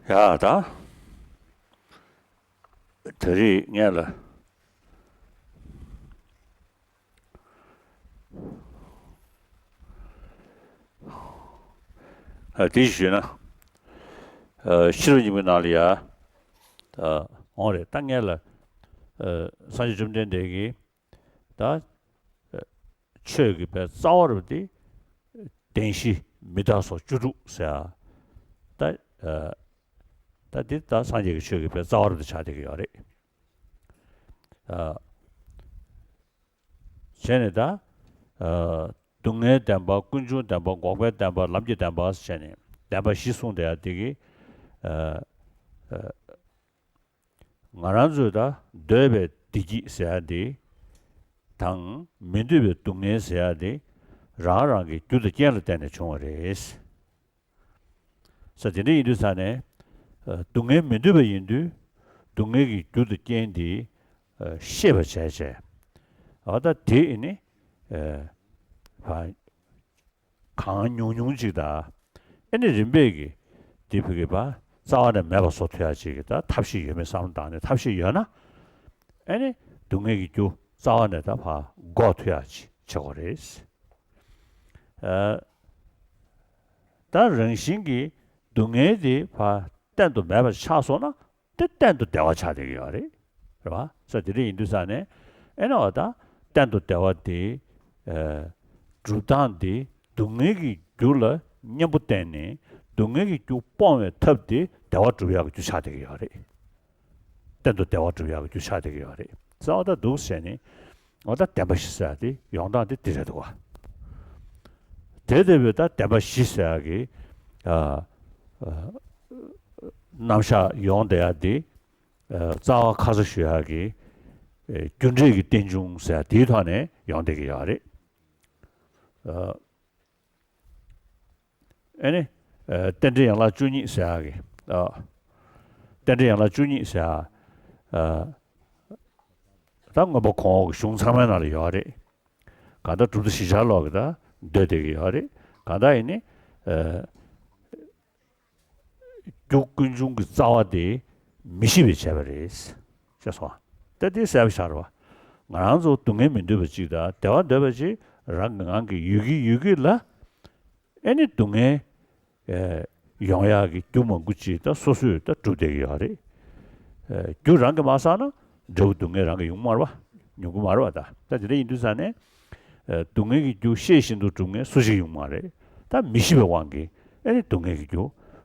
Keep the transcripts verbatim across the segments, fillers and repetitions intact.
ཡ་ད། ད་རེས་ངས་ལ། ཨ་དེ་ཞུས་ན། ཨ་ཕྱི་རུ་ཉིན་མོའི་ནང་ལ་ཡ། ཨ་འོང་རེད་ད་ངས་ལ། ཨ་སངས་རྒྱས་བཅོམ་ལྡན་འདས་ཀྱིས། ད། ཆོས་ཀྱི་དཔེ་རྩ་བ་རུ་དེ། བདེན་བཞི་མི་རྟག་སོགས་བཅུ་དྲུག་ཟེར། ད། ད་འདི་ད་སངས་རྒྱས་ཀྱི་ཆོས་ཀྱི་དཔེ་རྩ་བ་རུ་དེ་ཆགས་བསྡད་ཀྱི་ཡོད་རེད། བྱས་ནས་ད། སྡུག་བསྔལ་བདེན་པ་ཀུན་འབྱུང་བདེན་པ་འགོག་པའི་བདེན་པ་ལམ་གྱི་བདེན་པ་ཟེར་བྱས་ནས་བདེན་པ་བཞི་གསུངས་བསྡད་ཡ་དེ་གི་ང་རང་ཚོས་ད་འདོད་པའི་བདེ་སྐྱིད་ཟེར་ཡ་འདི་དང་མི་འདོད་པའི་སྡུག་བསྔལ་ཟེར་ཡ་འདི་རང་རང་གི་རྒྱུ་དང་རྐྱེན་ལ་བརྟེན་ནས་བྱུང་བ་རེད། ས་དེ་འདྲ་ཡིན་དུས་ཙང་ནས་སྡུག་བསྔལ་མི་འདོད་པ་ཡིན་དུས་སྡུག་བསྔལ་གྱི་རྒྱུ་དང་རྐྱེན་འདི་ཤེས་པ་བྱས་བྱས་ཨ་ད་དེ་ཨེ་ནི་བ། གང་ཉུང་ཉུང་ཅིག་དང་། ཨེ་ནི་རིམ་པས་ཀྱིས་འདི་བུ་གི་བ་རྩ་བ་ནས་མེད་པ་བཟོ་ཐུབ་ཡ་ཅིག་གི་ད་ཐབས་ཤེས་ཡོད་མེད་བསམ་བློ་བཏང་ནས་ཐབས་ཤེས་ཡོད་ན། ཨེ་ནི་སྡུག་བསྔལ་གྱི་རྒྱུ་རྩ་བ་ནས་ད་བ་འགོག་ཐུབ་ཡ་ཅིག་བྱེད་དགོས་རེད། ཨ་ད་རང་བཞིན་གྱིས་སྡུག་བསྔལ་དེ་བ་གཏན་དུ་མེད་པ་ཆགས་སོང་ན། དེ་གཏན་དུ་བདེ་བ་ཆགས་བསྡད་ཀྱི་ཡོད་རེད། རེད་བ། ས་དེ་འདྲ་ཡིན་དུས་ཙང་ནས་ཨེ་ནི་འོ་ད་གཏན་དུ་བདེ་བ་དེ་ཨ་སྒྲུབ་སྟངས་དེ་སྡུག་བསྔལ་གྱི་རྒྱུ་ལ་གཉེན་པོ་བསྟེན་ནས་སྡུག་བསྔལ་གྱི་རྒྱུ་སྤོང་བའི་ཐབས་དེ་བདེ་བ་སྒྲུབ་ཡག་གི་རྒྱུ་ཆགས་བསྡད་ཀྱི་ཡོད་རེད། གཏན་དུ་བདེ་བ་སྒྲུབ་ཡག་གི་རྒྱུ་ཆགས་བསྡད་ཀྱི་ཡོད་རེད། ས་འོ་ད་འདུག་ཟེར་ནས་འོ་ད་བདེན་པ་བཞི་ཟེར་ཡག་དེ་ཡོང་སྟངས་དེ་དེ་རེད་འདུག་བ། དེ་ལྟ་བུའི་ད་བདེན་པ་བཞི་ཟེར་ཡག་གི་ཨ་ཨ་རྣམ་གཞག་ཡོང་བསྡད་ཡག་དེ། རྩ་བ་ཁ་གསལ་ཞུ་ཡག་གི་རྒྱུ་འབྲས་ཀྱི་རྟེན་འབྱུང་ཟེར་དེའི་ཐོག་ནས་ཡོང་བསྡད་ཀྱི་ཡོད་རེད། ཨ་ནི་རྟེན་འབྲེལ་ཡན་ལག་བཅུ་གཉིས་ཟེར་ཡག་གི་རྟེན་འབྲེལ་ཡན་ལག་བཅུ་གཉིས་ཟེར་ཡག་ད་མངོན་པ་གོང་འོག་གི་གཞུང་ཚང་མའི་ནང་ལ་ཡོད་རེད། གང་ལྟར་གྲུབ་མཐའ་བཞི་ཆར་ལོག་གི་ད་འདོད་བསྡད་ཀྱི་ཡོད་རེད། གང་ལྟར་ཡིན་ནི། རྒྱུ་ཀུན་འབྱུང་གི་རྩ་བ་དེ་མི་ཤེས་པས་བྱས་པ་རེད། ཤེས་སོང་ཨ། ད་དེ་གསལ་པོ་ཤར་བ། ང་རང་ཚོ་སྡུག་བསྔལ་མི་འདོད་པ་ཅིག་དང་བདེ་བ་འདོད་པ་ཅིག་རང་གི་ངང་གིས་ཡོད་ཀྱི་ཡོད་ཀྱི་ལ། ཨེ་ནི་སྡུག་བསྔལ་ཡོང་ཡག་གི་རྒྱུ་མང་པོ་ཅིག་ད་སོ་སོས་ད་སྒྲུབ་བསྡད་ཀྱི་ཡོད་རེད། རྒྱུ་རང་གིས་མ་བསགས་ན་འབྲས་བུ་སྡུག་བསྔལ་རང་གིས་ཡོང་གི་མ་རེད་པ། ཡོང་གི་མ་རེད་པ་ད། ད་དེ་འདྲ་ཡིན་དུས་ཙང་ནས། སྡུག་བསྔལ་གྱི་རྒྱུ་ཤེས་བཞིན་དུ་སྒྲུབ་མཁན་སུ་ཞིག་ཡོང་མ་རེད། ད་མི་ཤེས་པའི་དབང་གིས་ཨེ་ནི་སྡུག་བསྔལ་གྱི་རྒྱུ་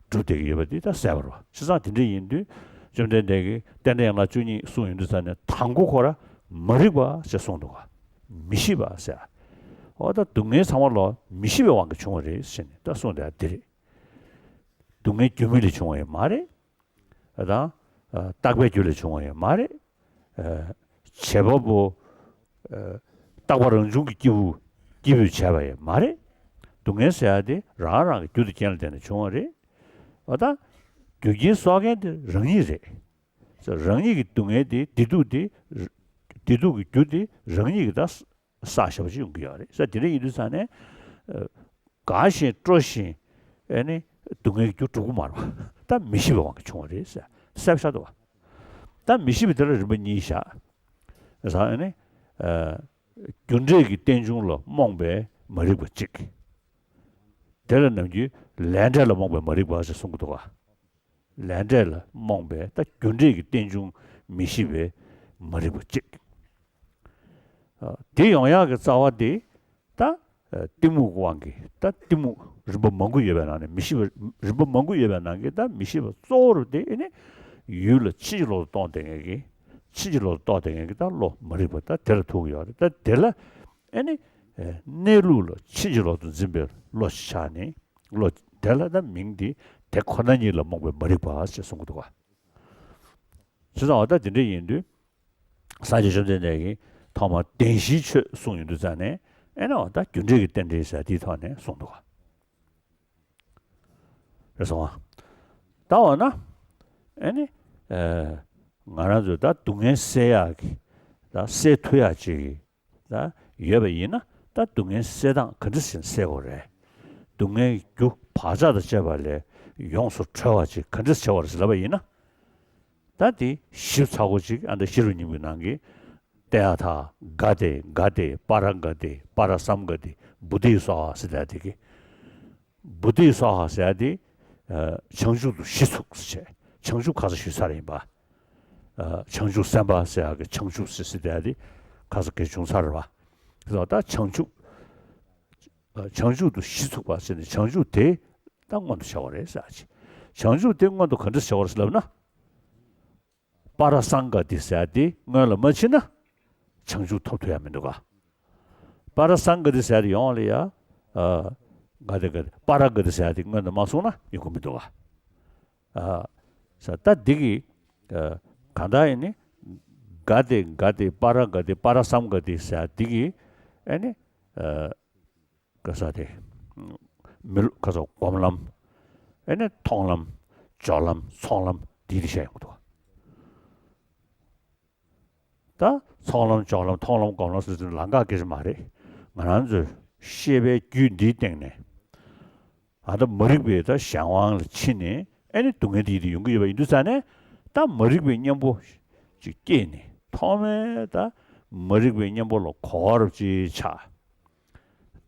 སྒྲུབ་བསྡད་ཀྱི་ཡོད་པ་འདི་ད་གསལ་པོ་རེད་པ། བྱས་ཙང་དེ་འདྲ་ཡིན་དུས་བཅོམ་ལྡན་འདས་ཀྱིས་རྟེན་འབྲེལ་ཡན་ལག་བཅུ་གཉིས་གསུངས་ཡོང་དུས་ཙང་ནས་དང་པོ་ཁོ་རང་མ་རིག་པ་ཞེས་གསུངས་འདུག་ག་མི་ཤེས་པ་ཟེར། འོ་ད་སྡུག་བསྔལ་ཚང་མ་ལོ་མི་ཤེས་པའི་དབང་གིས་བྱུང་བ་རེད་ཟེར་ནས་ད་གསུངས་བསྡད་ཡ་འདི་རེད། སྡུག་བསྔལ་རྒྱུ་མེད་ལས་བྱུང་བ་ཡང་མ་རེད། དང་། རྟག་པའི་རྒྱུ་ལས་བྱུང་བ་ཡང་མ་རེད། བྱེད་པ་པོ། རྟག་པ་རང་བྱུང་གི་སྐྱེས་བུ། སྐྱེས་བུས་བྱས་པ་ཡང་མ་རེད། སྡུག་བསྔལ་ཟེར་ཡ་དེ་རང་རང་གི་རྒྱུ་དང་རྐྱེན་ལ་བརྟེན་ནས་བྱུང་བ་རེད། འོ་ད། རྒྱུ་རྐྱེན་གསོག་མཁན་དེ་རང་ཉིད་རེད། རང་ཉིད་ཀྱི་སྡུག་བསྔལ་དེ་བདེ་སྡུག་དེ། བདེ་སྡུག་གི་རྒྱུ་དེ་རང་ཉིད་ཀྱིས་ད། བསགས་བཞག་པ་ཅིག་ཡོང་གི་ཡོད་རེད་ཟེར། དེ་འདྲ་ཡིན་དུས་ཙང་ནས། དགའ་ཞིང་སྤྲོ་ཞིང་ཨེ་ནི་སྡུག་བསྔལ་གྱི་རྒྱུ་སྒྲུབ་ཀྱི་མ་རེད་པ། ད་མི་ཤེས་པའི་དབང་གིས་བྱུང་བ་རེད་ཟེར་གསལ་པོ་ཤར་འདུག་པ། ད་མི་ཤེས་པ་དེ་ལ་རིམ་པ་གཉིས་བཞག་ཟེར་ཨེ་ནི། རྒྱུ་འབྲས་ཀྱི་རྟེན་འབྱུང་ལ་རྨོངས་པའི་མ་རིག་པ་གཅིག་དེ་ལ་ནམ་རྒྱུན་ལས་འབྲས་ལ་རྨོངས་པའི་མ་རིག་པ་ཞེས་གསུང་གི་འདུག་ག་ལས་འབྲས་ལ་རྨོངས་པའི་ད་རྒྱུ་འབྲས་ཀྱི་རྟེན་འབྱུང་མི་ཤེས་པའི་མ་རིག་པ་གཅིག་དེ་ཡོང་ཡག་གི་རྩ་བ་དེ་ད་གཏི་མུག་གི་དབང་གིས་ད་གཏི་མུག་རིམ་པ་མང་པོ་ཡོད་པའི་ནང་ནས་མི་ཤེས་པ་རིམ་པ་མང་པོ་ཡོད་པའི་ནང་གི་ད་མི་ཤེས་པ་གཙོ་བོ་རུ་དེ་ཨེ་ནི་ཡུལ་ལ་ཕྱིན་ཅི་ལོག་ཏུ་གཏོང་བསྡད་མཁན་གྱི་ཕྱིན་ཅི་ལོག་ཏུ་གཏོང་བསྡད་མཁན་གྱི་ད་བློ་མ་རིག་པ་ད་དེ་ལ་ཐུག་གི་ཡོད་རེད། ད་དེ་ལ། ཨེ་ནི། གནས་ལུགས་ལ་ཕྱིན་ཅི་ལོག་ཏུ་འཛིན་པའི་བློ་ཞིག་ཆགས་ནས་བློ་དེ་ལ་ད་མིང་འདི་དེ་ཁོ་ན་ཉིད་ལ་རྨོངས་པའི་མ་རིག་པ་ཞེས་གསུང་གི་འདུག་ག་བྱས་ཙང་འོ་ད་དེ་འདྲ་ཡིན་དུས་སངས་རྒྱས་བཅོམ་ལྡན་འདས་ཀྱིས་ཐོག་མར་བདེན་བཞིའི་ཆོས་གསུངས་ཡོང་དུས་ཙང་ནས་ཨེ་ནི་འོ་ད་རྒྱུ་འབྲས་ཀྱི་རྟེན་འབྲེལ་ཟེར་དེའི་ཐོག་ནས་གསུངས་འདུག་ག་རེད་སོང་ཨ། ད་འོ་ན། ཨེ་ནི། ང་རང་ཚོས་ད་སྡུག་བསྔལ་སེལ་ཡག་གི་ད་སེལ་ཐུབ་ཡག་ཅིག་གི་ད་ཡོད་པ་ཡིན་ན་ད་སྡུག་བསྔལ་སེལ་སྟངས་ག་འདྲ་ཞིག་སེལ་དགོས་རེད། སྡུག་བསྔལ་རྒྱུ་བག་ཆགས་དང་བཅས་པ་ལས་ ཡོངས་སུ་གྲོལ་བ་ཅིག་ག་འདྲས་བྱ་བ་རེད་ལབ་པ་ཡིན་ན། ད་དེ་བཞི་ཚར་གོ་ཅིག་ཨ་ད་ཤེས་རབ་སྙིང་པོའི་ནང་གི་ཏདྱ་ཐཱ། ག་ཏེ་ག་ཏེ་པཱ་ར་ག་ཏེ་པཱ་ར་སཾ་ག་ཏེ་བོ་དྷི་སྭཱ་ཧཱ་ཟེར་ཡ་དེ་གི། བོ་དྷི་སྭཱ་ཧཱ་ཟེར་ཡ་དེ་བྱང་ཆུབ་ཏུ་གཞི་ཚུགས་ཟེར་བྱས། བྱང་ཆུབ་ཁ་སང་ཞུས་ཚར་ཡིན་པ། བྱང་ཆུབ་སེམས་དཔའ་ཟེར་ཡ་གི་བྱང་ཆུབ་ཟེར་ཟེར་ཡ་དེ་ཁ་སང་གི་བྱུང་ཚར་བ། ད་བྱང་ཆུབ། བྱང་ཆུབ་ཏུ་གཞི་ཚུགས་པ་ཟེར་ནས་བྱང་ཆུབ་དེ་ད་མངོན་དུ་བྱ་བ་རེད་ཟེར་ཡ་ཅིག་བྱང་ཆུབ་དེ་མངོན་དུ་ག་འདྲས་བྱ་བ་རེད་ལབ་ན། པཱ་ར་སཾ་ག་ཏེ་ཟེར་ཡ་དེ་སྔོན་ལ་མ་ཕྱིན་ན་བྱང་ཆུབ་ཐོབ་ཐུབ་ཡ་མི་འདུག་ག་པཱ་ར་སཾ་ག་ཏེ་ཟེར་ཡ་དེ་ཡོང་བ་ལ་ཡ། ག་ཏེ་ག་ཏེ་པཱ་ར་ག་ཏེ་ཟེར་ཡ་དེ་སྔོན་དུ་མ་སོང་ན་ཡོང་གི་མི་འདུག་ག་ས་ད་འདི་གི་གང་ལྟར་ཡིན་ནི། ག་ཏེ་ག་ཏེ་པཱ་ར་ག་ཏེ་པཱ་ར་སཾ་ག་ཏེ་ཟེར་ཡ་འདི་གི་ཨ་ནི། ག་ས་དེ། མི་ལོ་ག་ས་སྒོམ་ལམ། ཨེ་ནི་མཐོང་ལམ། སྦྱོར་ལམ། ཚོགས་ལམ་འདི་དེ་བཤད་ཡོང་གི་འདུག་ད་ཚོགས་ལམ་སྦྱོར་ལམ་མཐོང་ལམ་སྒོམ་ལམ་ཟེར་དུས་ལམ་ཁ་སྐད་ཆ་མ་རེད། ང་རང་ཚོའི་ཤེས་པའི་རྒྱུད་འདིའི་སྟེང་ནས། ཨ་ད་མ་རིག་པའི་ད་གཞན་དབང་ལ་ཕྱིན་ནས་ཨེ་ནི་སྡུག་བསྔལ་འདི་ཡིན་དུ་ཡོང་གི་ཡོད་པ་ཡིན་དུས་ཙང་ནས། ད་མ་རིག་པའི་གཉེན་པོ་ཅིག་སྐྱེས་ནས་ཐོག་མའི་ད་མ་རིག་པའི་གཉེན་པོ་ལ་གོ་བ་རབ་ཅིག་ཆགས།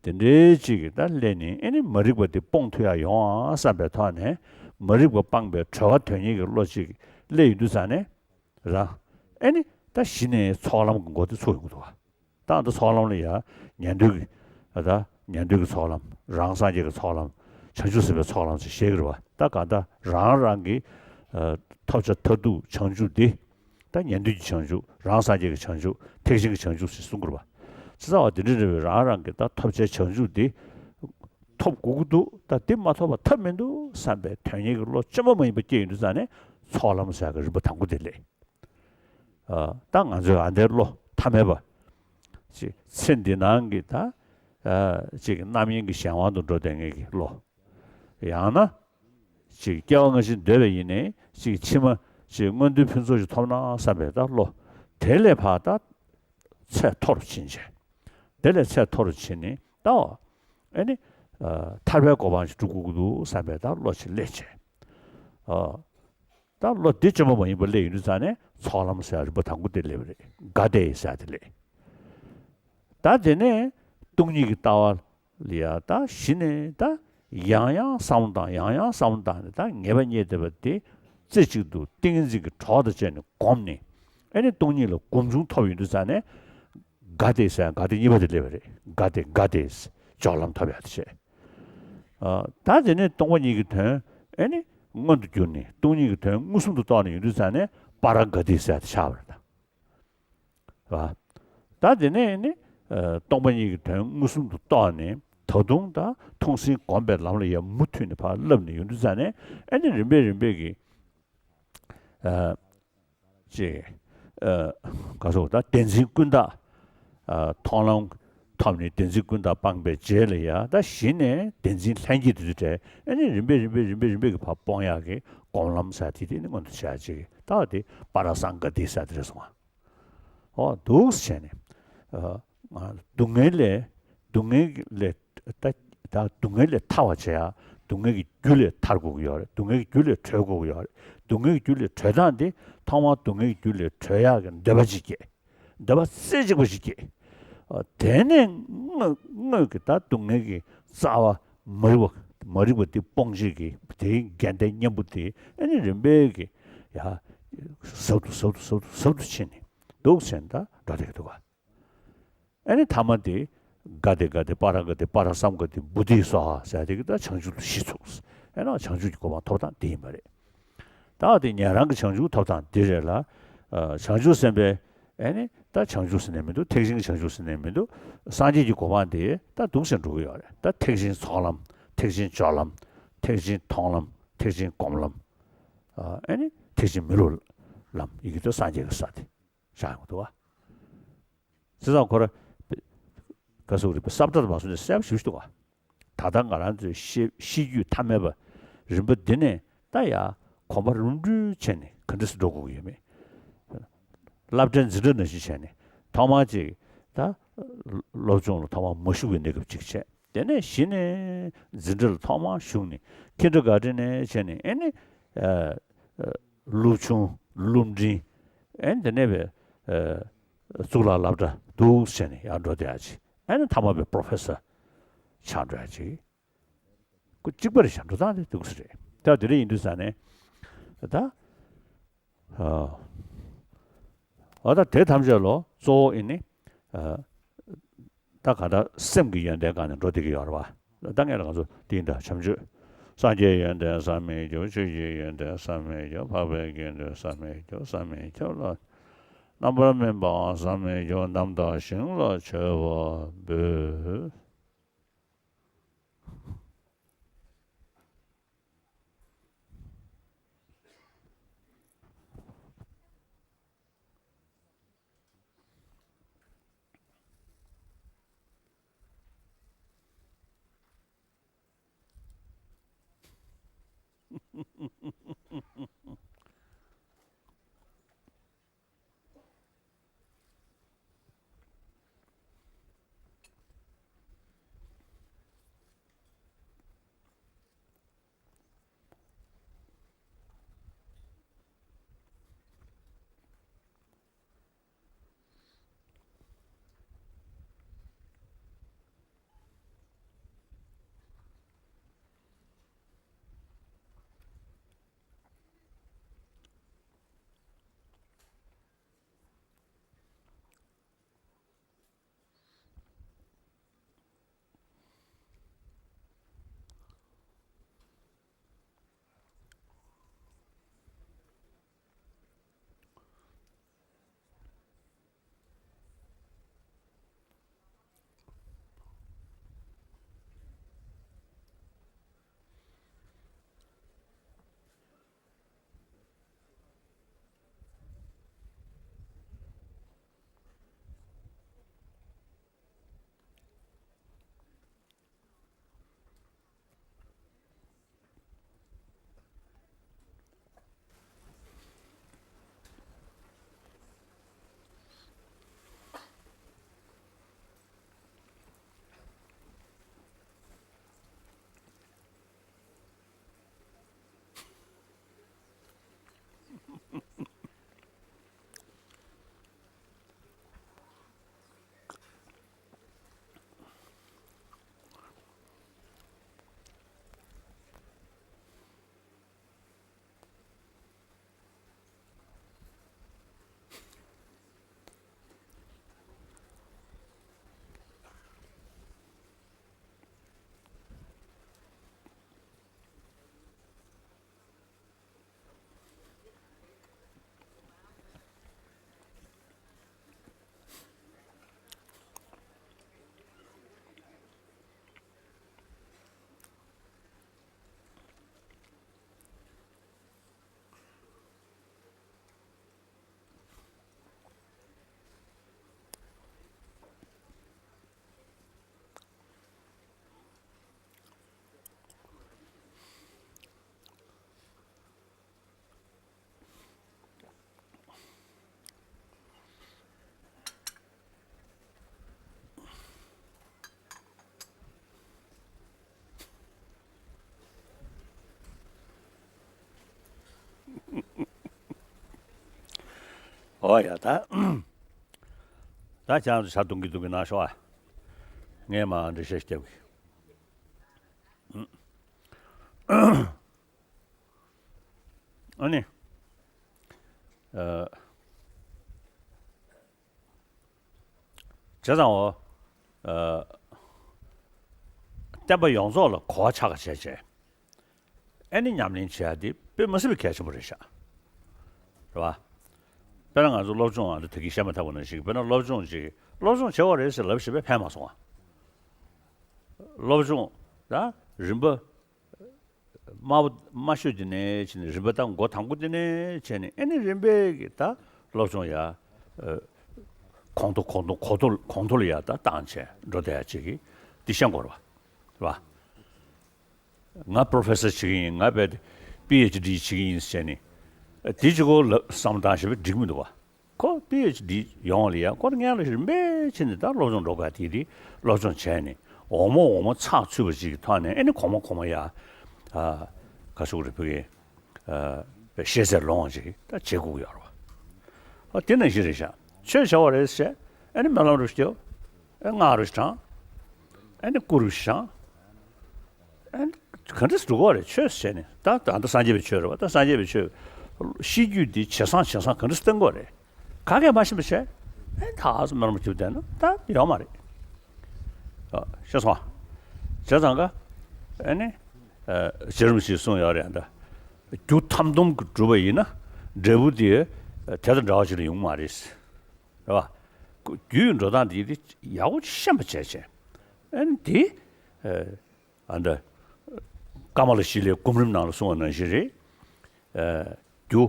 དེ་འདྲའི་ཅིག་གི་ད་སླེབས་ནས་ཨེ་ནི་མ་རིག་པ་དེ་སྤོང་ཐུབ་ཡ་ཡོང་ཨ་བསམ་པའི་ཐོག་ནས། མ་རིག་པ་སྤངས་པའི་གྲོལ་བ་དོན་གཉེར་གྱི་བློ་ཅིག་སླེབས་ཡོང་དུས་ཙང་ནས། རང་ཨེ་ནི་ད་གཞི་ནས་ཚོགས་ལམ་གྱི་འགོ་དེ་ཚུགས་ཡོང་གི་འདུག་བ། ད་ད་ཚོགས་ལམ་ལ་ཡ་ཉན་ཐོས་ཀྱི། ད་ཉན་ཐོས་ཀྱི་ཚོགས་ལམ། རང་སངས་རྒྱས་ཀྱི་ཚོགས་ལམ། བྱང་ཆུབ་སེམས་དཔའི་ཚོགས་ལམ་ཟེར་བཤད་ཀྱི་རེད་བ། ད་གང་ལྟར་རང་རང་གི་ཐོབ་བྱ་མཐར་ཐུག་བྱང་ཆུབ་དེ། ད་ཉན་ཐོས་ཀྱི་བྱང་ཆུབ། རང་སངས་རྒྱས་ཀྱི་བྱང་ཆུབ། ཐེག་ཆེན་གྱི་བྱང་ཆུབ་ཟེར་གསུང་གི་རེད་བ། བྱས་ཙང་བ་དེ་འདྲ་རེད་བས། རང་རང་གི་ད་ཐོབ་བྱའི་བྱང་ཆུབ་དེ་ཐོབ་དགོས་ཀྱི་འདུག་ད་དེ་མ་ཐོབ་པ་ཐབས་མི་འདུག་བསམ་པའི་དོན་གཉེར་གྱི་བློ་བཅོས་མ་མ་ཡིན་པ་སྐྱེས་ཡོང་དུས་ཙང་ནས་ཚོགས་ལམ་ཟེར་ཡ་གི་རིམ་པ་དང་པོ་དེ་སླེབས། ཨ། ད་ང་ཚོས་ཨ་འདའི་བློ་ཐ་མལ་པ་ཅིག་ཚེ་འདི་ནང་གི་ད། ཨ། ཅིག་རྣམ་གཡེང་གི་གཞན་དབང་དུ་འགྲོ་བསྡད་མཁན་གྱི་བློ། ཡང་ན། ཅིག་སྐྱེ་བ་སྔ་ཕྱི་འདོད་པ་ཡིན་ནའི་ཅིག་ཕྱི་མ་ཅིག་མངོན་མཐོའི་ཕུན་ཚོགས་ཤིག་ཐོབ་ན་བསམ་པའི་ད་བློ། དེ་ལས་ཕར་ད་ཚད་མཐོ་རུ་ཕྱིན་བྱས། དེ་ལས་ཚད་མཐོ་རུ་ཕྱིན་ནས་ད། ཨ་ནི། ཨ། ཐར་པའི་གོ་འཕང་ཞིག་སྒྲུབ་དགོས་ཀྱི་འདུག་བསམ་པའི་ད་བློ་ཞིག་སླེབས་བྱས། ཨ། ད་བློ་འདི་བཅོས་མ་མ་ཡིན་པ་སླེབས་ཡོང་དུས་ཙང་ནས་ཚོགས་ལམ་ཟེར་ཡ་རིམ་པ་དང་པོ་དེ་སླེབས་པ་རེད། ག་ཏེ་ཟེར་ཡ་དེ་སླེབས། ད་དེ་ནས་སྟོང་ཉིད་ཀྱི་ལྟ་བ་ལ་ཡ་ད་གཞི་ནས་ད་ཡང་ཡང་བསམ་བློ་བཏང་། ཡང་ཡང་བསམ་བློ་བཏང་ནས་ད་ངེས་པ་རྙེད་བསྡད་པ་དེ་རྩེ་གཅིག་ཏུ་ཏིང་ངེ་འཛིན་གྱི་གྲོགས་དང་བཅས་ནས་བསྒོམས་ནས། ཨེ་ནི་སྟོང་ཉིད་ལ་སྒོམ་བྱུང་ཐོབ་ཡོང་དུས་ཙང་ནས། ག་ཏེ་ཟེར་ཡ་ག་ཏེ་གཉིས་པ་དེ་སླེབས་པ་རེད། ག་ཏེ་ག་ཏེ་སྦྱོར་ལམ་ཐོབ་ཡ་དེ་བྱས། ཨ། ད་དེ་ནས་སྟོང་པ་ཉིད་ཀྱི་དོན་ཨེ་ནི་མངོན་དུ་གྱུར་ནས་སྟོང་ཉིད་ཀྱི་དོན་མངོན་སུམ་དུ་རྟོགས་ནས་ཡོང་དུས་ཙང་ནས་པཱ་ར་ག་ཏི་ཟེར་ཡ་དེ་ཆགས་པ་རེད་ད། ཨ། ད་དེ་ནས་ཨེ་ནི། ཨ། སྟོང་པ་ཉིད་ཀྱི་དོན་མངོན་སུམ་དུ་རྟོགས་ནས་ད་དུང་ད་ཐུགས་ཟིན་སྒོམ་པའི་ལམ་ལ་ཡང་མུ་མཐུད་ནས་ཕར་བསླབས་ནས་ཡོང་དུས་ཙང་ནས་ཨེ་ནི་རིམ་པས་རིམ་པས་ཀྱིས། ཨ། ཅེས། ཨ། ག་སོགས་ད་བདེན་འཛིན་ཀུན་བརྟགས། ཨ། མཐོང་ལམ་ཐོབ་ནས་བདེན་འཛིན་ཀུན་བརྟགས་སྤངས་པའི་རྗེས་ལ་ཡ་ད་གཞི་ནས་བདེན་འཛིན་ལྷན་སྐྱེས་དེ་ཚོ་བྲལ། ཨ་ནི་རིམ་པས་རིམ་པས་རིམ་པས་རིམ་པས་ཀྱི་བར་སྤོང་ཡག་གི་སྒོམ་ལམ་ཟེར་དེ་དེ་ནི་མངོན་དུ་བྱ་ཡག་ཅིག་ད་དེ་པཱ་ར་སཾ་ག་ཏི་ཟེར་དེ་རེད་སོང་ང་། འོ་འདུག་སེ་བྱས་ནས། ཨ། སྡུག་བསྔལ་ལས། སྡུག་བསྔལ་ལས། ད་ད་སྡུག་བསྔལ་ལས་ཐར་བར་བྱེད་ཡ། སྡུག་བསྔལ་གྱི་རྒྱུ་ལས་ཐར་དགོས་ཀྱི་ཡོད་རེད། སྡུག་བསྔལ་གྱི་རྒྱུ་ལས་གྲོལ་དགོས་ཀྱི་ཡོད་རེད། སྡུག་བསྔལ་གྱི་རྒྱུ་ལས་གྲོལ་སྟངས་དེ་ཐོག་མར་སྡུག་བསྔལ་གྱི་རྒྱུ་ལས་གྲོལ་ཡག་གི་འདོད་པ་ཅིག་སྐྱེ། འདོད་པ་རྩེ་གཅིག་པ་ཞིག་སྐྱེ། ཨ། དེ་ནས་དངོས་དངོས་ཀྱི་ད་སྡུག་བསྔལ་གྱི་རྩ་བ་མ་རིག་པ། མ་རིག་པ་དེ་སྤོང་བྱེད་ཀྱི་དེའི་འགལ་ཟླའི་གཉེན་པོ་དེ་ཨ་ནི་རིམ་པས་ཀྱིས་ཡ་ཟབ་ཏུ་ཟབ་ཏུ་ཟབ་ཏུ་ཟབ་ཏུ་ཕྱིན་ནས་འདུག་སེ་ད་འགྲོ་བསྡད་ཀྱི་འདུག་ག་ཨ་ནི་ཐ་མ་དེ། ག་ཏེ་ག་ཏེ་པཱ་ར་ག་ཏེ་པཱ་ར་སཾ་ག་ཏེ་བོ་དྷི་སྭཱ་ཧཱ་ཟེར་དེ་གི་ད་བྱང་ཆུབ་ཏུ་གཞི་ཚུགས། ཨ་ནི་བྱང་ཆུབ་ཀྱི་གོ་འཕང་ཐོབ་སྟངས་དེ་ཡིན་པ་རེད། ད་དེ་ཉན་རང་གི་བྱང་ཆུབ་ཐོབ་སྟངས་དེ་རེད་ལ། ཨ། བྱང་ཆུབ་སེམས་དཔའི། ཨ་ནི་ད་བྱང་ཆུབ་ཟེར་ནས་མི་འདུག་ཐེག་ཆེན་གྱི་བྱང་ཆུབ་ཟེར་ནས་མི་འདུག་སངས་རྒྱས་ཀྱི་གོ་འཕང་དེ་ད་འདུག་སེ་འགྲོ་གི་ཡོད་རེད། ད་ཐེག་ཆེན་ཚོགས་ལམ། ཐེག་ཆེན་སྦྱོར་ལམ། ཐེག་ཆེན་མཐོང་ལམ། ཐེག་ཆེན་སྒོམ་ལམ། ཨ། ཨ་ནི་ཐེག་ཆེན་མི་སློབ་ལམ། ཡི་གེ་དུ་སངས་རྒྱས་ཀྱི་ས་དེ་བཞག་ཡོང་གི་འདུག་བ། བྱས་ཙང་ཁོ་ར། ག་ཟེར་དགོས་རེད་པས། ས་བཀྲ་དང་མ་སོང་ནས་གསལ་པོ་ཞེ་པོ་ཞིག་འདུག་ག་ད་ལྟ་ང་རང་ཚོའི་ཤེས་ཤེས་རྒྱུད་ཐ་མལ་པ་རིམ་པ་འདི་ནས་ད་ཡ་གོམ་པ་རུམ་འགྲུལ་བྱས་ནས་ག་འདྲ་སེ་འགྲོ་དགོས་ཀྱི་ཡོད་མེད། སློབ་གྲྭའི་འཛིན་གྲྭ་ནང་བཞིན་བྱས་ནས་ཐོག་མར་ཅིག་ད་སློབ་སྦྱོང་ལ་ཐོག་མར་མ་ཞུགས་པའི་གནས་སྐབས་ཅིག་བྱས། དེ་ནས་གཞི་ནས་འཛིན་གྲྭ་ལ་ཐོག་མར་ཞུགས་ནས་ཁྱི་འདྲ་དགའ་འདྲ་ནས་བྱས་ནས། ཨེ་ནི་ཨ་ཨ་སློབ་ཆུང་སློབ་འབྲིང་། ཨེ་ནི་དེ་ནས་པའི་ཨ་གཙུག་ལག་སློབ་གྲྭ་འདུག་བྱས་ནས་ཡར་འགྲོ་བསྡད་ཡ་ཅིག་ཨེ་ནི་མཐའ་མ་པའི་པོ་རོ་ཕེ་སར་ཆགས་འགྲོ་ཡ་ཅིག་ཁོ་གཅིག་པ་རེད་ཤག་འགྲོ་སྟངས་དེ་འདུག་ས་རེད། ད་དེ་འདྲ་ཡིན་དུས་ཙ་ནས་ད། ཨ་ཨ་ད་དེ་ཐམས་ཅད་ལོ་གཙོ་བོ་ཨེ་ནི་ཨ་ད་ག་ད་སེམས་ཀྱི་ཡོན་ཏན་སྒང་ནས་འགྲོ་བསྡད་ཀྱི་ཡོད་རེད་བ། ད་ངས་ལ་ང་ཚོ་དེ་འདྲ་བྱམས་ཆོས། སངས་རྒྱས་ཡོན་ཏན་བསམ་མི་ཁྱབ། ཆོས་ཀྱི་ཡོན་ཏན་བསམ་མི་ཁྱབ། འཕགས་པའི་དགེ་འདུན་བསམ་མི་ཁྱབ། བསམ་མི་ཁྱབ་ལ། རྣམ་པར་སྨིན་པའང་བསམ་མི་ཁྱབ། རྣམ་དག་ཞིང་ལ་མཆོད་པ་འབུལ། ཨོ་ཡ་ད། ད་ཁྱེད་རང་ཚོ་ཇ་བཏུང་གི་འདུག་གི་ན་ཤོག་ཨ། ངས་མར་འགྲེལ་བཤད་རྒྱབ་གི། ཨ་ནི། ཨ། བྱས་ཙང་འོ། ཨ། བསྟན་པ་ཡོངས་རྫོགས་ལ་གོ་བ་ཆགས་ཀ་བྱས་བྱས། ཨེ་ནི་ཉམས་ལེན་བྱེད་ཡ་དེ་དཔེ་མི་སྲིད་པའི་གལ་ཆེན་པོ་རེད་ཤག་རེད་བ། དཔེར་ན་ང་ཚོ་སློབ་སྦྱོང་ཨ་འདི་དེ་གི་བཤད་མ་ཐག་པ་ནང་བཞིན། དཔེར་ན་སློབ་སྦྱོང་ཅིག་སློབ་སྦྱོང་བྱེད་དགོས་རེད་ཟེར་ལབ་བྱས་པས་ཕན་མ་སོང་བ། སློབ་སྦྱོང་ད་རིམ་པ། དམའ་བོ་དམའ་ཤོས་དེ་ནས་བྱས་ནས་རིམ་པ་ད་འགོ་དང་པོ་དེ་ནས་བྱས་ནས། ཨེ་ནི་རིམ་པས་ཀྱི་ད་སློབ་སྦྱོང་ཡ། ཨ། གོང་མཐོ་གོང་མཐོ་གོང་མཐོ་གོང་མཐོ་ལ་ཡ་ད་བཏང་བྱས་འགྲོ་བསྡད་ཡ་ཅིག་གི་འདི་ཤེས་དགོས་རེད་བ། རེད་བ། ང་པོ་རོ་ཕེ་སར་བྱེད་ཀྱི་ཡིན། ང་བས་པི་ཨེཆ་ཌི་བྱེད་ཀྱི་ཡིན་ཟེར་ནས། དེ་གཅིག་པོ་ལ་བསམ་བློ་བཏང་བྱས་པས་འགྲིག་མི་འདུག་བ། ཁོ་པི་ཨེཆ་ཌི་ཡོང་བ་ལ་ཡ་ཁོ་ལ་སྔོན་ལ་རིམ་པས་བྱས་ནས་ད་སློབ་སྦྱོང་འགྲོ་དགོས་དེ་དེ་སློབ་སྦྱོང་བྱས་ནས། འོག་མ་འོག་མ་ཚགས་ཚུད་པ་ཅིག་གི་ཐོག་ནས་ཨེ་ནི་གོང་མ་གོང་མ་ཡ། ཨ། ག་ཞུ་དགོས་རེད། ཕ་གི། ཨ། ཤེས་ཚད་ལོངས་པ་ཅིག་ད་བྱེད་དགོས་ཀྱི་ཡོད་རེད་བ། ཨ། དེ་ནང་བཞིན་རེད་ཤག་ཆོས་བྱ་བ་རེད་ཟེར། ཨེ་ནི་སྨོན་ལམ་རེ་ཞིག་རྒྱབ། ཨེ། སྔགས་རེ་ཞིག་བགྲང་། ཨེ་ནི་སྐུ་རེ་ཞིག་བཞེངས། ཨེ་ནི་ག་འདྲ་སེ་འགྲོ་གི་རེད། ཆོས་བྱས་ནས་ད་ད་ལྟ་སངས་རྒྱས་པའི་ཆོས་རེད་བ། ད་སངས་རྒྱས་པའི་ཆོས་གཤིས་རྒྱུད་འདི་ཇེ་བཟང་ཇེ་བཟང་ག་འདྲ་སེ་བཏང་གི་རེད། ག་གེ་མ་ཤེས་པ་བྱས། ཨེ། ད་སྨོན་ལམ་རྒྱབ་བསྡད་ན་ད་ཡོད་མ་རེད། ཨ། ཤེས་སོང་ཨ། བྱས་ཙང་ཀ། ཨེ་ནི། ཨ། རྗེ་རིན་པོ་ཆེས་གསུངས་ཡོད་རེད་ད། རྒྱུ་ཐམ་དུམ་གྱིས་གྲུབ་པ་ཡིན་ན་འབྲས་བུ་དེ་དེ་དང་འདྲ་བ་ཞིག་ལས་ཡོང་མ་རེད། རེད་བ། རྒྱུའི་འགྲོ་སྟངས་དེ་དེ་ཡག་པོ་ཤེས་པ་བྱས་བྱས། ཨེ་ནི་དེ། ཨ། ཨ། འདི་ཀ་མ་ལ་ཤཱི་ལའི་སྒོམ་རིམ་ནང་ལ་གསུངས་པ་ནང་བཞིན་རེད། ཨ། རྒྱུ་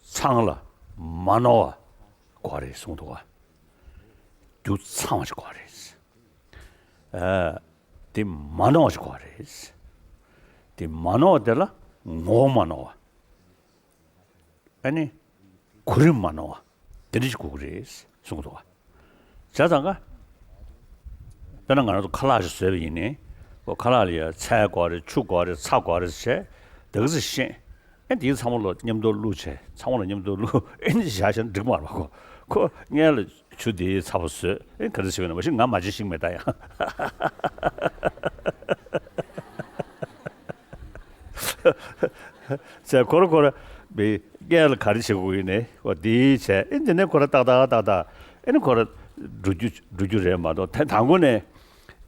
ཚང་ལ་མ་ནོར་བ་དགོས་རེད་གསུངས་འདུག་ག་རྒྱུ་ཚང་བ་ཞིག་དགོས་རེད། ཨ། དེ་མ་ནོར་བ་ཞིག་དགོས་རེད། དེ་མ་ནོར་བ་དེ་ལ་ངོ་བོ་མ་ནོར་བ། ཨ་ནི། གོ་རིམ་མ་ནོར་བ། དེ་འདྲ་ཞིག་དགོས་ཀྱི་རེད་གསུངས་འདུག་བ། བྱས་ཙང་ཀ། དཔེར་ན་ང་རང་ཚོ་ཁ་ལག་ཞིག་བཟོས་པ་ཡིན་ནའི། ཁོ་ཁ་ལག་ལ་ཡ་ཚལ་དགོས་རེད། ཆུ་དགོས་རེད། ཚྭ་དགོས་རེད་བྱས། དེ་ག་ཚོད་ཤེས། ཨེ། དེ་ཚང་མ་ལ་མཉམ་དུ་བླུགས་བྱས། ཚང་མ་ལ་མཉམ་དུ་བླུགས། ཨེ་ནི་བཞག་བཞག་ན་འགྲིག་མ་རེད་པ། ཁོ་ཁོ་སྔོན་ལ་ཆུ་དེ་ཚ་པོ་བཟོས། ཨེ། ག་འདྲ་བྱེད་པ་ཡིན་ན། མ་གཞི་ང་མ་བྱིན་ཤེས་མེད་ད་ཡང་། ཟེར། ཁོ་ར་ཁོ་ར་བའི་སྔོན་ལ་ག་རེ་བྱེད་དགོས་ཡིན་ནའི་འོ་དེ་བྱས། ཨེ། དེ་ནས་ཁོ་ར་ཏག་ཏག་ཏག་ཏག་ཨེ་ནི་ཁོ་ར་འགྲོ་རྒྱུ་འགྲོ་རྒྱུ་རེད་མ་གཏོགས། ད་དང་པོ་ནས་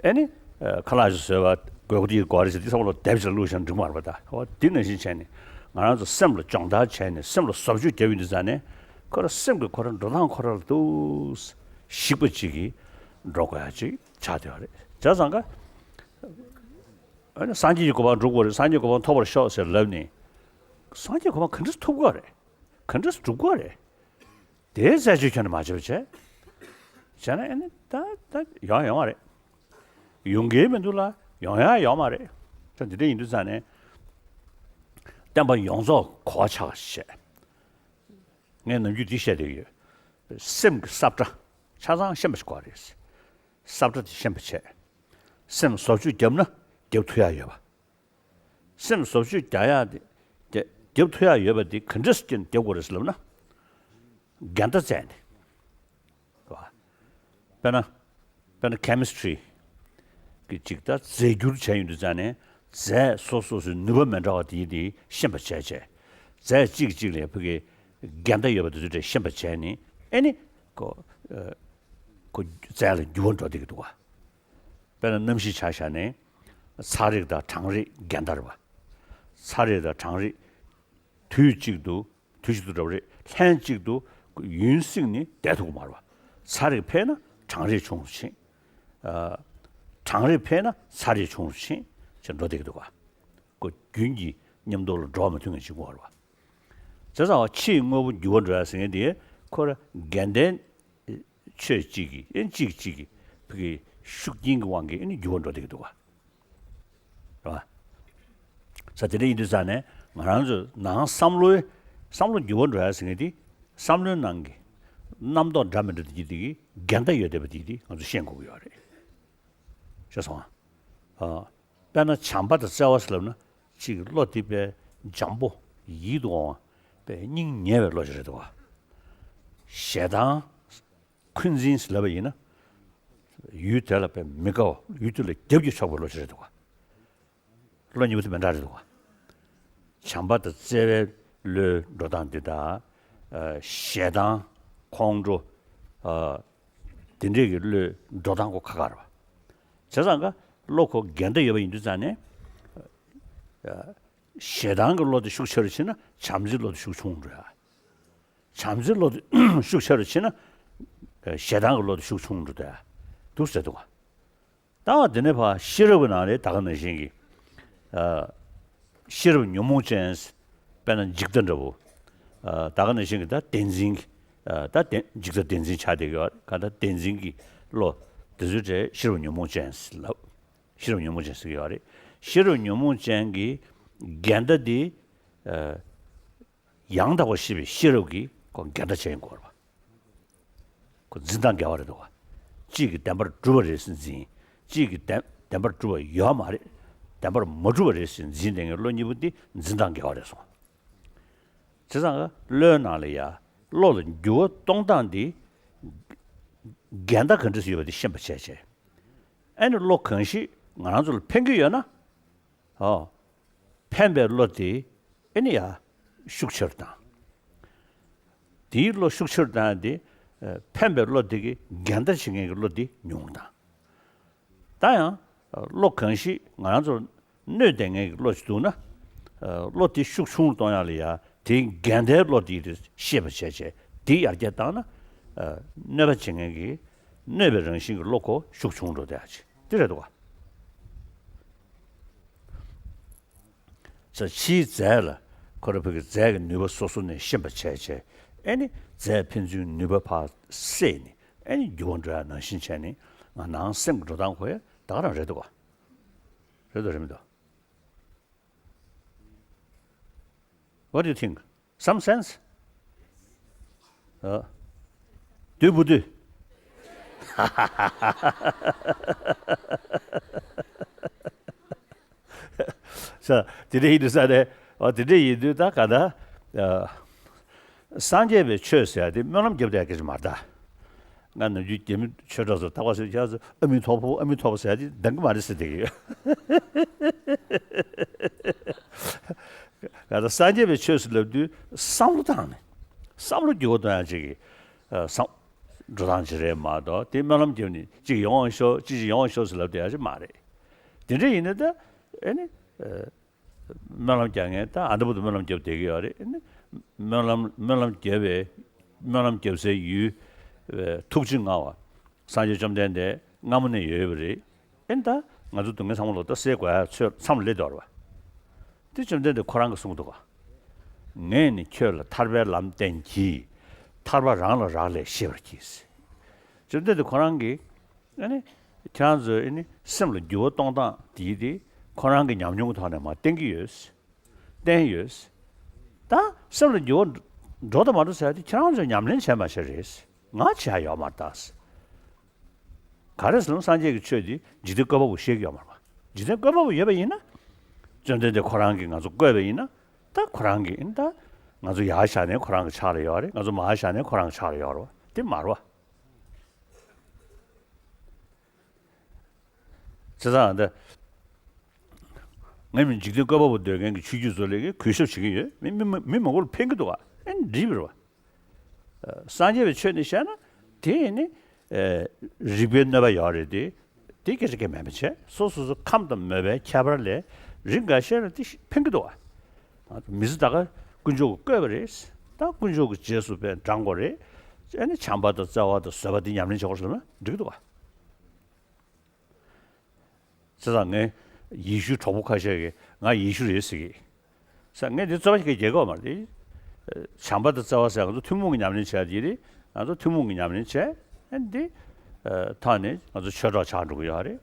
ཨེ་ནི། ཨ། ཁ་ལག་ཞིག་བཟོས་པ། དགོས་མཁོ་དེ་དགོས་རེད་ཟེར། དེ་ཚང་མ་ལ་དེབ་ཅིག་ལ་བླུགས་བཞག་ན་འགྲིག་མ་རེད་པ་ད། འོ་དེ་ནང་བཞིན་བྱས་ནས་ང་རང་ཚོ་སེམས་ལ་སྦྱོང་བརྡར་བྱས་ནས་སེམས་ལ་བཟོ་བཅོས་བརྒྱབ་ཡོང་དུས་ཙང་ནས། ཁོ་ར་སེམས་ཀྱི་ཁོ་ར་འགྲོ་སྟངས་ཁོ་ར་ལ་འདུག་སེ་ཞིག་པ་ཅིག་གིས་འགྲོ་དགོས་ཡ་ཅིག་ཆགས་བསྡད་ཡོད་རེད། བྱས་ཙང་ཀ། ཨ་ནི་སངས་རྒྱས་ཀྱི་གོ་འཕང་སྒྲུབ་དགོས་རེད། སངས་རྒྱས་གོ་འཕང་ཐོབ་པར་ཤོག་ཟེར་ལབ་ནས། སངས་རྒྱས་གོ་འཕང་ག་འདྲ་སེ་ཐོབ་དགོས་རེད། ག་འདྲ་སེ་སྒྲུབ་དགོས་རེད། དེའི་རྩད་གཅོད་ཁྱོན་ནས་མ་བྱས་པ་བྱས། བྱས་ན་ཨེ་ནི་ད་ད་ཡོང་ཡོང་བ་རེད། ཡོང་གི་མི་འདུག་ལ་ཡོང་ཡ་ཡོད་མ་རེད། ད་འདི་འདྲ་ཡིན་དུས་ཙང་ནས། བསྟན་པ་ཡོངས་རྫོགས་གོ་བ་ཆགས་པ་ཞིག་བྱས། ངས་ནམ་རྒྱུན་འདི་བཤད་བསྡད་ཡོད། སེམས་ཀྱི་ས་བཀྲ་ཆ་ཚང་ཤེས་པ་ཞིག་དགོས་རེད། ས་བཀྲ་དེ་ཤེས་པ་བྱས། སེམས་བཟོ་བཅོས་བརྒྱབ་ན་བརྒྱབ་ཐུབ་ཡ་ཡོད་པ། སེམས་བཟོ་བཅོས་རྒྱག་ཡག་དེ་རྒྱ- བརྒྱབ་ཐུབ་ཡག་ཡོད་པ་དེ་ག་འདྲ་སེ་བརྒྱབ་དགོས་རེད་ཟེར་ལབ་ན། འགལ་ཟླ་བཙལ་ནས། རེད་བ། དཔེར་ན། དཔེར་ན་ཁེ་མི་སི་ཊི་རི་གི་ཅིག་ད་རྫས་འགྱུར་བྱས་ཡོང་དུས་ཙང་ནས། རྫས་སོ་སོ་སོའི་ནུས་པ་མི་འདྲ་བ་དེ་དེ་ཤེས་པ་བྱས་བྱས། རྫས་གཅིག་གིས་གཅིག་ལ་ཕ་གི་འགལ་ཟླ་ཡོད་པ་དེ་ཚོ་དེ་ཤེས་པ་བྱས་ནས། ཨེ་ནི་ཁོ། ཨ། ཁོ་རྫས་ལ་འགྱུར་བ་འགྲོ་བསྡད་ཀྱི་འདུག་བ། དཔེར་ན་གནམ་གཤིས་ཆ་བཞག་ནས། ཚ་རེག་དང་གྲང་རེག་འགལ་ཟླ་རེད་པ། ཚ་རེག་དང་གྲང་རེག་དུས་གཅིག་ཏུ། དུས་གཅིག་ཏུ་འདྲ་པོ་རེད། ལྷན་གཅིག་ཏུ་ཡུན་བསྲིངས་ནས་བསྡད་ཐུབ་ཀྱི་མ་རེད་པ། ཚ་རེག་འཕེལ་ན་གྲང་རེག་ཆུང་རུ་ཕྱིན། ཨ། གྲང་རེག་འཕེལ་ན་ཚ་རེག་ཆུང་རུ་ཕྱིན་བྱས་འགྲོ་བསྡད་ཀྱི་འདུག་ག་ཁོ་རྒྱུན་གྱི་མཉམ་དུ་ལ་འགྲོ་བ་མི་མཐུན་ངེས་གཅིག་པོ་རེད་པ། བྱས་ཙང་ཕྱིའི་དངོས་པོ་འགྱུར་བ་འགྲོ་ཡ་ཟེར་མཁན་དེ་ཁོ་ར་འགལ་ཟླའི་ཆོས་གཅིག་གིས། ཨེ། གཅིག་གཅིག་གིས་ཕ་གི་ཤུགས་རྐྱེན་གྱི་དབང་གིས་ཨེ་ནི་འགྱུར་བ་འགྲོ་བསྡད་ཀྱི་འདུག་ག་རེད་པ། ས་དེ་འདྲ་ཡིན་དུས་ཙང་ནས་ང་རང་ཚོ་ནང་བསམ་བློའི། བསམ་བློ་འགྱུར་བ་འགྲོ་ཡ་ཟེར་མཁན་དེ། བསམ་བློའི་ནང་གི་རྣམ་རྟོག་འདྲ་མི་འདྲ་དེ་གི་དེ་གི་འགལ་ཟླ་ཡོད་བསྡད་པ་དེ་དེ་ང་ཚོ་ཤེས་དགོས་ཀྱི་ཡོད་རེད། ཤེས་སོང་ཨ། དཔེར་ན་བྱམས་པ་དང་བརྩེ་བ་ཟེར་ལབ་ན། གཅིག་བློ་དེ་དཔེ་འཇམ་པོ། ཡིད་དུ་འོང་བ། དཔེ་སྙིང་ཉེ་བའི་བློ་ཞིག་རེད་འདུག་ག་ཞེ་སྡང་འཁོན་འཛིན་ཟེར་ལབ་པ་ཡིན་ན། ཡུལ་དེ་ལ་དཔེ་མི་དགའ་བ། ཡུལ་དེ་ལ་རྒྱབ་ཀྱིས་ཕྱོགས་པའི་བློ་ཞིག་རེད་འདུག་ག་བློ་གཉིས་པོ་དེ་མི་འདྲ་རེད་འདུག་ག་བྱམས་པ་དང་བརྩེ་བའི་བློའི་འགྲོ་སྟངས་འདི་དང་། ཨ། ཞེ་སྡང་། ཁོང་ཁྲོ། ཨ། དེ་འདྲས་ཀྱི་བློའི་འགྲོ་སྟངས་ཁོ་ཁ་ཁ་རེད་པ། བྱས་ཙང་ཀ་བློ་ཁོ་འགལ་ཟླ་ཡོད་པ་ཡིན་དུས་ཙང་ནས། ཨ། ཞེ་སྡང་གི་བློ་དེ་ཤུགས་ཆེ་རུ་ཕྱིན་ན་བྱམས་བརྩེའི་བློ་དེ་ཤུགས་ཆུང་རུ་འགྲོ་ཡ། བྱམས་བརྩེའི་བློ་དེ་ཤུགས་ཆེ་རུ་ཕྱིན་ན། ཨ། ཞེ་སྡང་གི་བློ་དེ་ཤུགས་ཆུང་རུ་འགྲོ་ཡ། འདུག་ཟེར་འདུག་ག་ད་འོ་དེ་ནས་ཕར་ཤེས་རབ་ཀྱི་ནང་ལ་ད་ག་ནང་བཞིན་གྱི། ཨ། ཤེས་རབ་ཉོན་མོངས་ཅན། དཔེར་ན་འཇིག་ལྟ་འདྲ་བོ། ཨ། ད་ག་ནང་བཞིན་གྱི་ད་བདེན་འཛིན་གྱི། ཨ། ད་བདེན། འཇིག་ལྟ་བདེན་འཛིན་ཆགས་བསྡད་ཀྱི་ཡོད་རེད། ག་ད་བདེན་འཛིན་གྱི་བློ་དེ་ཚོའི་གྲས་ཤེས་རབ་ཉོན་མོངས་ཅན་ཟེར་ལབ། ཤེས་རབ་ཉོན་མོངས་ཅན་ཟེར་གྱི་ཡོད་རེད། ཤེས་རབ་ཉོན་མོངས་ཅན་གྱི་འགལ་ཟླ་དེ། ཨ། ཡང་དག་པར་ཤེས་པའི་ཤེས་རབ་ཀྱིས་ཁོ་འགལ་ཟླ་བྱེད་དགོས་རེད་པ། ཁོ་འཛིན་སྟངས་འགལ་བ་རེད་འདུག་ག་གཅིག་གིས་བདེན་པར་གྲུབ་པ་རེད་ཟེར་འཛིན། གཅིག་གིས་བདེན་བདེན་པར་གྲུབ་པ་ཡོད་མ་རེད། བདེན་པར་མ་གྲུབ་པ་རེད་ཟེར་འཛིན་བསྡད་མཁན་བློ་གཉིས་པོ་འདི་འཛིན་སྟངས་འགལ་བ་རེད་གསུངས། བྱས་ཙང་བློའི་ནང་ལ་ཡ་བློ་ལ་འགྱུར་བ་གཏོང་སྟངས་འདི་འགལ་ཟླ་ག་འདྲ་ཞིག་ཡོད་པ་འདི་ཤེས་པ་བྱས་བྱས། ཨ་ནི་བློ་གང་ཞིག་ང་རང་ཚོ་ལ་ཕན་གྱི་ཡོད་ན། ཨོ། ཕན་པའི་བློ་དེ་ཨེ་ནི་ཡ་ཤུགས་ཆེ་རུ་བཏང་། དེའི་བློ་ཤུགས་ཆེ་རུ་བཏང་ཡ་དེ། ཨ། ཕན་པའི་བློ་དེ་གི་འགལ་ཟླ་བྱེད་མཁན་གྱི་བློ་དེ་ཉུང་རུ་བཏང་། ད་ཡང་བློ་གང་ཞིག་ང་རང་ཚོར་གནོད་བསྡད་མཁན་གྱི་བློ་ཞིག་འདུག་ན། ཨ། བློ་དེ་ཤུགས་ཆུང་རུ་གཏོང་ཡ་ལ་ཡ་དེའི་འགལ་ཟླའི་བློ་དེ་ཤེས་པ་བྱས་བྱས་དེ་ཡར་རྒྱས་བཏང་ན། ཨ། གནོད་པ་བྱེད་མཁན་གྱི་གནོད་པའི་རང་བཞིན་གྱི་བློ་ཁོ་ཤུགས་ཆུང་འགྲོ་བསྡད་ཡ་ཅིག་དེ་རེད་འདུག་ག་ས་ཕྱིའི་རྫས་ལ་ཁོ་རང་ཕ་གི་རྫས་ཀྱི་ནུས་པ་སོ་སོ་ནས་ཤེས་པ་བྱས་བྱས། ཨེ་ནི་རྫས་ཕན་ཚུན་ནུས་པ་ཕར་བསྲེས་ནས་ཨེ་ནི་འགྱུར་བ་འགྲོ་ཡ་ནང་བཞིན་བྱས་ནས་ང་ནང་སེམས་ཀྱི་འགྲོ་སྟངས་ཁོ་ཡ་ད་ག་རང་རེད་འདུག་ག་རེད་འདུག་རེད་མི་འདུག What do you think? Some sense? ཨ། བདུད་པོ་བདུད། ས། དེ་འདྲ་ཡིན་དུས་ས་རེད། ཨ། དེ་འདྲ་ཡིན་དུས་ད་ག་ད། ཨ། སངས་རྒྱས་པའི་ཆོས་ཟེར་ཡ་དེ་སྨོན་ལམ་རྒྱབ་བསྡད་ཡ་སྐད་ཆ་མ་རེད་ད། ང་ནམ་རྒྱུན་རྒྱ་མི་ཆོས་གྲོགས་ཚོ་ཐག་པ་ཟེར་ཁྱེད་ཚོ་ཨ་མི་ཐོག་ཕུ་ཨ་མི་ཐོག་ཕུ་ཟེར་ཡ་དེ་འདང་གི་མ་རེད་ཟེར་བསྡད་ཀྱི་ཡོད། ང་ད་སངས་རྒྱས་པའི་ཆོས་སུ་ལབ་དུས་བསམ་བློ་བཏང་ནས་བསམ་བློ་འགྱུར་བ་གཏོང་ཡ་ཅིག་གི། ཨ། བསམ། འགྲོ་སྟངས་ཅིག་རེད་མ་གཏོགས་དེ་སྨོན་ལམ་རྒྱབ་ནས་གཅིག་ཡོང་བ་ཤོག་གཅིག་གཅིག་ཡོང་བ་ཤོག་ཟེར་ལབ་བསྡད་ཡ་ཅིག་མ་རེད། དེ་འདྲ་ཡིན་ན་ད་ཨེ་ནི། ཨ། སྨོན་ལམ་རྒྱག་མཁན་ད་ཨ་འདྲ་པོ་དུ་སྨོན་ལམ་རྒྱབ་བསྡད་ཀྱི་ཡོད་རེད། སྨོན་ལམ་སྨོན་ལམ་རྒྱབ་པའི་སྨོན་ལམ་རྒྱབ་སའི་ཡུལ་ཐུགས་རྗེ་མངའ་བ་སངས་རྒྱས་བཅོམ་ལྡན་འདས་སྔ་མོ་ནས་ཡོད་པ་རེད། ཨེ་ད་ང་ཚོ་སྡུག་བསྔལ་ཚང་མ་ལོག་ལྟ་སེལ་དགོས་ཡ་ཚོད་མཚམས་སླེབས་འདུག་རེད་བ། དེ་བཅོམ་ལྡན་འདས་ཁོ་རང་གིས་གསུངས་འདུག་ག་ངས་ནི་ཁྱོད་ལ་ཐར་པའི་ལམ་བསྟན་གྱིས། ཐར་པ་རང་ལ་རག་ལས་ཤེས་པར་གྱིས། བཅོམ་ལྡན་འདས་ཁོ་རང་གིས། ཨ་ནི། ཁྱེད་རང་ཚོས་ཨ་ནི་སེམས་ལ་འགྱུར་བ་གཏོང་སྟངས་དེ་དེ་ཁོ་རང་གི་ཉམས་མྱོང་གི་ཐོག་ནས་མར་བསྟན་གྱི་ཡོད། བསྟན་ཡོད། ད་སེམས་ལ་འགྱུར་བ་འགྲོ་དང་མ་འགྲོ་ཟེར་ཡ་དེ་ཁྱེད་རང་ཚོས་ཉམས་ལེན་བྱས་མ་བྱས་རེད། ང་བྱས་ཡོད་མ་རེད་ད། ག་རེ་ཟེར་ན་སངས་རྒྱས་ཀྱི་ཆོས་འདི་འཇིག་རྟེན་བཀོད་པ་པོ་ཤེས་ཀྱི་ཡོད་མ་རེད་པ། འཇིག་རྟེན་བཀོད་པ་པོ་ཡོད་པ་ཡིན་ན། བཅོམ་ལྡན་འདས་ཁོ་རང་གིས་ང་ཚོ་བཀོད་པ་ཡིན་ན། ད་ཁོ་རང་གིས་ཨ་ནི་ད། ང་ཚོ་ཡར་བཞག་ནའི་ཁོ་རང་གི་ཕྱག་ལ་ཡོད་རེད། ང་ཚོ་མར་བཞག་ནའི་ཁོ་རང་གི་ཕྱག་ལ་ཡོད་རེད་པ། དེ་མ་རེད་པ། བྱས་ཙང་འདི། ང་མི་འཇིག་རྟེན་བཀོད་པ་པོ་འདོད་མཁན་གྱི་ཆོས་བརྒྱུད་ཚོ་ལ་གི་གུས་ཞབས་བྱེད་ཀྱི་ཡོད། མི་མི་མི་མང་པོ་ལ་ཕན་གྱི་འདུག་ག་ཨེ་འགྲིག་པ་རེད་པ། སངས་རྒྱས་པའི་ཆོས་ནས་བཤད་ན་དེ་ནི། ཨ། རིགས་པའི་གནོད་པ་ཡོད་རེད་དེ། དེ་སྐད་ཆ་སྐད་མེད་པ་བྱས། སོ་སོ་སོ་ཁམས་དང་མོས་པའི་ཁྱད་པར་ལས་རིགས་འགའ་ཤས་ལ་དེ་ཕན་གྱི་འདུག་ག་མི་ཚེ་ད་ག་དཀོན་མཆོག་གིས་བཀོད་པ་རེད། ད་དཀོན་མཆོག་གི་རྗེས་སུ་ཕན་འབྲང་དགོས་རེད། ཨ་ནི་བྱམས་པ་དང་བརྩེ་བ་དང་བཟོད་པ་དེ་ཉམས་ལེན་བྱེད་དགོས་ཟེར་ན་འགྲིག་གི་འདུག་ག་བྱས་ཙང་ངས་ཡེ་ཤུའི་གྲོགས་པོ་ཁ་ཤས་ཀྱིས་ང་ཡེ་ཤུ་རེད་ཟེར་གི། ས་ངས་འདི་རྩོད་པ་ཞིག་རྒྱག་གི་ཡོད་མ་རེད། བྱམས་པ་དང་བརྩེ་བ་ཟེར་ང་ཚོ་ཐུན་མོང་གི་ཉམས་ལེན་བྱས་དེ་རེད། ང་ཚོ་ཐུན་མོང་གི་ཉམས་ལེན་བྱས། ཨ་འདི་ཐོག་ནས་ང་ཚོ་ཆོས་གྲོགས་ཆགས་འགྲོ་གི་ཡོད་རེད།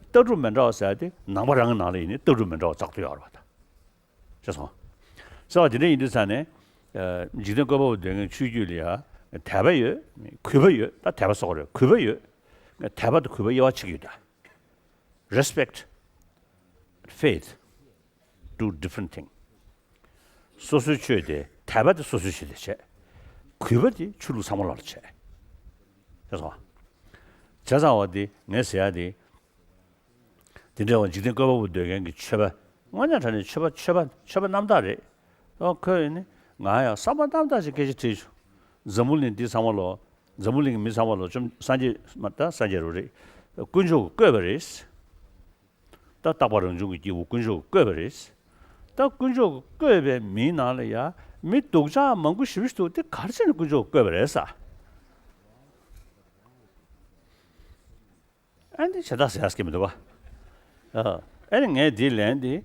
ལྟ་གྲུབ་མི་འདྲ་བ་ཟེར་དེ་ནང་པ་རང་གི་ནང་ལ་ཡིན་ནའི་ལྟ་གྲུབ་མི་འདྲ་བ་ཙག་ཏུ་ཡོད་རེད་པ་ད། ཤེས་སོང་། ཟེར་བ་དེ་འདྲ་ཡིན་དུས་ས་ནས། འཇིག་རྟེན་བཀོད་པ་པོ་འདོད་མཁན་ཆོས་བརྒྱུད་ལ་ཡ་དད་པ་ཡོད། གུས་པ་ཡོད། ད་དད་པ་སོགས་རེད། གུས་པ་ཡོད། དད་པ་དང་གུས་པ་དབྱེ་བ་ཕྱེ་གི་ཡོད་ད། Respect, faith, two different things. སོ་སོའི་ཆོས་དེ་དད་པ་དེ་སོ་སོའི་ཆོས་དེ་བྱས། གུས་པ་དེ་ཆོས་ལུགས་ཚང་མ་ལ་བྱས། ཤེས་སོང་། བྱས་ཙང་བ་དེ་ངས་ཟེར་ཡ་དེ། དེ་འདྲ་བ་འཇིག་རྟེན་བཀོད་པ་པོ་འདོད་མཁན་གྱི་ཆོས་པ། དངོས་གནས་དྲང་གནས་ཆོས་པ་ཆོས་པ་ཆོས་པ་རྣམ་དག་རེད། ཨོ་ཁོས་ནི་ང་ཡང་བསམ་པ་རྣམ་དག་ཅིག་སྐད་ཆ་དྲིས་བྱུང་། འཛམ་བུ་གླིང་འདི་ཚང་མ་ལོ། འཛམ་བུ་གླིང་གི་མི་ཚང་མ་ལོ་བཅོམ་སངས་རྒྱས་མ་ད་སངས་རྒྱས་རུ་རེད། དཀོན་མཆོག་གིས་བཀོད་པ་རེད། ད་རྟག་པ་རང་བྱུང་གི་སྐྱེས་བུ་དཀོན་མཆོག་གིས་བཀོད་པ་རེད། ད་དཀོན་མཆོག་གིས་བཀོད་པའི་མིའི་ནང་ལ་ཡ་མི་སྡུག་ཅག་མང་པོ་ཞེ་པོ་ཞིག་འདུག་དེ་ག་རེ་བྱས་ནས་དཀོན་མཆོག་གིས་བཀོད་པ་རེད་ས། ཨ་འདི་བྱེ་བྲག་ཟེར་ཡག་གི་མི་འདུག་བ། ཨ་ཨ་ནི་ངས་འདིའི་ལན་འདི།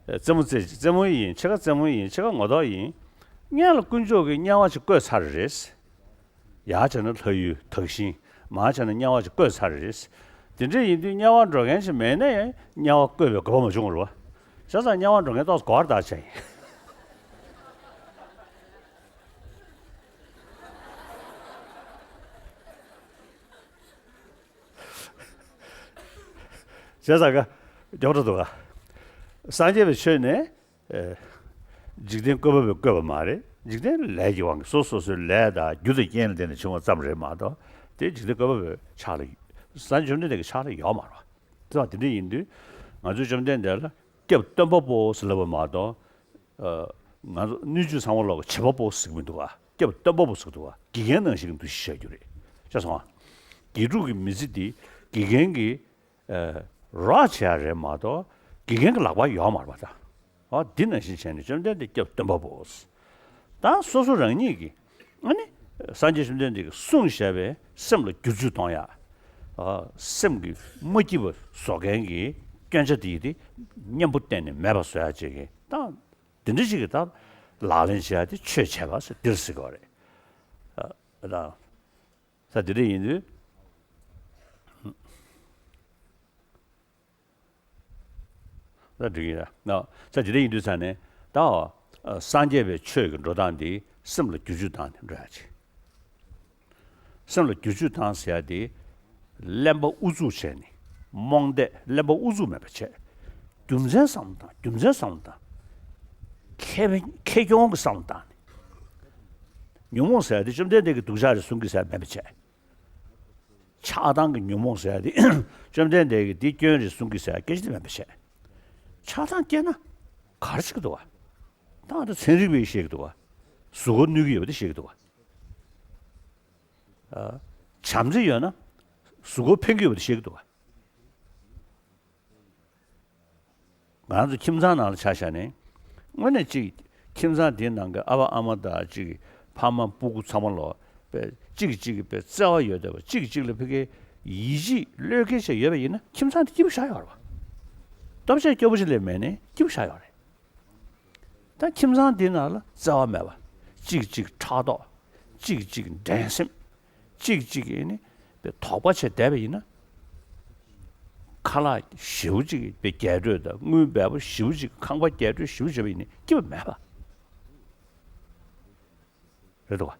རྩེད་མོ་རྩེ་རྩེད་མོ་ཡིན་ཕྱེད་ཀ་རྩེད་མོ་ཡིན་ཕྱེད་ཀ་ངོ་ཐོག་ཡིན། སྔོན་ལ་དཀོན་མཆོག་གིས་དམྱལ་བ་ཅིག་བཀོད་ཚར་རེད། ཡར་བྱས་ན་ལྷ་ཡུལ་དག་ཞིང་མར་བྱས་ན་དམྱལ་བ་ཅིག་བཀོད་ཚར་རེད། དེ་འདྲ་ཡིན་དུས་དམྱལ་བ་འགྲོ་མཁན་ཞིག་མེད་ན་ཡང་དམྱལ་བ་བཀོད་པའི་དགོས་པ་མ་བྱུང་བ་རེད་བ། བྱས་ཙང་དམྱལ་བ་འགྲོ་མཁན་ཏོག་ཙམ་གོ་བར་ཐག་ཆོད་ཡིན། བྱས་ཙང་ཀ་མགྱོགས་འགྲོ་འདུག་ག་སངས་རྒྱས་པའི་ཆོས་ནི། ཨེ། འཇིག་རྟེན་བཀོད་པ་པོས་བཀོད་པ་མ་རེད། འཇིག་རྟེན་ལས་ཀྱི་དབང་གིས་སོ་སོ་སོའི་ལས་དང་རྒྱུ་དང་རྐྱེན་ལ་བརྟེན་ནས་བྱུང་བ་ཙམ་རེད་མ་གཏོགས། དེ་འཇིག་རྟེན་བཀོད་པ་པོའི་ཕྱག་ལ། སངས་རྒྱས་བཅོམ་ལྡན་འདས་ཀྱི་ཕྱག་ལ་ཡོད་མ་རེད་པ། དེ་དང་དེ་འདྲ་ཡིན་དུས། ང་ཚོས་བཅོམ་ལྡན་འདས་ལ་སྐྱབས་སྟོན་པ་པོ་ཟེར་ལབ་པ་མ་གཏོགས། ཨ། ང་ཚོ་སྣོད་བཅུད་ཚང་མ་ལོག་གི་བྱེད་པ་པོ་ཟེར་གྱི་མི་འདུག་ག་སྐྱབས་སྟོན་པ་པོ་ཟེར་གྱི་འདུག་ག་དགེ་རྒན་ནང་བཞིན་གྱི་འདུ་ཤེས་བྱ་རྒྱུ་རེད། ཤེས་སོང་ང་། དགེ་ཕྲུག་གི་མི་ཚེ་འདི་དགེ་རྒན་གྱིས། ཨ། རོགས་བྱེད་ཡ་རེད་མ་གཏོགས། དགེ་རྒན་གྱི་ལག་པར་ཡོད་མ་རེད་པ་ད། ཨ། འདི་ནང་བཞིན་བྱས་ནས་བཅོམ་ལྡན་འདས་སྐྱབས་སྟོན་པ་པོ། ད་སོ་སོ་རང་ཉིད་ཀྱིས། ཨ་ནི། སངས་རྒྱས་བཅོམ་ལྡན་འདས་ཀྱིས་གསུངས་བཞག་པའི་སེམས་ལ་བསྒྱུར་བཅོས་གཏོང་ཡ། ཨ། སེམས་ཀྱི་མ་སྐྱིད་པ་བཟོ་མཁན་གྱི་སྐྱོན་ཆ་དེ་ཡི་དེ་གཉེན་པོ་བསྟེན་ནས་མེད་པ་བཟོ་ཡ་བྱེད་མཁན་དང་། དེ་འདྲ་ཞིག་གི་ད་ལག་ལེན་བྱེད་ཡ་དེ་ཆོས་བྱེད་པ་ཟེར་འདིར་ཟེར་དགོས་རེད། ཨ། ད་ས་དེ་འདྲ་ཡིན་དུས། ད་འགྲིག་གི་ཡིན་ན། ས་དེ་འདྲ་ཡིན་དུས་ས་ནས་ད། ཨ། སངས་རྒྱས་པའི་ཆོས་ཀྱི་འགྲོ་སྟངས་འདི་སེམས་ལ་བསྒྱུར་བཅོས་བཏང་ནས་འགྲོ་ཡ་ཆེ། སེམས་ལ་བསྒྱུར་བཅོས་བཏང་ཟེར་ཡ་དེ། གླེན་པ་ཨུ་ཚུགས་བྱས་ནས་རྨོངས་དད་གླེན་པ་ཨུ་ཚུགས་མེད་པ་བྱས། རྒྱུ་མཚན་བསམ་བློ་བཏང་རྒྱུ་མཚན་བསམ་བློ་བཏང་། ཁེ་ཕན་ཁེ་གྱོང་གི་བསམ་བློ་བཏང་ནས། ཉོན་མོངས་ཟེར་ཡ་དེ་བཅོམ་ལྡན་འདས་ཀྱིས་སྡུག་ཅག་རེད་གསུང་གི་ཟེར་ཡ་མེད་པ་བྱས། ཆགས་སྡང་གི་ཉོན་མོངས་ཟེར་ཡ་དེ་བཅོམ་ལྡན་འདས་ཀྱིས་འདི་སྐྱོན་རེད་གསུང་གི་ཟེར་ཡ་སྐད་ཆ་དེ་མེད་པ་བྱས། ཆགས་སྡང་སྐྱེས་ན་ག་རེ་བྱེད་ཀྱི་འདུག་བ། ད་ང་ཚོ་ཚན་རིག་པས་བཤད་ཀྱི་འདུག་བ། གཟུགས་པོ་གནོད་ཀྱི་ཡོད་པ་དེ་བཤད་ཀྱི་འདུག་བ། ཨ། བྱམས་བརྩེ་ཡོད་ན་གཟུགས་པོ་ཕན་གྱི་ཡོད་པ་དེ་བཤད་ཀྱི་འདུག་བ། ང་རང་ཚོ་ཁྱིམ་ཚང་ནང་ལ་ཆ་བཞག་ནས། དངོས་གནས་གཅིག་ཁྱིམ་ཚང་དེའི་ནང་གི་ཨ་ཕ་ཨ་མ་དང་གཅིག་ཕ་མ་སྤུ་གུ་ཚང་མ་ལོ། པའི་གཅིག་གིས་གཅིག་གི་པའི་བརྩེ་བ་ཡོད་བསྡད་པ། གཅིག་གིས་གཅིག་ལ་ཕ་གིའི་ཡིད་ཆེས་བློས་འགེལ་བྱས་ཡོད་པ་ཡིན་ན། ཁྱིམ་ཚང་དེ་སྐྱིད་པོ་ཞེ་དྲག་ཡོད་རེད་པ། སྟོབས་ཆེ་སྐྱོ་པོ་ཞིག་ལས་མེད་ནའི་སྐྱིད་པོ་ཞེ་དྲག་ཡོད་རེད། ད་ཁྱིམ་ཚང་འདི་ནང་ལ་བརྩེ་བ་མེད་པ། གཅིག་གཅིག་ཕྲག་དོག་གཅིག་གཅིག་འགྲན་སེམས། གཅིག་གཅིག་གིས་ནི་དོགས་པ་བྱས་བསྡད་པ་ཡིན་ན། ཁ་ལག་ཞེ་པོ་ཅིག་པའི་རྒྱས་སྤྲོས་དང་དངུལ་འབེལ་པོ་ཞེ་པོ་ཅིག་ཁང་པ་རྒྱས་སྤྲོས་ཞེ་པོ་བྱས་པ་ཡིན་ན་སྐྱིད་པ་མེད་པ་རེད་འདུག་ག་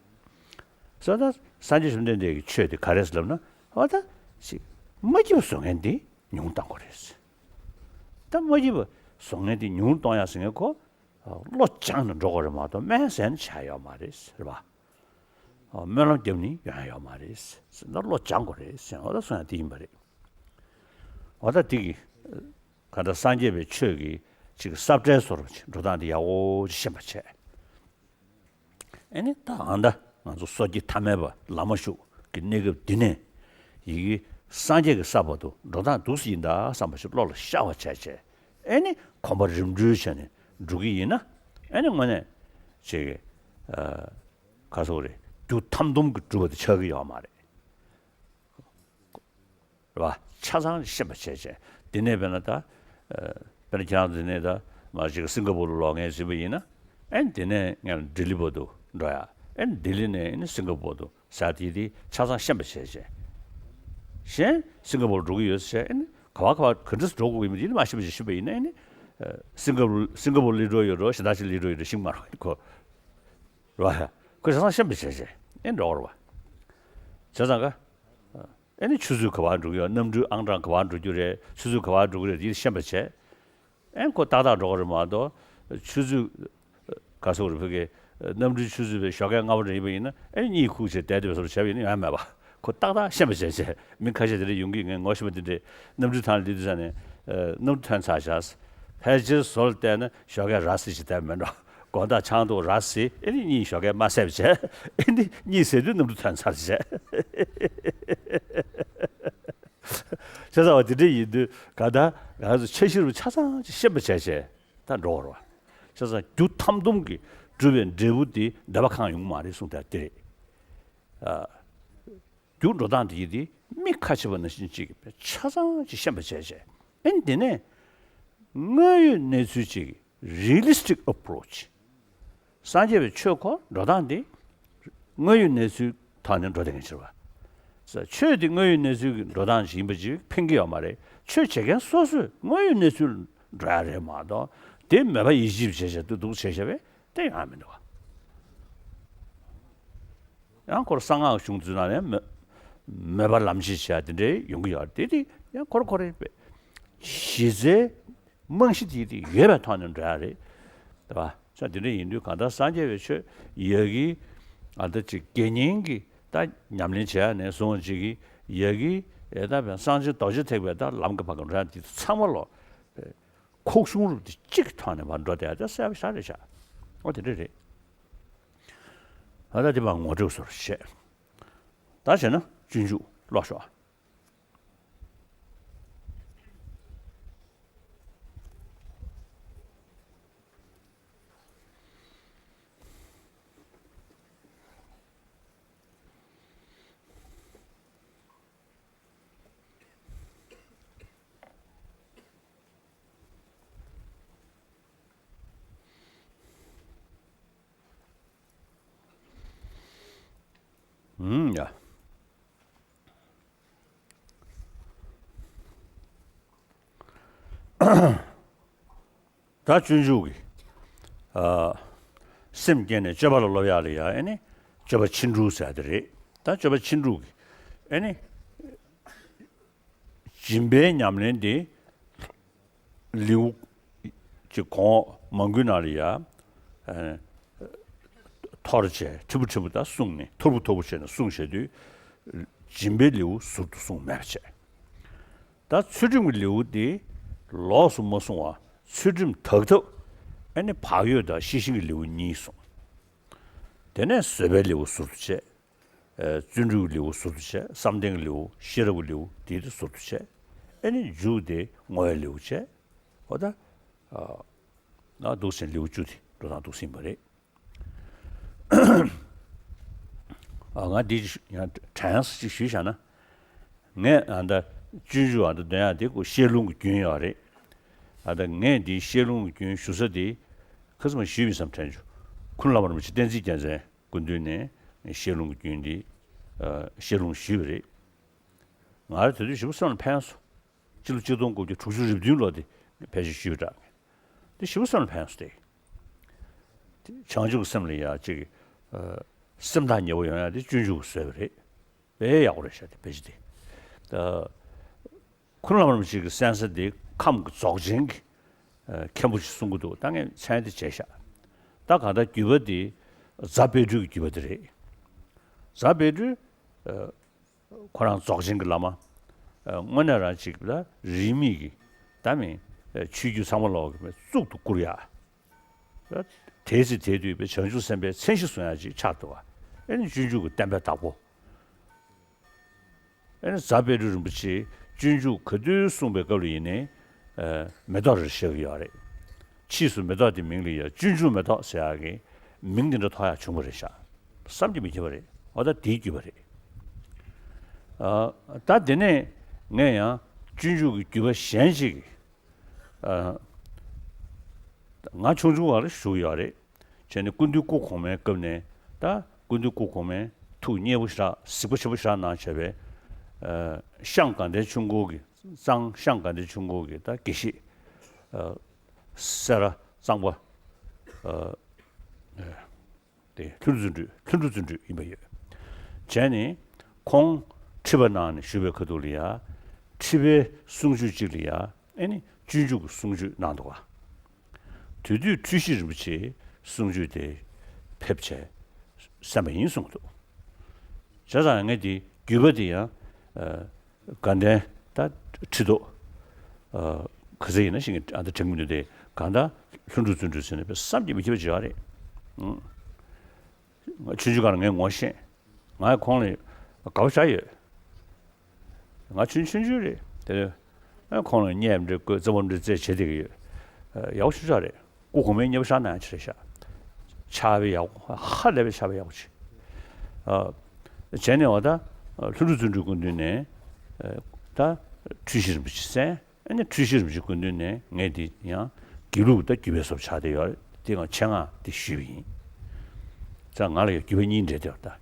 སོ་ད་སངས་རྒྱས་བཅོམ་ལྡན་འདས་ཀྱི་ཆོས་དེ་ག་རེ་ཟེར་ལབ་ན། འོ་ད་ཅིག་མ་སྐྱིད་པ་བཟོ་མཁན་དེ་ཉུང་གཏོང་དགོས་རེད། ད་མ་སྐྱིད་པ་བཟོ་མཁན་དེ་ཉུང་གཏོང་ཡག་ཟེར་མཁན་ཁོ། བློ་སྦྱངས་ནས་འགྲོ་དགོས་རེད་མ་གཏོགས་སྨན་ཟས་ནས་བྱ་ཡག་ཡོད་མ་རེད། རེད་པ། སྨོན་ལམ་བརྒྱབ་ནས་ཡོང་ཡག་ཡོད་མ་རེད། ད་བློ་སྦྱང་དགོས་རེད་ཟེར་ནས་འོ་ད་གསུང་ཡག་དེ་ཡིན་པ་རེད། འོ་ད་དེ་གི། གང་ལྟར་སངས་རྒྱས་པའི་ཆོས་ཀྱི་ཅིག་ས་བཀྲའི་བཟོ་འདྲ་ཅིག་འགྲོ་སྟངས་དེ་ཡག་པོ་ཅིག་ཤེས་པ་བྱས། ཨེ་ནི་ད་ཨང་ད་ང་ཚོ་སོ་སྐྱེ་ཐ་མལ་པ་ལ་མ་ཞུགས་ཀྱི་གནས་སྐབས་འདི་ནས་ཡི་གེ་སངས་རྒྱས་ཀྱི་ས་བར་དུ་འགྲོ་སྟངས་འདུག་སེ་ཡིན་ད་བསམ་པ་ཞིག་བློ་ལ་ཤར་བ་བྱས་བྱས། ཨེ་ནི་གོམ་པ་རིམ་གྲོ་བྱས་ནས་འགྲོ་གི་ཡིན་ན། ཨེ་ནི་དངོས་གནས་ཅིག་ག་ཟེར་དགོས་རེད། རྒྱུ་ཐམ་དུམ་གྱི་གྲུབ་པ་དེ་ཆགས་ཀྱི་ཡོད་མ་རེད། རེད་པ། ཆ་ཚང་ཤེས་པ་བྱས་བྱས། དེ་ནས་དཔེར་ན་ད། ཨ། དཔེར་ན་ཁྱེད་རང་དེ་ནས་ད་མར་ཅིག་སིང་ག་པུར་ལ་ལོག་མཁན་ཟེར་བ་ཡིན་ན། ཨེ་ནི་དེ་ནས་ངས་ལྡི་ལི་བར་དུ་འགྲོ་ཡ། ཨེ་ནི་ལྡི་ལི་ནས་ཨེ་ནི་སིང་ག་པུར་དུ་ཟེར་དེ་དེ་ཆ་ཚང་ཤེས་པ་བྱས་བྱས། གཞན་སིང་ག་པུར་འགྲོ་གི་ཡོད་ཟེར་བྱས། ཨེ་ནི་ག་པར་ག་པར་ག་འདྲས་འགྲོ་དགོས་ཀྱི་མིན་དེ་ནི་མ་ཤེས་པ་བྱས་ཤེས་པ་ཡིན་ན། ཨེ་ནི། ཨ། སིང་ག་པུར་སིང་ག་པུར་སླེབས་འགྲོ་ཡོད་འགྲོ། གཞན་དག་ཅིག་སླེབས་འགྲོ་ཡོད་འགྲོ་ཤེས་ཀྱི་མ་རེད་ཁོ། རེད་པ། ཁོ་ཆ་ཚང་ཤེས་པ་བྱས་བྱས་ཨེ་འགྲོ་བ་རེད་པ། བྱས་ཙང་ཀ་ཨེ་ནི་ཆུ་ཚོད་ག་པར་འགྲོ་གི་ཡོད། གནམ་གྲུའི་ཨང་གྲངས་ག་པར་འགྲོ་རྒྱུ་རེད། ཆུ་ཚོད་ག་པར་འགྲོ་གི་རེད། དེ་ཤེས་པ་བྱས། ཨེ་ཁོ་ཏག་ཏག་འགྲོ་གི་རེད་མ་གཏོགས། ཆུ་ཚོད་ག་ཟེར་དགོས་རེད། ཕ་གི་གནམ་གྲུའི་ཆུ་ཚོད་པའི་ཞོགས་ཀའི་ལྔ་པ་འདྲ་ཡིན་པ་ཡིན་ན། ཨེ་གཉིད་ཁུག་བྱས་བསྡད་བསྡད་པའི་བཟོ་འདྲ་བྱས་པ་ཡིན་ན་ཡོང་ཡ་མེད་པ། ཁོ་ཏག་ཏག་ཤེས་པ་བྱས་བྱས། མི་ཁ་ཤས་དེ་འདྲ་ཡོང་གི། ངས་ངོ་ཤེས་པ་དེ་འདྲས་གནམ་གྲུ་ཐང་ལ་སླེབས་དུས་ཙ་ནས། ཨ། གནམ་གྲུ་ཐོན་ཚར་ཤག་ཕལ་ཆེར་ཟུར་ལ་བལྟས་ན་ཞོགས་ཀས་ར་བཟི་ཞིག་བསྡད་མེད་འགྲོ། དགོང་དག་ཆང་འཐུང་ར་བཟི། ཨེ་ནི་གཉིད་ཞོགས་ཀས་མ་སད་པ་བྱས། ཨེ་ནི་གཉིད་སད་དུས་གནམ་གྲུ་ཐོན་ཚར་བྱས། བྱས་ཙང་བ་དེ་འདྲ་ཡིན་དུས་ག་ད་ང་ཚོ་འཆར་གཞི་རུ་ཆ་ཚང་ཅིག་ཤེས་པ་བྱས་བྱས་ད་འགྲོ་བར་བ། བྱས་ཙང་རྒྱུ་ཐམ་དུམ་གྱིས་གྲུབ་པའི་འབྲས་བུ་དེ་འདོད་པ་ཁེངས་ཡོང་གི་མ་རེད་གསུངས་དེ་རེད། ཨ། རྒྱུ་འགྲོ་སྟངས་དེ་ཡིན་དེ་མི་ཁ་ཕྱེ་བ་ནང་བཞིན་ཅིག་ཆ་ཚང་ཅིག་ཤེས་པ་བྱས་བྱས། ཨེ་ནི་དེ་ནས་དངོས་ཡོད་གནས་ཚུལ་ཅིག realistic approach། སངས་རྒྱས་པའི་ཆོས་ཁོ་འགྲོ་སྟངས་འདི་དངོས་ཡོད་གནས་ཚུལ་ཐོག་ནས་འགྲོ་བསྡད་མཁན་ཕྱིར་བ། ཆོས་འདི་དངོས་ཡོད་གནས་ཚུལ་གྱི་འགྲོ་སྟངས་ཤིག་ཡིན་པ་ཅིག་ཕན་གྱི་ཡོད་མ་རེད། ཆོས་བྱེད་མཁན་སོ་སོས་དངོས་ཡོད་གནས་ཚུལ་འགྲོ་ཡ་རེད་མ་གཏོགས། དེ་མོས་པ་ཡིད་ཆེས་བྱས་བྱས་འདུག་འདུག་བྱས་བྱས་པས་དེ་ཡོང་ཡ་མི་འདུག་བ། ཡང་ཁོར་གསང་སྔགས་གཞུང་འཛུལ་ན་ནས་མོས་མོས་པ་ལམ་ཤེས་བྱས་དེ་འདྲའི་ཡོང་གི་ཡོད་རེད། དེ་དེ་ཡང་ཁོར་ཁོ་རེ་པས། གཞི་རྩའི་རྨང་གཞི་དེ་དེ་ཡོད་པའི་ཐོག་ནས་འགྲོ་ཡ་རེད། རེད་པ། ས་དེ་འདྲ་ཡིན་དུས་གང་ལྟར་སངས་རྒྱས་པའི་ཆོས་ཡ་གི་ཨ་ད་ཅིག་དགེ་བསྙེན་གྱི་ད་ཉམས་ལེན་བྱེད་ཡ་ནས་བཟུང་ཅིག་གི་ཡ་གི་ཨེ་ད་བས་སངས་ཆེན་རྡོ་རྗེ་ཐེག་པའི་ད་ལམ་གྱི་བར་གྱི་འགྲོ་ཡ་དེ་ཚང་མ་ལོ་ཁོག་གཞུང་རུབ་དེ་གཅིག་གི་ཐོག་ནས་མར་འགྲོ་བསྡད་ཡ་དེ་གསལ་པོ་ཞེ་དྲག་རེད་ཤག་ཨོ་དེ་འདྲ་རེད། ཨ་ད་དེ་བ་ངོ་སྤྲོད་སོར་བཤད། ད་བྱས་ན་སྤྱོད་འཇུག་ཀློག་ཤོག་ཨ། ཨུམ་ཡ། ད་སྤྱོད་འཇུག་གི་ཨ་སེམས་བསྐྱེད་ནས་སྤྱོད་པ་ལ་སློབ་ཡག་ལ་ཡ་ཨེ་ནི་སྤྱོད་པ་ཕྱིན་དྲུག་ཟེར་ཡ་དེ་རེད། ད་སྤྱོད་པ་ཕྱིན་དྲུག་གི་ཨེ་ནི་སྦྱིན་པའི་ཉམས་ལེན་དེ་ལེའུ་གཅིག་གོང་མང་པོའི་ནང་ལ་ཡ་ཨ་ཐོར་བྱས་ཕྲི་བུ་ཕྲི་བུ་ད་གསུངས་ནས་ཐོར་བུ་ཐོར་བུ་བྱས་ནས་གསུངས་བྱས་དུས་སྦྱིན་པའི་ལེའུ་ཟུར་དུ་གསུངས་མེད་པ་བྱས། ད་ཚུལ་ཁྲིམས་ཀྱི་ལེའུ་དེ་ལོགས་སུ་མ་གསུངས་པར་ཚུལ་ཁྲིམས་དག་ཐབས་ཨ་ནི་བག་ཡོད་དང་ཤེས་བཞིན་གྱི་ལེའུ་གཉིས་གསུངས། དེ་ནས་བཟོད་པའི་ལེའུ་ཟུར་དུ་བྱས། ཨ་བརྩོན་འགྲུས་ཀྱི་ལེའུ་ཟུར་དུ་བྱས། བསམ་གཏན་གྱི་ལེའུ། ཤེས་རབ་ཀྱི་ལེའུ་དེ་དེ་ཟུར་དུ་བྱས། ཨ་ནི་མཇུག་དེ་བསྔོ་བའི་ལེའུ་བྱས། འོ་ད་ཨ་ན་འདུག་ཟིན་ལེའུ་བཅུ་དེ་འགྲོ་སྟངས་འདུག་ཟིན་པ་རེད། ཨ་ང་འདི་ཡང་དྲན་ཅིག་ཞུས་བཞག་ན། ངས་ཨ་ད་སྤྱོད་འཇུག་ཨ་ད་འདོན་ཡག་དེ་ཁོ་བཤད་ལུང་གི་རྒྱུན་ཡོད་རེད། ཨ་ད་ངས་འདི་བཤད་ལུང་གི་རྒྱུན་ཞུ་ས་དེ་ཁ་སང་ཞུས་མིན་བསམ་དྲན་བྱུང་། ཁུན་བླ་མ་རིན་པོ་ཆེ་བསྟན་འཛིན་རྒྱལ་མཚན་སྐུ་མདུན་ནས་བཤད་ལུང་གི་རྒྱུན་འདི་ཨ་བཤད་ལུང་ཞུས་པ་རེད། ང་རང་དེ་དུས་ཞེ་པོ་སེམས་ལ་ཕན་སོང་། སྤྱི་ལོ་གཅིག་སྟོང་དགུ་བརྒྱ་དྲུག་ཅུ་རེ་བདུན་ལོ་དེ་ཕལ་ཆེར་ཞུས་པ་འདྲ། དེ་ཞེ་པོ་སེམས་ལ་ཕན་སོང་སྟེ། བྱང་ཆུབ་ཀྱི་སེམས་ལ་ཡ་གཅིག་ཨ་སེམས་ཐག་ཉེ་པོ་ཡོང་ཡ་དེ་སྤྱོད་འཇུག་གིས་བཟོས་པ་རེད། དཔེ་ཡག་པོ་རེད་ཤག་དེ་དཔེ་ཆ་དེ། ཨ་ཁུན་བླ་མ་རིན་པོ་ཆེ་གི་གསན་ས་དེ་ཁམས་ཀྱི་རྫོགས་ཆེན་གྱི་ཨ་མཁན་པོ་ཞིག་གསུང་གི་འདུག་ད་ངས་མཚན་དེ་བརྗེད་ཤག་ད་གང་ལྟར་བརྒྱུད་པ་དེ་རྫ་དཔལ་སྤྲུལ་གྱི་བརྒྱུད་པ་དེ་རེད། རྫ་དཔལ་སྤྲུལ་ཨ་ཁོ་རང་རྫོགས་ཆེན་གྱི་བླ་མ། ཨ་དངོས་གནས་རང་ཅིག་ལ་རིས་མེད་ཀྱི་ད་མིན་ཨ་ཆོས་བརྒྱུད་ཚང་མ་ལོག་གི་གཙུག་ཏུ་བཀུར་ཡ། དེའི་ཚེ་དེའི་དུས་པའི་བྱང་ཆུབ་སེམས་དཔའི་མཚན་གཞི་བཟུང་ཡ་ཅིག་ཆགས་འདུག་བ། ཨེ་ནི་སྤྱོད་འཇུག་གི་བསྟན་པའི་བདག་པོ། ཨེ་ནི་རྫ་དཔལ་སྤྲུལ་རིན་པོ་ཆེས་སྤྱོད་འཇུག་ག་དུས་གསུངས་པའི་སྐབས་ལ་ཡིན་ནའི་ཨ་མེ་ཏོག་རེ་བཞག་གི་ཡོད་རེད། ཕྱིས་སུ་མེ་ཏོག་དེ་མིང་ལ་ཡ་སྤྱོད་འཇུག་མེ་ཏོག་ཟེར་ཡག་གི་མིང་དེ་འདྲ་ཐོགས་ཡག་བྱུང་བ་རེད་ཤག་བསམ་གྱིས་མི་ཁྱབ་པ་རེད། འོ་ད་དེའི་བརྒྱུད་པ་རེད། ཨ་ད་དེ་ནས་ངས་ཡང་སྤྱོད་འཇུག་གི་བརྒྱུད་པ་གཞན་ཞིག་ཨ་ང་ཆུང་ཆུང་བ་ལ་ཞུགས་ཡོད་རེད། བྱས་ནས་སྐུ་མདུན་སྐུ་གོང་མའི་སྐབས་ནས་ད་སྐུ་མདུན་སྐུ་གོང་མའི་ཐུགས་མཉེས་པོ་ཞེ་དྲག་གཟིགས་པ་ཆེན་པོ་ཞེ་དྲག་གནང་བྱས་པའི་ཨ་ཤངས་དགའ་ལྡན་ཆོས་འཁོར་གྱི་གཙང་ཤངས་དགའ་ལྡན་ཆོས་འཁོར་གྱི་ད་དགེ་བཤེས་ཨ་སེ་ར་གཙང་པ་ཨ་དེ་ལྷུན་གྲུབ་བརྩོན་འགྲུས། ལྷུན་གྲུབ་བརྩོན་འགྲུས་ཡིན་པ་ཡོད། བྱས་ནས་ཁོང་ཁྲི་པ་གནང་ནས་བཞུགས་པའི་ཁ་ཐུག་ལ་ཡ་ཁྲི་པའི་གསུང་ཆོས་གཅིག་ལ་ཡ་ཨེ་ནི་སྤྱོད་འཇུག་གི་གསུང་ཆོས་གནང་འདུག་ག་དེ་དུས་འཁྲུལ་ཞིག་རིན་པོ་ཆེའི་གསུང་ཆོས་དེ་ཕེབས་བྱས་གསན་པ་ཡིན་གསུངས་འདུག་བྱས་ཙང་ངས་དེ་བརྒྱུད་པ་དེ་ཡང་ཨ་དགའ་ལྡན་ད་ཁྲི་ཐོག་ཨ་ག་ཚོད་ཡིན་ན་ཤེས་ཀྱི་ཨ་ད་དྲན་གྱི་མི་འདུག་སྟེ། གང་ལྟར་ལྷུན་གྲུབ་བརྩོན་འགྲུས་ཟེར་ནས་དཔེ་བསམ་གྱིས་མི་ཁྱབ་པ་ཅིག་ཡོད་རེད། ཨང་། ཆུང་ཆུང་སྒང་ལ་ངས་ངོ་ཤེས། ང་ཁོང་ལ་དགའ་པོ་ཞེ་དྲག་ཡོད། ང་ཆུང་ཆུང་ཆུང་རེད་དེ། ཨ་ཁོང་ལ་བརྙས་འདྲ་བཀོད་རྩེད་མོ་འདྲ་རྩེད་བྱེད་བསྡད་ཀྱི་ཡོད། ཨ་ཡག་པོ་ཞེ་དྲག་རེད། སྐུ་གོང་མའི་མཉེས་པོ་ཞེ་དྲག་གནང་ཡ་ཅིག་རེད་ཤག་ཕྱག་དཔེ་ཡག་པོ་ཧ་ལས་པའི་ཕྱག་དཔེ་ཡག་པོ་ཅིག་ཨ་བྱས་ནས་འོ་ད་ལྷུན་གྲུབ་བརྩོན་འགྲུས་སྐུ་མདུན་ནས་ཨ་ད་འཁྲུལ་ཞིག་རིན་པོ་ཆེ་གསན། ཨ་ནི་འཁྲུལ་ཞིག་རིན་པོ་ཆེ་སྐུ་མདུན་ནས་ངས་འདི་ཡང་དགེ་ལུགས་ད་བརྒྱུད་པའི་བཟོ་ཆགས་བསྡད་ཡོད་རེད། དེ་ང་ཆེད་མངགས་དེ་ཞུས་པ་ཡིན། ཙང་ང་ལ་ཡང་བརྒྱུད་པ་གཉིས་འདྲེས་བསྡད་ཡོད་ད།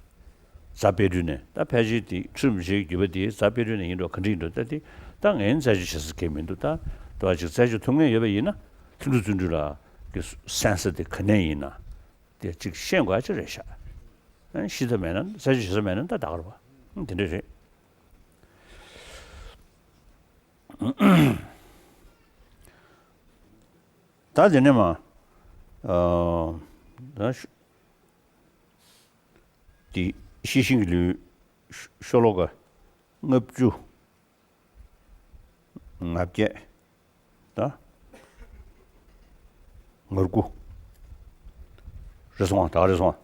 རྫ་དཔལ་སྤྲུལ་ནས་ད་ཕལ་ཆེར་དེ་འཁྲུལ་རིན་པོ་ཆེའི་བརྒྱུད་པ་དེ་རྫ་དཔལ་སྤྲུལ་ནས་ཡིན་འགྲོ་ག་འདྲ་ཡིན་འགྲོ་ད་དེ་ད་ངས་རྩད་གཅོད་བྱེད་ས་གང་ཡང་མི་འདུག་ད་དེ་བ་ཅིག་རྩད་གཅོད་ཐུབ་མཁན་ཡོད་པ་ཡིན་ན་ལྷུན་གྲུབ་བརྩོན་འགྲུས་ལགས་ཀྱི་གསན་ས་དེ་ག་ནས་ཡིན་ན་དེ་ཅིག་ཤེས་དགོས་ཡ་ཅིག་རེད་ཤག་ཨ་ནི་ཤེས་ས་མེད་ན་རྩད་གཅོད་བྱེད་ས་མེད་ན་ད་ད་ག་རེད་པ། ཨ་དེ་འདྲ་རེད། ད་དེ་ནས་མ། ཨ། ད་ཤོ། དེ་ཤི་ཤིང་གི་ལུས། ཤོ་ལོ་ཀ་ལྔ་བཅུ་ང་བརྒྱད། ད་ང་དགུ། རེད་སོང་ང་། ད་རེད་སོང་ང་།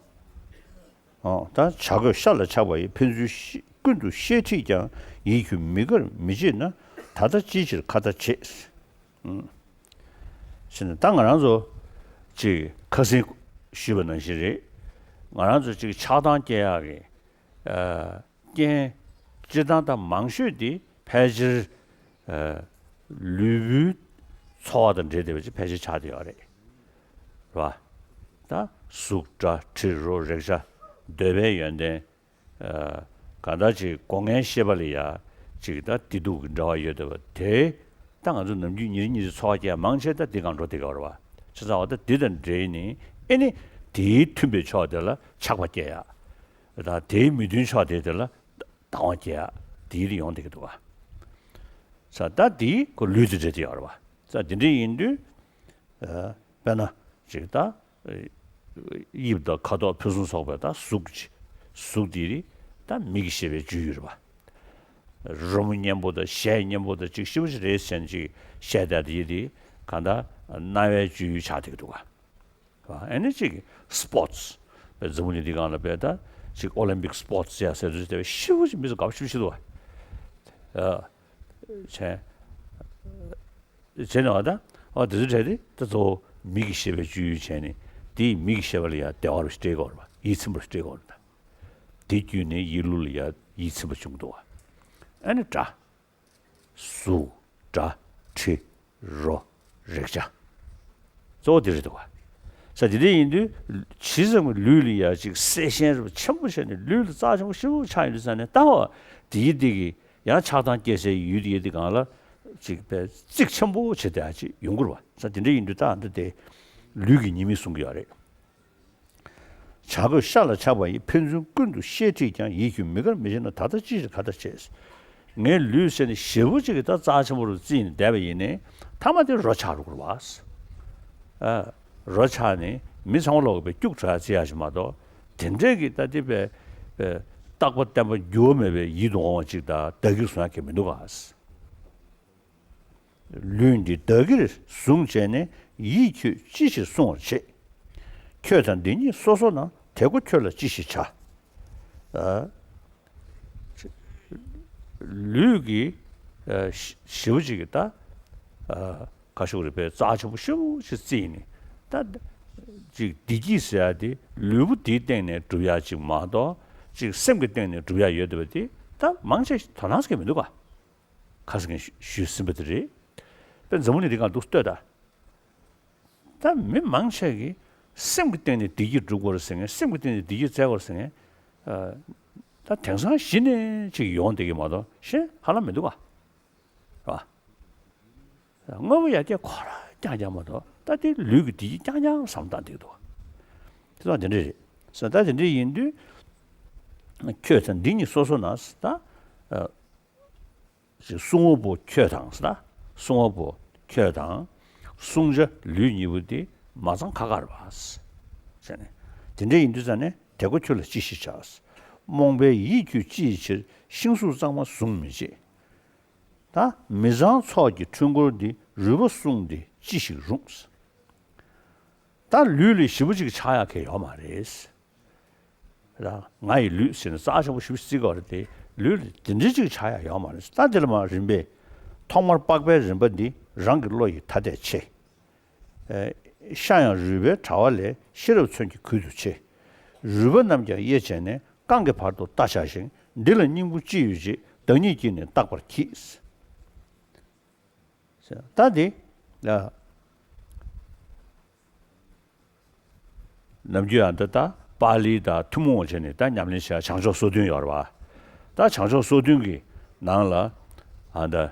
ཨོ། ད་བྱ་རྒོད་ཤ་ལ་ཆགས་པ་ཡིས། ཕན་ཚུན་ཤི། ཀུན་ཏུ་བཤེས་ཁྲིད་ཀྱང་། ཡིད་ཁྱོད་མི་དགར་མི་བྱེད་ན། ད་ལྟ་ཅིའི་ཕྱིར་ཁ་ཏ་བྱེད། ཨུམ། ཟེར་ནས་ད་ང་རང་ཚོ་ཅིག་ཁ་སང་ཞུས་པ་ནང་བཞིན་རེད། ང་རང་ཚོ་ཅིག་ཆགས་སྡང་སྐྱེ་ཡག་གི། ཨ། རྐྱེན་སྤྱིར་བཏང་དང་མང་ཤོས་དེ་ཕལ་ཆེར། ཨ། ལུས་པོའི་ཚོར་བ་དང་འབྲེལ་བསྡད་པ་ཅིག་ཕལ་ཆེར་ཆགས་བསྡད་ཡོད་རེད། རེད་པ། ད་གཟུགས། སྒྲ། དྲི། རོ། རེག་བྱ། འདོད་པའི་ཡོན་ཏན། ཨ། གང་ལྟར་ཅིག་སྒོ་ལྔའི་ཤེས་པ་ལ་ཡ་ཅིག་ད་བདེ་སྡུག་གི་འབྲེལ་བ་ཡོད་བསྡད་པ་དེ། ད་ང་ཚོ་ནམ་རྒྱུན་ཉིན་རེ་ཉིན་རེ་ཚོར་བ་སྐྱེ་མང་ཆེ་ད་འདི་སྒང་འགྲོ་བསྡད་ཀྱི་ཡོད་རེད་པ། བྱས་ཙང་འོ་ད་འདི་དང་འབྲེལ་ནས་ཨེ་ནི་དེའི་མཐུན་པའི་ཕྱོགས་དེ་ལ་ཆགས་པ་སྐྱེ་ཡག་ད་དེའི་མི་མཐུན་ཕྱོགས་དེ་དེ་ལ་སྡང་བ་སྐྱེ་ཡག་དེའི་རིགས་ཡོང་བསྡད་ཀྱི་འདུག་ག་ས་ད་དེའི་ཁོ་ལུས་དེ་འབྲེལ་བསྡད་ཡོད་རེད་པ། ས་དེ་འདྲ་ཡིན་དུས། ཨ། དཔེར་ན་ཅིག་ད། ཨ། དབྱིབས་དང་ཁ་དོག་ཕུན་སུམ་ཚོགས་པའི་ད་གཟུགས་ཅིག་གཟུགས་དེ་རིགས་ད་མིག་གིས་ཤེས་པའི་སྤྱོད་ཡུལ་རེད་པ། རོལ་མོ་སྙན་པོ་དང་གཞས་སྙན་པོ་དང་ཅིག་ཞེ་པོ་ཅིག་རེད་ཟེར་ནས་ཅིག་བཤད་བསྡད་དེ་ཡིན་དེ་གང་ལྟར་རྣ་བའི་སྤྱོད་ཡུལ་ཆགས་བསྡད་ཀྱི་འདུག་ག་ཨ་ནི་ཅིག་སི་པོར་ཊི་སི། དཔེ་འཛམ་བུ་གླིང་འདི་སྒང་ལ་དཔེ་ད་ཅིག་ཨོ་ལིམ་པིག་སི་པོར་ཊི་སི་ཟེར་ཡ་ཟེར་དུས་དེ་བས་ཞེ་པོ་ཅིག་མི་ཚོ་དགའ་པོ་ཞེ་པོ་ཞིག་འདུག་ག་ཨ། བྱས། བྱས་ནས་བ་ད། ཨ། དེ་ཚོ་བྲལ་ཏེ་ད་གཙོ་བོ་མིག་གི་ཤེས་པའི་སྤྱོད་ཡུལ་བྱས་ནས་དེས་མིག་གི་ཤེས་པ་ལ་ཡང་བདེ་བ་རུ་སྤྲད་དགོས་རེད་པ། ཡིད་ཚིམ་པར་སྤྲད་དགོས་རེད་ད། དེ་བརྒྱུད་ནས་ཡིད་བློ་ལ་ཡང་ཡིད་ཚིམ་པ་བྱུང་འདུག་བ། ཨ་ནི་སྒྲ། གཟུགས། སྒྲ། དྲི། རོ། རེག་བྱ། གཙོ་བོ་དེ་རེད་འདུག་བ། ས་དེ་འདྲ་ཡིན་དུས་ཇི་ཙམ་གྱི་ལུས་ལ་ཡང་ཅིག་གསལ་ཞེན་རེ་ཆེན་པོ་བྱས་ནས་ལུས་ལ་རྩ་ཆེན་པོ་ཞེ་པོ་ཆགས་ཡོང་དུས་ཙང་ནས་ལྟ་བ་དེ་ཡི་དེ་གི་ཡང་ཆགས་སྡང་སྐྱེ་སའི་ཡུལ་དེ་ཡི་དེ་སྒང་ལ་ཅིག་པའི་རྩིག་ཆེན་པོ་བྱེད་བསྡད་ཡ་ཅིག་ཡོང་གི་རེད་བ། ས་དེ་འདྲ་ཡིན་དུས་ད་འདི་དེ་ལུས་ཀྱི་ཉེས་དམིགས་གསུང་གི་ཡོད་རེད། བྱ་རྒོད་ཤ་ལ་ཆགས་པ་ཡིས། ཕན་ཚུན་ཀུན་ཏུ་བཤེས་ཁྲིད་ཀྱང་། ཡིད་ཁྱོད་མི་དགར་མི་བྱེད་ན། ད་ལྟ་ཅིའི་ཕྱིར་ཁ་ཏ་བྱེད། ངའི་ལུས་ཟེར་ནས་ཞེ་པོ་ཅིག་གི་ད་རྩ་ཆེན་པོ་རུ་བརྩིས་ནས་བསྡད་པ་ཡིན་ནའི་མཐའ་མ་དེ་རོ་ཆགས་འགྲོ་གི་རེད་བ། ཨ། རོ་ཆགས་ནས་མི་ཚང་མ་ལོག་གི་བས་སྐྱུག་བྲོ་ཡ་བརྩི་ཡ་ཞིག་མ་གཏོགས་དེ་འདྲས་ཀྱི་ད་དེ་བས་བས་རྟག་པ་བརྟན་པ་འགྱུར་བ་མེད་པའི་ཡིད་དུ་འོང་བ་ཅིག་ད་བདག་གིར་བཟུང་ཡ་གི་མི་འདུག་ག་ལུས་འདི་བདག་གིར་བཟུང་བྱས་ནས། ཡིད་ཁྱོད་ཅི་ཕྱིར་བསྲུང་བར་བྱེད། ཁྱོད་དང་འདི་གཉིས་སོ་སོ་ན། དེ་ཀོ་ཁྱོད་ལ་ཅི་ཞིག་བྱ། ཨ། ལུས་ཀྱི། ཨ། ཞེ་པོ་ཅིག་གི་ད། ཨ། ཁ་ཤུགས་རེ་བས་རྩ་ཆེན་པོ་ཞེ་པོ་ཅིག་བརྩིས་ནས་ད། ཅིག་བདེ་སྐྱིད་ཟེར་ཡ་དེ་ལུས་པོ་དེའི་སྟེང་ནས་སྒྲུབ་ཡ་ཅིག་མ་གཏོགས་ཅིག་སེམས་ཀྱི་སྟེང་ནས་སྒྲུབ་ཡ་ཡོད་བསྡད་པ་དེ་ད་མང་ཆེ་དོ་སྣང་ཟེར་གྱི་མི་འདུག་ག་ཁ་སང་ངས་ཞུས་ཟིན་པ་དེ་རེད། དཔེ་འཛམ་བུ་གླིང་འདི་སྒང་འདུག་ལྟོས་དང་། ད་མི་མང་ཆེ་གིས་སེམས་ཀྱི་སྟེང་ནས་བདེ་སྐྱིད་སྒྲུབ་དགོས་རེད་ཟེར་མཁན། སེམས་ཀྱི་སྟེང་ནས་བདེ་སྐྱིད་བཙལ་དགོས་རེད་ཟེར་མཁན། ཨ། ད་དེང་སང་གཞི་ནས་ཅིག་ཡོང་བསྡད་ཀྱི་མ་གཏོགས་གཞན་ཧ་ལམ་མི་འདུག་ག་རེད་བ། དངོས་པོ་ཡར་རྒྱས་ཁོ་རང་རྐྱང་རྐྱང་མ་གཏོགས་ད་དེ་ལུས་ཀྱི་བདེ་སྐྱིད་རྐྱང་རྐྱང་བསམ་བཏང་བསྡད་ཀྱི་འདུག་ག་དེ་ཚོ་དེ་འདྲ་རེད་ཟེར། ད་དེ་འདྲ་ཡིན་དུས་ཁྱོད་དང་འདི་གཉིས་སོ་སོ་ན་ད། ཨ། ཅིག་བསྲུང་བ་པོ་ཁྱོད་དང་ཟེར་ད། བསྲུང་བ་པོ་ཁྱོད་དང་། བསྲུང་བྱ་ལུས་གཉིས་པོ་དེ་མ་ཚང་ཁ་ཁ་རེད་པ། ཟེར་ནས། དེ་འདྲ་ཡིན་དུས་ཙང་ནས་དེ་ཀོ་ཁྱོད་ལ་ཅི་ཞིག་བྱ། རྨོངས་པའི་ཡིད་ཁྱོད་ཅི་ཡི་ཕྱིར། ཤིང་གཟུགས་གཙང་མ་བཟུང་མི་བྱེད། ད་མི་གཙང་ཚོགས་ཀྱི་འཁྲུལ་འཁོར་འདི། རུས་པ་བསྲུངས་ཏེ་ཅི་ཞིག་རུང་། ད་ལུས་ལ་ཞེ་པོ་ཅིག་ཆགས་ཡག་གི་ཡོད་མ་རེད། རང་ང་ཡི་ལུས་ཟེར་ནས་རྩ་ཆེན་པོ་ཞེ་པོ་བརྩི་དགོས་རེད་དེ། ལུས་ལ་དེ་འདྲ་ཅིག་ཆགས་ཡག་ཡོད་མ་རེད། ད་འདི་ལ་མར་རིམ་པས། ཐོག་མར་པགས་པའི་རིམ་པ་འདི། རང་གི་བློ་ཡིས་ཐ་དད་ཕྱེ། ཨེ། ཤ་ཡང་རུས་པའི་དྲ་བ་ལས། ཤེས་རབ་མཚོན་གྱིས་གུད་དུ་ཕྱེ། རུས་པ་རྣམས་ཀྱང་དབྱེ་བྱས་ནས། རྐང་གི་བར་དུ་ལྟ་བྱ་ཞིང་། འདི་ལ་སྙིང་པོ་ཅི་ཡོད་ཅེས། བདག་ཉིད་ཀྱིས་ནི་བརྟག་པར་གྱིས། ད་འདི། ཨ། ནམ་རྒྱུན་ཡང་འདི་ལྟ་པཱ་ལི་དང་ཐུན་མོང་བྱས་ནས་ད་ཉམས་ལེན་བྱེད་བྱང་ཕྱོགས་སོ་བདུན་ཡོད་རེད་བ། ད་བྱང་ཕྱོགས་སོ་བདུན་གྱི་ནང་ལ་ཨ་ད།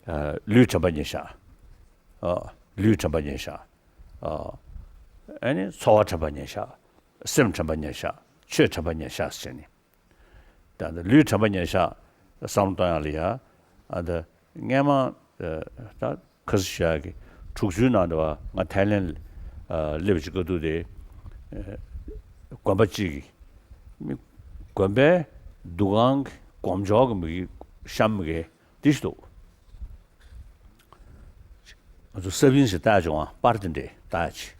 ཨ། ལུས་དྲན་པ་ཉེར་བཞག་ཨ། ལུས་དྲན་པ་ཉེར་བཞག་ཨ། ཨ་ནི་ཚོར་བ་དྲན་པ་ཉེར་བཞག་སེམས་དྲན་པ་ཉེར་བཞག་ཆོས་དྲན་པ་ཉེར་བཞག་ཟེར་ནས། ད་ལྟ་ལུས་དྲན་པ་ཉེར་བཞག་བསམ་བློ་གཏོང་ཡག་ལ་ཡ། ཨ་ད་སྔས་མ། ཨ། ད་ཁ་སང་ཞུ་ཡག་གི་ དྲུག་ཅུའི་ནང་དུ་བ་ང་ཐའི་ལེན་ཨ་སླེབས་ཀྱི་སྐབས་དུས་དེ་ཨ་དགོན་པ་གཅིག་གི་མི་དགོན་པའི་འདུ་ཁང་གི་སྒོ་མཇུག་གི་མི་གཤམ་གི་དེ་ཞིག་འདུག་ང་ཚོ་ས་བོན་ཞིག་བཏགས་བྱུང་བ་པར་དེ་འདྲས་བཏགས་ཅིག་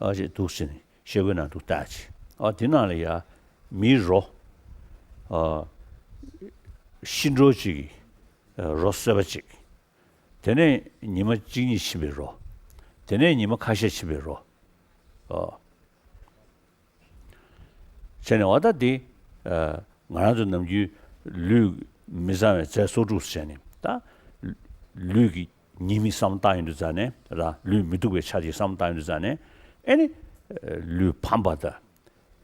ཨ་ཅིག་འདུག་ཟེར་ནས་ཤེལ་སྒོའི་ནང་དུ་བཏགས་ཅིག་ཨ་དེ་ནང་ལ་ཡ་མིའི་རོ་ཨ་ཤི་འགྲོ་གཅིག་གི་རོ་གསོད་པ་གཅིག་དེ་ནས་ཉི་མ་གཅིག་གཉིས་ཕྱིན་པའི་རོ། དེ་ནས་ཉི་མ་ཁ་ཤས་ཕྱིན་པའི་རོ། ཨོ། བྱས་ནས་འོ་ད་འདི་ཨ་ང་རང་ཚོ་ནམ་རྒྱུན་ལུས་མི་གཙང་བའི་རྫས་སོ་དྲུག་བྱས་ནས་ད་ལུས་ཀྱི་ཉེས་དམིགས་བསམ་བློ་བཏང་ཡོང་དུས་ཙ་ནས་ད་ལུས་མི་སྡུག་པའི་ཆ་ཅིག་བསམ་བློ་བཏང་ཡོང་དུས་ཙ་ནས་ཨེ་ནི་ལུས་ཕམ་པ་དང་།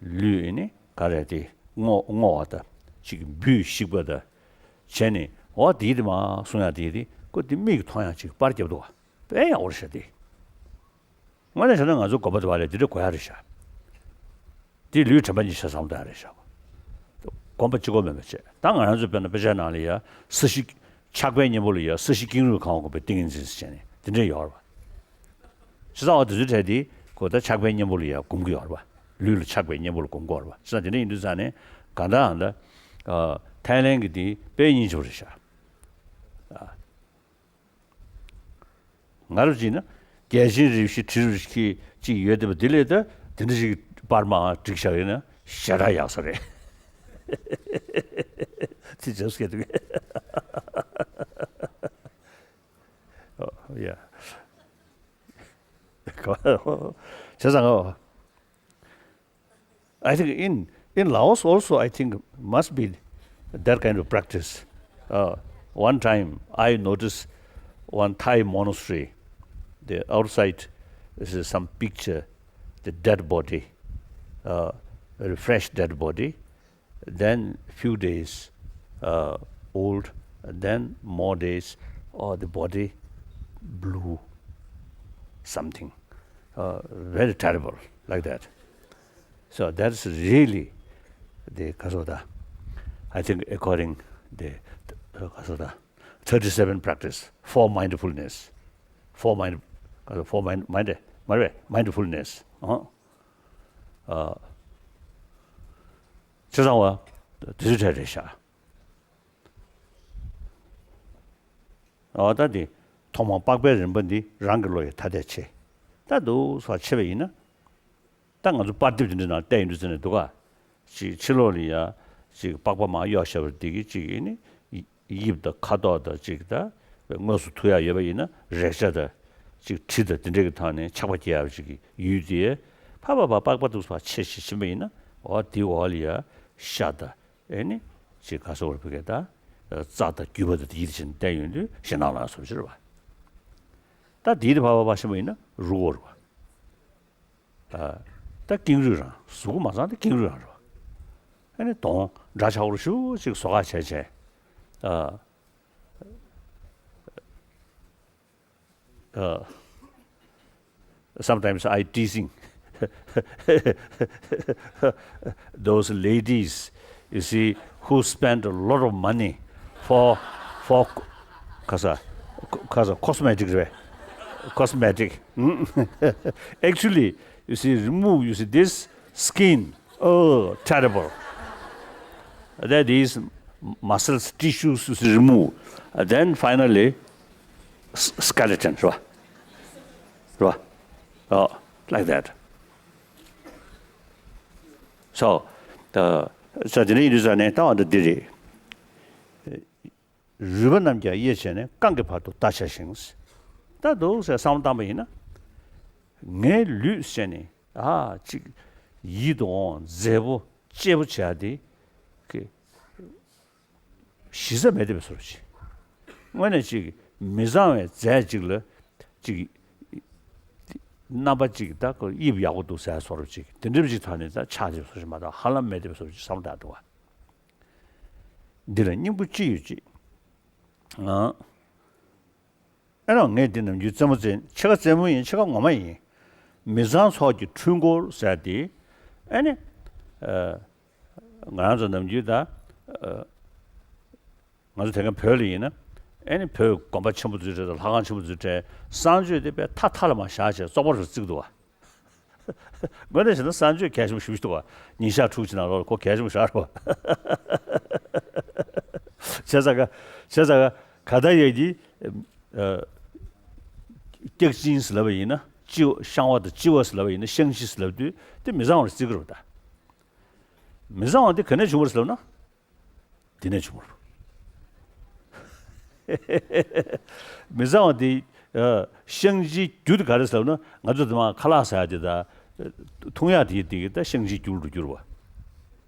ལུས་ནི་ག་རེ་དེ་སྔོ་སྔོ་བ་དང་ཅིག་འབུས་ཤིག་པ་དང་བྱས་ནས་འོ་དེའི་དེ་མ་གསུང་ཡག་དེའི་དེ་ཁོ་དེ་མིག་མཐོང་ཡག་ཅིག་པར་རྒྱབ་འདུག་བ་དཔེ་ཡག་པོ་རེད་ཤག་དེ། དངོས་གནས་བྱས་ན་ང་ཚོ་དགོན་པ་དེ་བ་ལས་དེ་འདྲ་དགོས་ཡག་རེད་ཤག་དེ་ལུས་དྲན་པ་ཉིད་ཆ་ཚང་དག་རེད་ཤག་དགོན་པ་གཅིག་པོ་མིན་པ་བྱས་ད་ང་རང་ཚོ་དཔེར་ན་དཔེ་ཆའི་ནང་ལ་ཡ་ས་གཞི་ཕྱག་དཔེའི་སྙིང་པོ་ལ་ཡ་ས་གཞི་ཀེང་རུས་གང་བ་བསྒོམ་པའི་ཏིང་ངེ་འཛིན་ཟེར་བྱས་ནས་དེ་འདྲ་ཡོད་རེད་བ། བྱས་ཙང་འོ་དེ་ཚོའི་གྲས་དེ་གོ་ད་ཕྱག་དཔེའི་སྙིང་པོ་ལ་ཡང་སྒོམ་གྱི་ཡོད་རེད་པ། ལུས་ལ་ཕྱག་དཔེའི་སྙིང་པོ་ལ་སྒོམ་གྱི་ཡོད་རེད་པ། བྱས་ཙང་དེ་འདྲ་ཡིན་དུས་ཙང་ནས་གང་ལྟར་ཨང་ད་ཨ་ཐའི་ལེན་གྱི་དེ་དཔེ་སྙིང་རྗེ་པོ་རེད་ཤག་ཨ་ང་རང་བྱས་ན་རྒྱལ་ཆེན་རིགས་བཞི་ཁྲི་རིགས་བཞི་ཅིག་ཡོད་བསྡད་པ་དེ་ལས་ད་དེ་འདྲ་ཞིག་པར་མ་བསྒྲིགས་བཞག་ཡོད་ན་ཞེ་དྲག་ཡག་ས་རེད། དེ་ཇོབ་སི་སྐད་འདུག་གས། ཨོ་ཡ། བྱས་ཙང་ཨོ། I think in, in Laos also, I think must be that kind of practice. Uh, one time I noticed one Thai monastery, the outside is some picture, the dead body, uh, very fresh dead body, then few days uh, old, then more days, or the body blue, something uh, very terrible like that. So that's really the Kasoda. I think according the uh, Kasoda, thirty-seven practice for mindfulness, for mind, for mind, mind, mindfulness. Uh, uh, བྱས་ཙང་བ་དེ་ཚོ་གྲས་རེད་ཤག་ཨོ་ད་དེ་ཐོག་མར་པགས་པའི་རིམ་པ་འདི་རང་གི་བློ་ཡིས་ཐ་དད་ཕྱེ། ད་འདུག་སེ་ཕྱེ་བ་ཡིན་ན། ད་ང་ཚོ་པར་དེབ་འདི་འདྲ་ནང་བལྟས་ཡོང་དུས་ཙམ་ནས་འདུག་ག་ཅིག་ཕྱི་ལོགས་ལ་ཡ་ཅིག་པགས་པ་མར་གཡོགས་བཞག་པ་འདི་གི་ཅིག་ཡིན་ནི། དབྱིབས་དང་ཁ་དོག་དང་ཅིག་ད་དངོས་སུ་ཐུག་ཡག་ཡོད་པ་ཡིན་ན་རེག་བྱ་དང་ཅིག་དྲི་དང་དེ་འདྲ་གི་ཐོག་ནས་ཆགས་པ་སྐྱེ་ཡག་ཅིག་གི་ཡུལ་དེ་ཕ་བ་བ་པགས་པ་འདུག་སེ་ཕྱེ་ཞིག་ཕྱིན་པ་ཡིན་ན་འོ་དེའི་འོག་ལ་ཡ་ཤ་དང་། ཨེ་ནི། ཅིག་ག་སོགས་པའི་གི་ད། རྩ་དང་རྒྱུས་པ་དང་དེ་ཡིད་ཆེས་བསྟན་ཡོང་དུས་ཞེད་སྣང་ལ་སོགས་ཕྱིར་བ། ད་དེའི་དེ་ཕ་བ་བ་ཤི་མ་ཡིན་ན་རུ་བོར་བ། ད་ཀེང་རུས་རང་གཟུགས་པོ་མ་ཚང་ད་ཀེང་རུས་རང་རེད་བ། ཨེ་ནི་གདོང་འདྲ་ཆགས་པོ་ཞུ་ཅིག་བཟོ་ཁ་བྱས་བྱས། Uh, sometimes I teasing those ladies, you see, who spend a lot of money for for cause a, cause a cosmetic, right? Cosmetic. Actually, you see, remove, you see, this skin, oh, terrible. That is muscles, tissues is removed. And then finally, skeleton, right? Right? Oh, like that. So, the, so the need is an རུས་པ་རྣམས་ཀྱང་དབྱེ་བྱས་ནས་རྐང་གི་བར་དུ་བརྡ་ཆ་ཞིང་། ད་འདུག་ཟེར་བསམ་བློ་བཏང་པ་ཡིན་ན། ངའི་ལུས་ཟེར་ནས་ཨ་ཅིག་ཡིད་དུ་འོང་མཛེས་པོ་གཅེས་པོ་བྱ་དེ་གི་གཞི་རྩ་མེད་བསྡད་པའི་བཟོ་འདྲ་ཅིག་དངོས་གནས་ཅིག་མི་གཙང་བའི་རྫས་ཅིག་ལ་ཅིག་རྣམ་པ་ཅིག་ད་ཁོ་དབྱིབས་ཡག་པོ་འདུག་ཟེར་བཟོ་འདྲ་ཅིག་དེ་འདྲ་ཅིག་ཐོག་ནས་ད་ཆགས་བསྡད་པའི་བཟོ་འདྲ་ཅིག་མ་གཏོགས་ཧ་ལམ་མེད་བསྡད་པའི་བཟོ་འདྲ་ཅིག་བསམ་བློ་བཏང་འདུག་བ། འདི་ལ་སྙིང་པོ་ཅི་ཡོད་ཅེས། ཨ་ཨེ་ནོ་ངས་འདི་ནམ་རྒྱུན་རྩེད་མོ་རྩེ་ཕྱེད་ཀ་རྩེད་མོ་ཡིན་ཕྱེད་ཀ་ངོ་མ་ཡིན། མི་ཚང་ཚོགས་ཀྱི་འཕྲུལ་འཁོར་ཟེར་ཏེ། ཨེ་ནི། ཨ་ང་རང་ཚོ་ནམ་རྒྱུན་ད། ཨ་ང་ཚོ་དེ་སྔ་བོད་ལ་ཡིན་ན། ཨེ་ནི་བོད་དགོན་པ་ཆེན་པོ་ཚོའི་གྲས་དང་ལྷ་ཁང་ཆེན་པོ་ཚོའི་གྲས་གསང་སྤྱོད་དེ་དཔེ་མཐའ་མཐའ་ལ་མར་བཞག་བྱས་བཙོག་པ་རུ་བརྩི་གི་འདུག་བ། དངོས་གནས་བྱས་ན་གསང་སྤྱོད་གལ་ཆེན་པོ་ཞེ་པོ་ཅིག་འདུག་བ། ཉིན་ཞག་དྲུག་ཅིག་ནང་ལོགས་ལ་ཁོ་གལ་ཆེན་པོ་ཞིག་རེད་བ། བྱས་ཙང་ག་བྱས་ཙང་ག་ག་ད་ཡས་ཀྱི་ཨ། སྐྱག་གཅིན་ཟེར་ལབ་པ་ཡིན་ན། ལྕི་བ་བཤང་བ་དང་ལྕི་བ་ཟེར་ལབ་པ་ཡིན་ན། བཤང་གཅི་ཟེར་ལབ་དུས་དེ་མི་གཙང་བ་རེད་བརྩི་གི་རེད་བ་ད། མི་གཙང་བ་དེ་ག་ནས་བྱུང་བ་རེད་ཟེར་ལབ་ན། དེ་ནས་བྱུང་བ་རེད། མི་གཙང་བ་དེ་ཨ། བཤང་གཅིའི་རྒྱུ་དེ་ག་རེ་ཟེར་ལབ་ན། ང་ཚོ་དེ་མ་ཁ་ལག་ཟ་ཡ་དེ་དང་འཐུང་ཡ་དེ་དེ་གི་ད་བཤང་གཅིའི་རྒྱུ་རུ་གྱུར་བ།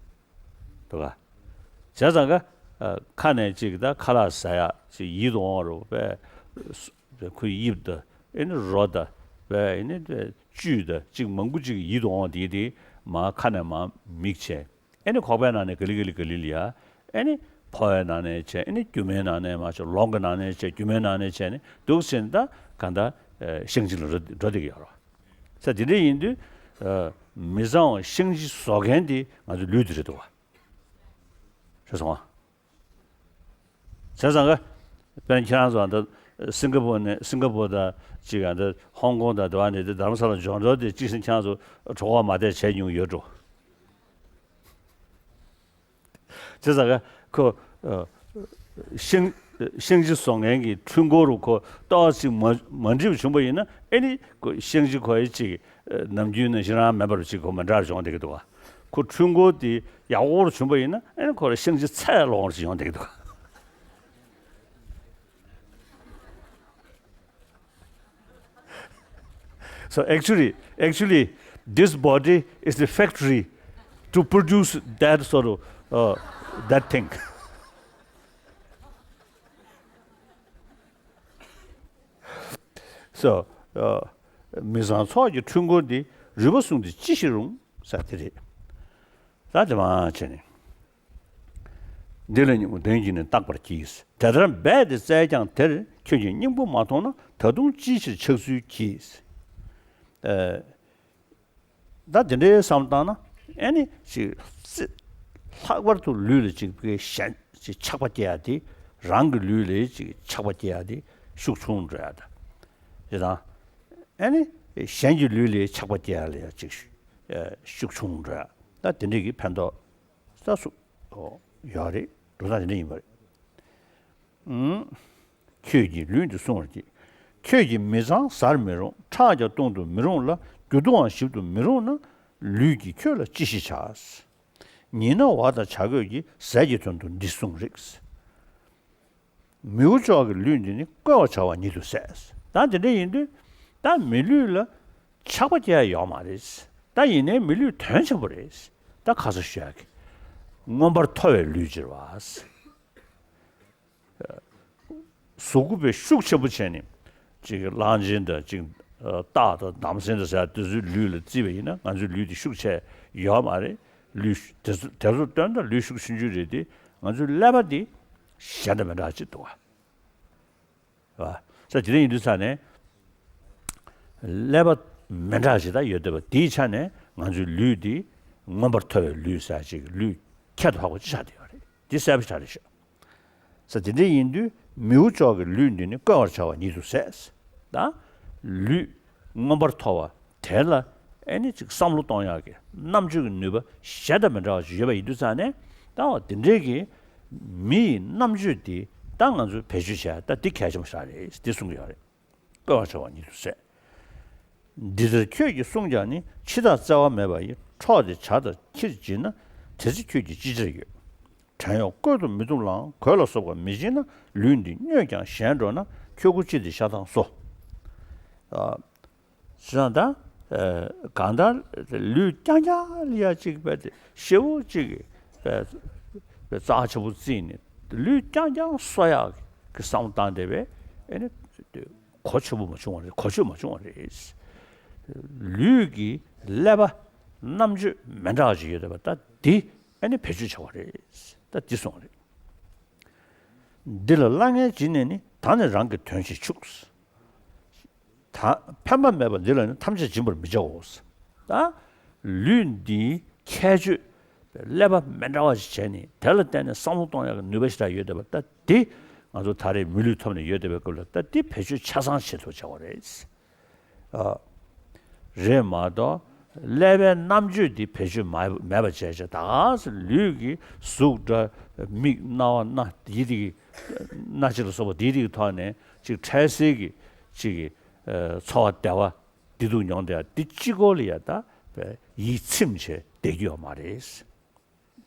འདུག་ག་བྱས་ཙང་ག་ཨ། ཁ་ནས་ཅིག་ད་ཁ་ལག་ཟ་ཡ་ཅིག་ཡིད་དུ་འོང་བ་རུ་དཔེ་ཁོའི་དབྱིབས་དང་། ཨེ་ནི་རོ་དང་། དཔེ་ཨེ་ནི་དཔེ་བཅུད་དང་ཅིག་མང་པོ་ཅིག་ཡིད་དུ་འོང་བ་དེ་དེ་མར་ཁ་ནས་མར་མིག་བྱས། ཨེ་ནི་ཁོག་པའི་ནང་ནས་ག་ལེ་ག་ལེ་ག་ལེ་ལ་ཡ། ཨེ་ནི་ཕོ་བའི་ནང་ནས་བྱས། ཨེ་ནི་རྒྱུ་མའི་ནང་ནས་མར་བྱས། ལོང་གི་ནང་ནས་བྱས། རྒྱུ་མའི་ནང་ནས་བྱས། ཨེ་ནི་འདུག་སེ་ད་གང་ལྟར་ཨ། བཤང་གཅི་ལ་འགྲོ་འགྲོ་བསྡད་ཀྱི་ཡོད་རེད། ས་དེ་འདྲ་ཡིན་དུས་ཨ། མི་གཙང་བ་བཤང་གཅི་བཟོ་མཁན་དེ་ང་ཚོ་ལུས་དེ་རེད་འདུག་བ། ཤེས་སོང་ང་། བྱས་ཙང་ག་དཔེར་ན་ཁྱེད་རང་ཚོ་ཨ་ད་སིང་ག་པོར་ནས། སིང་ག་པོར་དང་ཅིག་ཨ་ད་ཧོང་ཀོང་དང་དེ་བ་ནས་དེ་རྡ་རམ་ས་ལ་འབྱོར་འགྲོ་དེ་གཅིག་བཞིན་ཁྱེད་རང་ཚོ་གྲོད་ཁོག་མ་བདེ་བྱས་མྱོང་ཡོད་འགྲོ། བྱས་ཙང་ག་ཁོ་ཨ། བཤང་བཤང་གཅི་བཟོ་མཁན་གྱི་འཕྲུལ་འཁོར་རུ་ཁོ་ཏོག་ཙམ་མ་མ་འགྲིག་པ་བྱུང་བ་ཡིན་ན། ཨེ་ནི་ཁོ་བཤང་གཅི་ཁོ་ཡི་ཅིག་ནམ་རྒྱུན་ནང་བཞིན་རང་མེད་པར་ཅིག་ཁོ་མི་འདྲ་བྱུང་བསྡད་ཀྱི་འདུག་ག་ཁོ་འཕྲུལ་འཁོར་དེ་ཡག་པོ་རུ་བྱུང་བ་ཡིན་ན། ཨེ་ནི་ཁོ་ལ་བཤང་གཅི་ཚད་ལོངས་པ་ཅིག་ཡོང་བསྡད་ཀྱི་འདུག་ག So actually, actually, this body is the factory to produce that sort of, uh, that thing. So, uh, མི་བཟང་ཚོགས་ཀྱི་འཕྲུལ་འཁོར་འདི། རུས་པ་བཟུང་སྟེ་ཅི་ཞིག་རུང་། ས་དེ་རེད། ད་དེ་མ་བྱས་ནས། འདི་ལ་སྙིང་པོ་དོན་གྱིས་ནི་བརྟག་པར་གྱིས། དེ་ལྟར་རྦད་དེ་བཙལ་ཀྱང་དེར། ཁྱོད་ཀྱིས་སྙིང་པོ་མ་མཐོང་ན། ད་དུང་ཅིའི་ཕྱིར་ཆགས་ཚུལ་གྱིས། ཨ། ད་དེ་འདྲའི་བསམ་བློ་བཏང་ན། ཨེ་ནི་ཅིག་རྩི། ལྷག་པར་དུ་ལུས་ལ་ཅིག་གི་ཞེན། ཅིག་ཆགས་པ་སྐྱེ་ཡ་དེ། རང་གི་ལུས་ལ་ཅིག་ཆགས་པ་སྐྱེ་ཡ་དེ་ཤུགས་ཆུང་འགྲོ་ཡ་ད། དེ་དང་། ཨེ་ནི་གཞན་གྱི་ལུས་ལ་ཆགས་པ་སྐྱེ་ཡ་ལ་ཡ་ཅིག་ཤུགས་ཆུང་འགྲོ་ཡ། ད་དེ་འདྲའི་གི་ཕན་ཐོགས་ད་སུ་ཡོད་རེད། འགྲོ་སྟངས་དེ་འདྲ་ཡིན་པ་རེད། ཨུམ། ཁྱོད་ཀྱིས་ལུས་འདི་བསྲུང་བར་གྱིས། ཁྱོད་ཀྱིས་མི་གཙང་བཟར་མི་རུང་། ཁྲག་ཀྱང་གཏོང་དུ་མི་རུང་ལ། རྒྱུ་དུའང་ཞིབ་ཏུ་མི་རུང་ན། ལུས་ཀྱིས་ཁྱོད་ལ་ཅི་ཞིག་བྱ། ཉེས་ན་བ་དང་བྱ་རྒོད་ཀྱིས། ཟས་ཀྱི་དོན་དུ་འདི་བསྲུང་རིགས། མི་འུ་ཅག་གི་ལུས་འདི་ནི། བསྐོལ་བར་བྱ་བ་ཉིད་དུ་ཟད། ད་དེ་འདྲ་ཡིན་དུས། ད་མི་ལུས་ལ་ཆགས་པ་སྐྱེ་ཡ་ཡོད་མ་རེད། ད་ཡིན་ནའི་མི་ལུས་དོན་ཆེན་པོ་རེད། ད་ཁ་སང་ཞུ་ཡ་གི། མངོན་པར་མཐོ་བའི་ལུས་ཀྱི་རེད་བ། གཟུགས་པོ་དཔེ་ཤུགས་ཆེན་པོ་བྱས་ནས། ཅིག་གླང་ཆེན་དང་ཅིག་སྟག་དང་འདམ་སེང་དང་ཟེར་དེ་ཚོའི་ལུས་ལ་བརྩིས་པ་ཡིན་ན། ང་ཚོའི་ལུས་དེ་ཤུགས་ཆེ་ཡོད་མ་རེད། ལུས་དེ་ཚོ་དེ་ཚོ་སྟོན་དང་ལུས་ཤུགས་ཆུང་ཆུང་རེད་དེ། ང་ཚོའི་ཀླད་པ་འདི་གཞན་དང་མི་འདྲ་ཅིག་འདུག་བ། བ། ས་དེ་འདྲ་ཡིན་དུས་ས་ནས། ཀླད་པ་མི་འདྲ་ཅིག་ད་ཡོད་བསྡད་པ་དེའི་ཆ་ནས། ང་ཚོའི་ལུས་འདི་མངོན་པར་མཐོ་བའི་ལུས་ཟེར་ཅིག་ལུས་ཁྱད་དུ་འཕགས་པ་ཅིག་ཆགས་བསྡད་ཡོད་རེད། འདི་གསལ་པོ་ཆགས་རེད་ཤག་ས་དེ་འདྲ་ཡིན་དུས་མི་འུ་ཅག་གི་ལུས་འདི་ནི། བསྐོལ་བར་བྱ་བ་ཉིད་དུ་ཟད། ད་ལུས་མངོན་པར་མཐོ་བ་དེ་ལ་ཨེ་ནི་ཅིག་བསམ་བློ་གཏོང་ཡག་གི་རྣམ་དཔྱོད་ཀྱི་ནུས་པ་གཞན་དང་མི་འདྲ་བ་ཅིག་ཡོད་པ་ཡིན་དུས་ཙང་ནས། ད་འོ་དེ་འདྲའི་གི་མི་ཡི་རྣམ་དཔྱོད་དེ་ད་ང་ཚོས་བེད་སྤྱོད་བྱས། ད་འདི་གལ་ཆེན་པོ་ཞིག་རེད། འདི་གསུང་གི་ཡོད་རེད། བསྐོལ་བར་བྱ་བ་ཉིད་དུ་ཟད། འདི་ལྟར་ཁྱོད་ཀྱིས་བསྲུངས་ཀྱང་ནི། འཆི་བདག་བཙལ་བ་མེད་པ་ཡི། འཕྲོག་སྟེ་བྱ་དང་ཁྱིར་བགྱིས་ན། དེ་ཚེ་ཁྱོད་ཀྱིས་ཅི་བྱར་ཡོད། བྲན་གཡོག་བསྐོལ་དུ་མི་བཏུབ་ལའང་། གོས་ལ་སོགས་པ་མི་བགྱིས་ན། ལུས་འདི་སྨྱོས་ཀྱང་ཞན་འགྲོ་ན། ཁྱོད་མགོ་ཅི་སྟེ་ཤ་ཐང་གསོ། ཨ། བྱས་ཙང་ད། ཨ། གང་ལྟར་ལུས་རྐྱང་རྐྱང་ལ་ཡ་ཅིག་བས་ཏེ་ཞེ་པོ་ཅིག་བས་བས་རྩ་ཆེ་པོ་བརྩིས་ནས། ལུས་རྐྱང་རྐྱང་གསོ་ཡག་གི་བསམ་བློ་བཏང་བསྡད་པས། ཨེ་ནི་གོ་ཆོད་པོ་མ་བྱུང་བ་རེད། གོ་ཆོད་མ་བྱུང་བ་རེད། ལུས་ཀྱི་ཀླད་པ་རྣམ་དཔྱོད་མི་འདྲ་བ་ཞིག་ཡོད་བསྡད་པ་ད་འདི་ཨེ་ནི་བེད་སྤྱོད་བྱ་བ་རེད། ད་འདི་གསུངས་པ་རེད། འདི་ལ་གླ་རྔན་བྱིན་ནས་ནི། ད་ནི་རང་གི་དོན་བྱེད་ཆུགས། ད་ཕན་པ་མེད་པ་འདི་ལ་ནི། ཐམས་ཅད་སྦྱིན་པར་མི་བྱའོ། ད་ལུས་འདིའི་ཁྱད་ཆོས་ཀླད་པ་མི་འདྲ་བ་ཞིག་བྱས་ནས། དེ་ལ་བརྟེན་ནས་བསམ་བློ་གཏོང་ཡག་གི་ནུས་པ་ཞེ་དྲག་ཡོད་བསྡད་པ་ད་འདི་ ང་ཚོ་ད་རེས་མི་ལུས་ཐོབ་ནས་ཡོད་བསྡད་པའི་སྐབས་ལ་ད་འདི་བེད་སྤྱོད་ཆ་ཚང་བྱེད་ཐུབ་བྱ་བ་རེད། ཨ། རེད་མ་གཏོགས་ཀླད་པའི་རྣམ་དཔྱོད་འདི་བེད་སྤྱོད་མ་མེད་པ་བྱས་བྱས་ད་ག་སེ་ལུས་ཀྱི་གཟུགས་འདྲ་མིག་རྣ་བ་སྣ་འདི་དེ་གི་སྣ་ལྕེ་ལ་སོགས་པ་འདི་དེ་གི་ཐོག་ནས་ཅིག་འཕྲལ་སེལ་གྱི་ཅིག་གི་ཨ་འཚོ་བ་བདེ་བ་བདེ་སྡུག་མྱོང་བསྡད་ཡ་འདི་གཅིག་པོ་ལ་ཡ་ད་ཡིད་ཚིམ་བྱས་བསྡད་རྒྱུ་ཡོད་མ་རེད།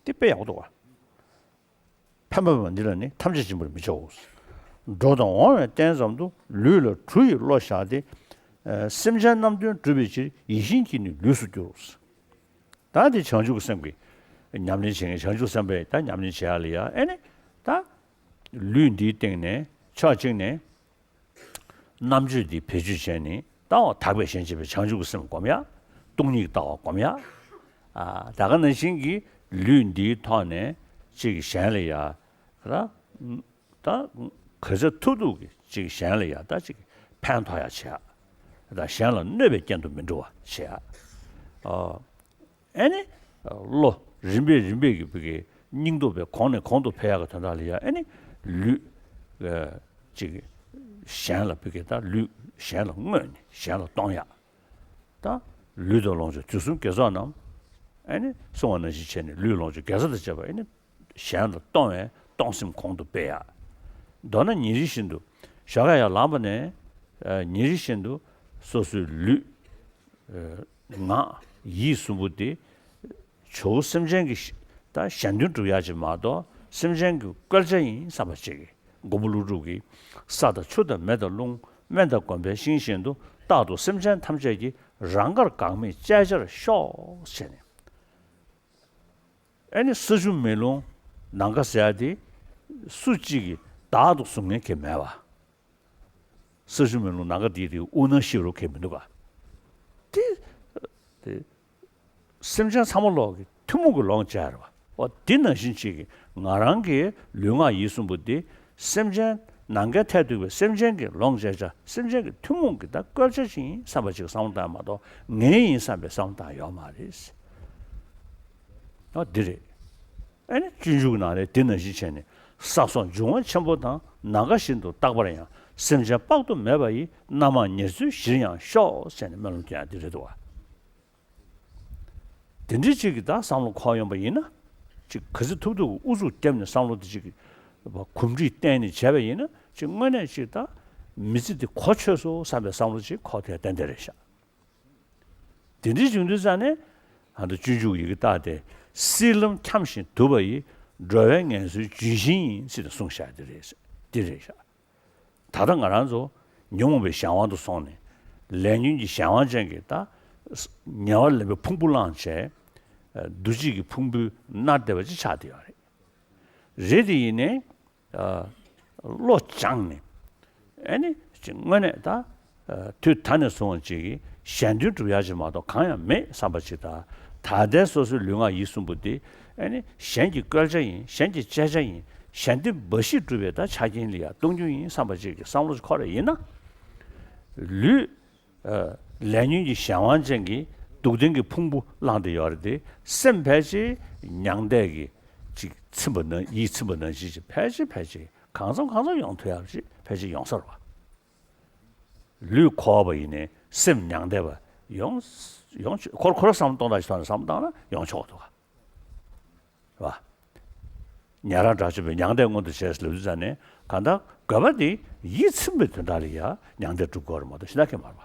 འདི་དཔེ་ཡག་པོ་འདུག་བ། ཕན་པ་མེད་པ་འདི་ལ་ནི་ཐམས་ཅད་སྦྱིན་པར་མི་བྱའོ། འགྲོ་དང་འོང་བའི་རྟེན་ཙམ་དུ་ལུས་ལ་གྲུ་ཡི་བློ་བཞག་སྟེ། ཨ་སེམས་ཅན་རྣམས་དོན་སྒྲུབ་པའི་ཕྱིར་ཡིད་བཞིན་གྱི་ནི་ལུས་སུ་གྱུར། ད་འདི་བྱང་ཆུབ་ཀྱི་སེམས་ཀྱི་ཉམས་ལེན་བྱེད་མཁན་བྱང་ཆུབ་སེམས་དཔའི་ད་ཉམས་ལེན་བྱེད་ཡ་ལ་ཡ་ཨེ་ནི་ད་ལུས་འདིའི་སྟེང་ནས་ཕྱོགས་གཅིག་ནས། རྣམ་དཔྱོད་འདི་བེད་སྤྱོད་བྱས་ནས་ལྟ་བ་དག་པས་གཞན་གཅེས་པའི་བྱང་ཆུབ་ཀྱི་སེམས་སྒོམ་ཡ། སྟོང་ཉིད་ལྟ་བ་སྒོམ་ཡ། ཨ་ད་ག་ནང་བཞིན་གྱི་ལུས་འདིའི་ཐོག་ནས་ཅིག་གཞན་ལ་ཡ། ད་ད་ག་ཚོད་ཐུབ་ཐུབ་ཀྱི་ཅིག་གཞན་ལ་ཡ་ད་ཅིག་ཕན་ཐོགས་ཡ་བྱེད་ཡ། ད་གཞན་ལ་གནོད་པའི་རྐྱེན་དུ་མི་འགྲོ་བ་བྱེད་ཡ། ཨ། ཨེ་ནི། བློ་རིམ་པས་རིམ་པས་ཀྱི་བུ་གའི་སྙིང་སྟོབས་པའི་གོང་ནས་གོང་དུ་འཕེལ་ཡག་གི་དོན་དག་ལ་ཡ་ཨེ་ནི། ལུས། ཨ་ཅིག་གཞན་ལ་བུ་གའི་ད་ལུས་གཞན་ལ་བསྔོས་ནས་གཞན་ལ་གཏོང་ཡག་ད་ལུས་དང་ལོངས་སྤྱོད་དུས་གསུམ་དགེ་ཚོགས་རྣམས། ཨེ་ནི་གསུང་བ་ནང་བཞིན་བྱས་ནས་ལུས་ལོངས་སྤྱོད་དགེ་རྩ་དང་བཅས་པ་ཨེ་ནི། གཞན་ལ་གཏོང་བའི་གཏོང་སེམས་གོང་དུ་སྤེལ་ཡ། མདོར་ན་ཉིན་རེ་བཞིན་དུ་ཞོགས་ཀ་ཡར་ལངས་པ་ནས་ཨ་ཉིན་རེ་བཞིན་དུ་སོ་སོའི་ལུས། ཨ་ངག་ཡིད་གསུམ་པོ་དེ་ཇོ་བོ་སེམས་ཅན་གྱི་ད་གཞན་དོན་སྒྲུབ་ཡག་ཅིག་མ་གཏོགས་སེམས་ཅན་གྱི་བཀོལ་ཆ་ཡིན་བསམ་པ་ཅིག་གིས་མགོན་པོ་ཀླུ་སྒྲུབ་ཀྱིས་ས་དང་ཆུ་དང་མེ་དང་རླུང་སྨན་དང་སྒོམ་པའི་ཤིང་བཞིན་དུ་རྟག་ཏུ་སེམས་ཅན་ཐམས་ཅད་ཀྱི་རང་དགར་འགག་མེད་སྤྱད་བྱར་ཤོག་ཟེར་ནས། ཨེ་ནི་ས་ཆུ་མེ་རླུང་ནམ་མཁའ་ཟེར་ཡ་དེ་སུ་གཅིག་གིས་བདག་ཏུ་བཟུང་མཁན་གྱི་མེད་པ། ས་ཆུ་མེ་རླུང་ནམ་མཁའ་འདི་དེ་དབུ་ནང་ཤེས་རོགས་གས་མི་འདུག་ག་དེ་དེ་སེམས་ཅན་ཚང་མ་ལོག་གི་ཐུན་མོང་གི་ལོངས་སྤྱད་རེད་བ། འོ་དེ་ནང་བཞིན་གཅིག་གིས་ང་རང་གི་ལུས་ངག་ཡིད་གསུམ་པོ་དེ་སེམས་ཅན་ནམ་མཁའི་མཐས་གཏུགས་པའི་སེམས་ཅན་གྱི་ལོངས་སྤྱད་བྱ་སེམས་ཅན་གྱི་ཐུན་མོང་གི་ད་བཀོལ་བྱ་ཞིག་ཡིན་བསམ་པ་ཅིག་བསམ་བློ་བཏང་མ་གཏོགས་ངའི་ཡིན་བསམ་པའི་བསམ་བློ་བཏང་ཡོད་མ་རེད། ཨ་འདི་རེད། ཨ་ནི་སྤྱོད་འཇུག་ནང་ལས་དེ་ནང་བཞིན་བྱས་ནས་ས་སོགས་འབྱུང་བ་ཆེན་པོ་དང་ནམ་མཁའ་བཞིན་དུ་རྟག་པར་ཡང་སེམས་ཅན་དཔག་ཏུ་མེད་པ་ཡི་རྣམ་མང་ཉེར་འཚོའི་གཞིར་ཡང་ཤོག་ཟེར་ནས་སྨོན་ལམ་རྒྱག་ཡ་འདི་རེད་འདུག་བ། དེ་འདྲའི་ཅིག་གི་ད་བསམ་བློ་འཁོར་ཡོང་པ་ཡིན་ན་ཅིག་ག་ཚོད་ཐུབ་ཐུབ་ཀྱི་ཨུ་ཚུགས་བརྒྱབ་ནས་བསམ་བློ་དེ་ཅིག་གི་གོམས་འདྲིས་བསྟེན་ནས་བྱས་པ་ཡིན་ན་ཅིག་དངོས་གནས་ཅིག་ད་མི་ཚེ་འདི་གོ་ཆོད་སོང་བསམ་པའི་བསམ་བློ་ཅིག་འཁོར་ཐུབ་ཡ་ཏན་ཏན་རེད་ཤག་དེ་འདྲའི་བྱུང་དུས་ཙང་ནས་ཨ་ནི་སྤྱོད་འཇུག་ཡི་གེ་ལྟ་སྟེ། སྲིད་ལམ་འཁྱམས་ཤིང་དུབ་པ་ཡི། འགྲོ་བའི་ངལ་གསོའི་ལྗོན་ཤིང་ཡིན་ཟེར་ཏེ་གསུངས་བཞག་དེ་རེད། འདི་རེད་ཤག་ད་ལྟ་ང་རང་ཚོ་ཉོན་མོངས་པའི་གཞན་དབང་དུ་སོང་ནས་ལས་ཉོན་གྱི་གཞན་དབང་ཅན་གྱི་ད་ཉེ་བར་ལེན་པའི་ཕུང་པོ་བླངས་བྱས། འདུ་བྱེད་ཀྱི་ཕུང་པོའི་མནར་བསྡད་པ་ཅིག་ཆགས་བསྡད་ཡོད་རེད། རེད་དེ་ཡིན་ནའི། ཨ་བློ་སྦྱངས་ནས། ཨེ་ནི་ཅིག་དངོས་གནས་ད། ཨ་དུས་ད་ནས་བཟུང་བ་ཅིག་གིས་གཞན་དོན་སྒྲུབ་ཡག་ཅིག་མ་གཏོགས་གང་ཡང་མེད་བསམ་པ་ཅིག་དང་། ད་ལྟའི་སོ་སོའི་ལུས་ངག་ཡིད་གསུམ་པོ་འདི་ཨེ་ནི་གཞན་གྱི་བཀོལ་བྱ་ཡིན། གཞན་གྱི་སྤྱད་བྱ་ཡིན། གཞན་དོན་འབའ་ཞིག་སྒྲུབ་པའི་ད་ཆ་རྐྱེན་ལ་ཡང་གཏོང་རྒྱུ་ཡིན་བསམ་པ་ཅིག་གི་བསམ་བློ་ཅིག་འཁོར་བ་ཡིན་ན། ལུས། ཨ་ལས་ཉོན་གྱི་གཞན་དབང་ཅན་གྱི་སྡུག་བདེན་གྱི་ཕུང་པོ་བླངས་ཏེ་ཡོད་རེད་དེ། སེམས་ཕལ་ཆེར་མྱང་འདས་ཀྱི་ཅིག་ཚིམ་པ་ན་ཡིད་ཚིམ་པ་ནང་བཞིན་ཅིག་ཕལ་ཆེར་ཕལ་ཆེར་གང་འཚམ་གང་འཚམ་ཡོང་ཐུབ་ཡག་ཅིག་ཕལ་ཆེར་ཡོང་ས་རེད་བ། ལུས་འཁོར་བ་ཡིན་ནའི་སེམས་མྱང་འདས་པ་ཡོང་ཡོང་ཆོག་ཁོ་ཁོ་རང་བསམ་བློ་གཏོང་སྟངས་ཤིག་ཐོག་ནས་བསམ་བློ་བཏང་ན་ཡོང་ཆོག་གི་འདུག་ག་བ། ཉན་རང་དགྲ་བཅོམ་པའི་མྱང་འདས་མངོན་དུ་བྱས་ལབ་དུས་ཙང་ནས་གང་ལྟར་དགོས་པ་དེ་ཡིད་ཚིམ་པའི་དོན་དག་ལ་ཡང་མྱང་འདས་སྒྲུབ་དགོས་རེད་མ་གཏོགས་གཞན་དག་གི་མ་རེད་པ།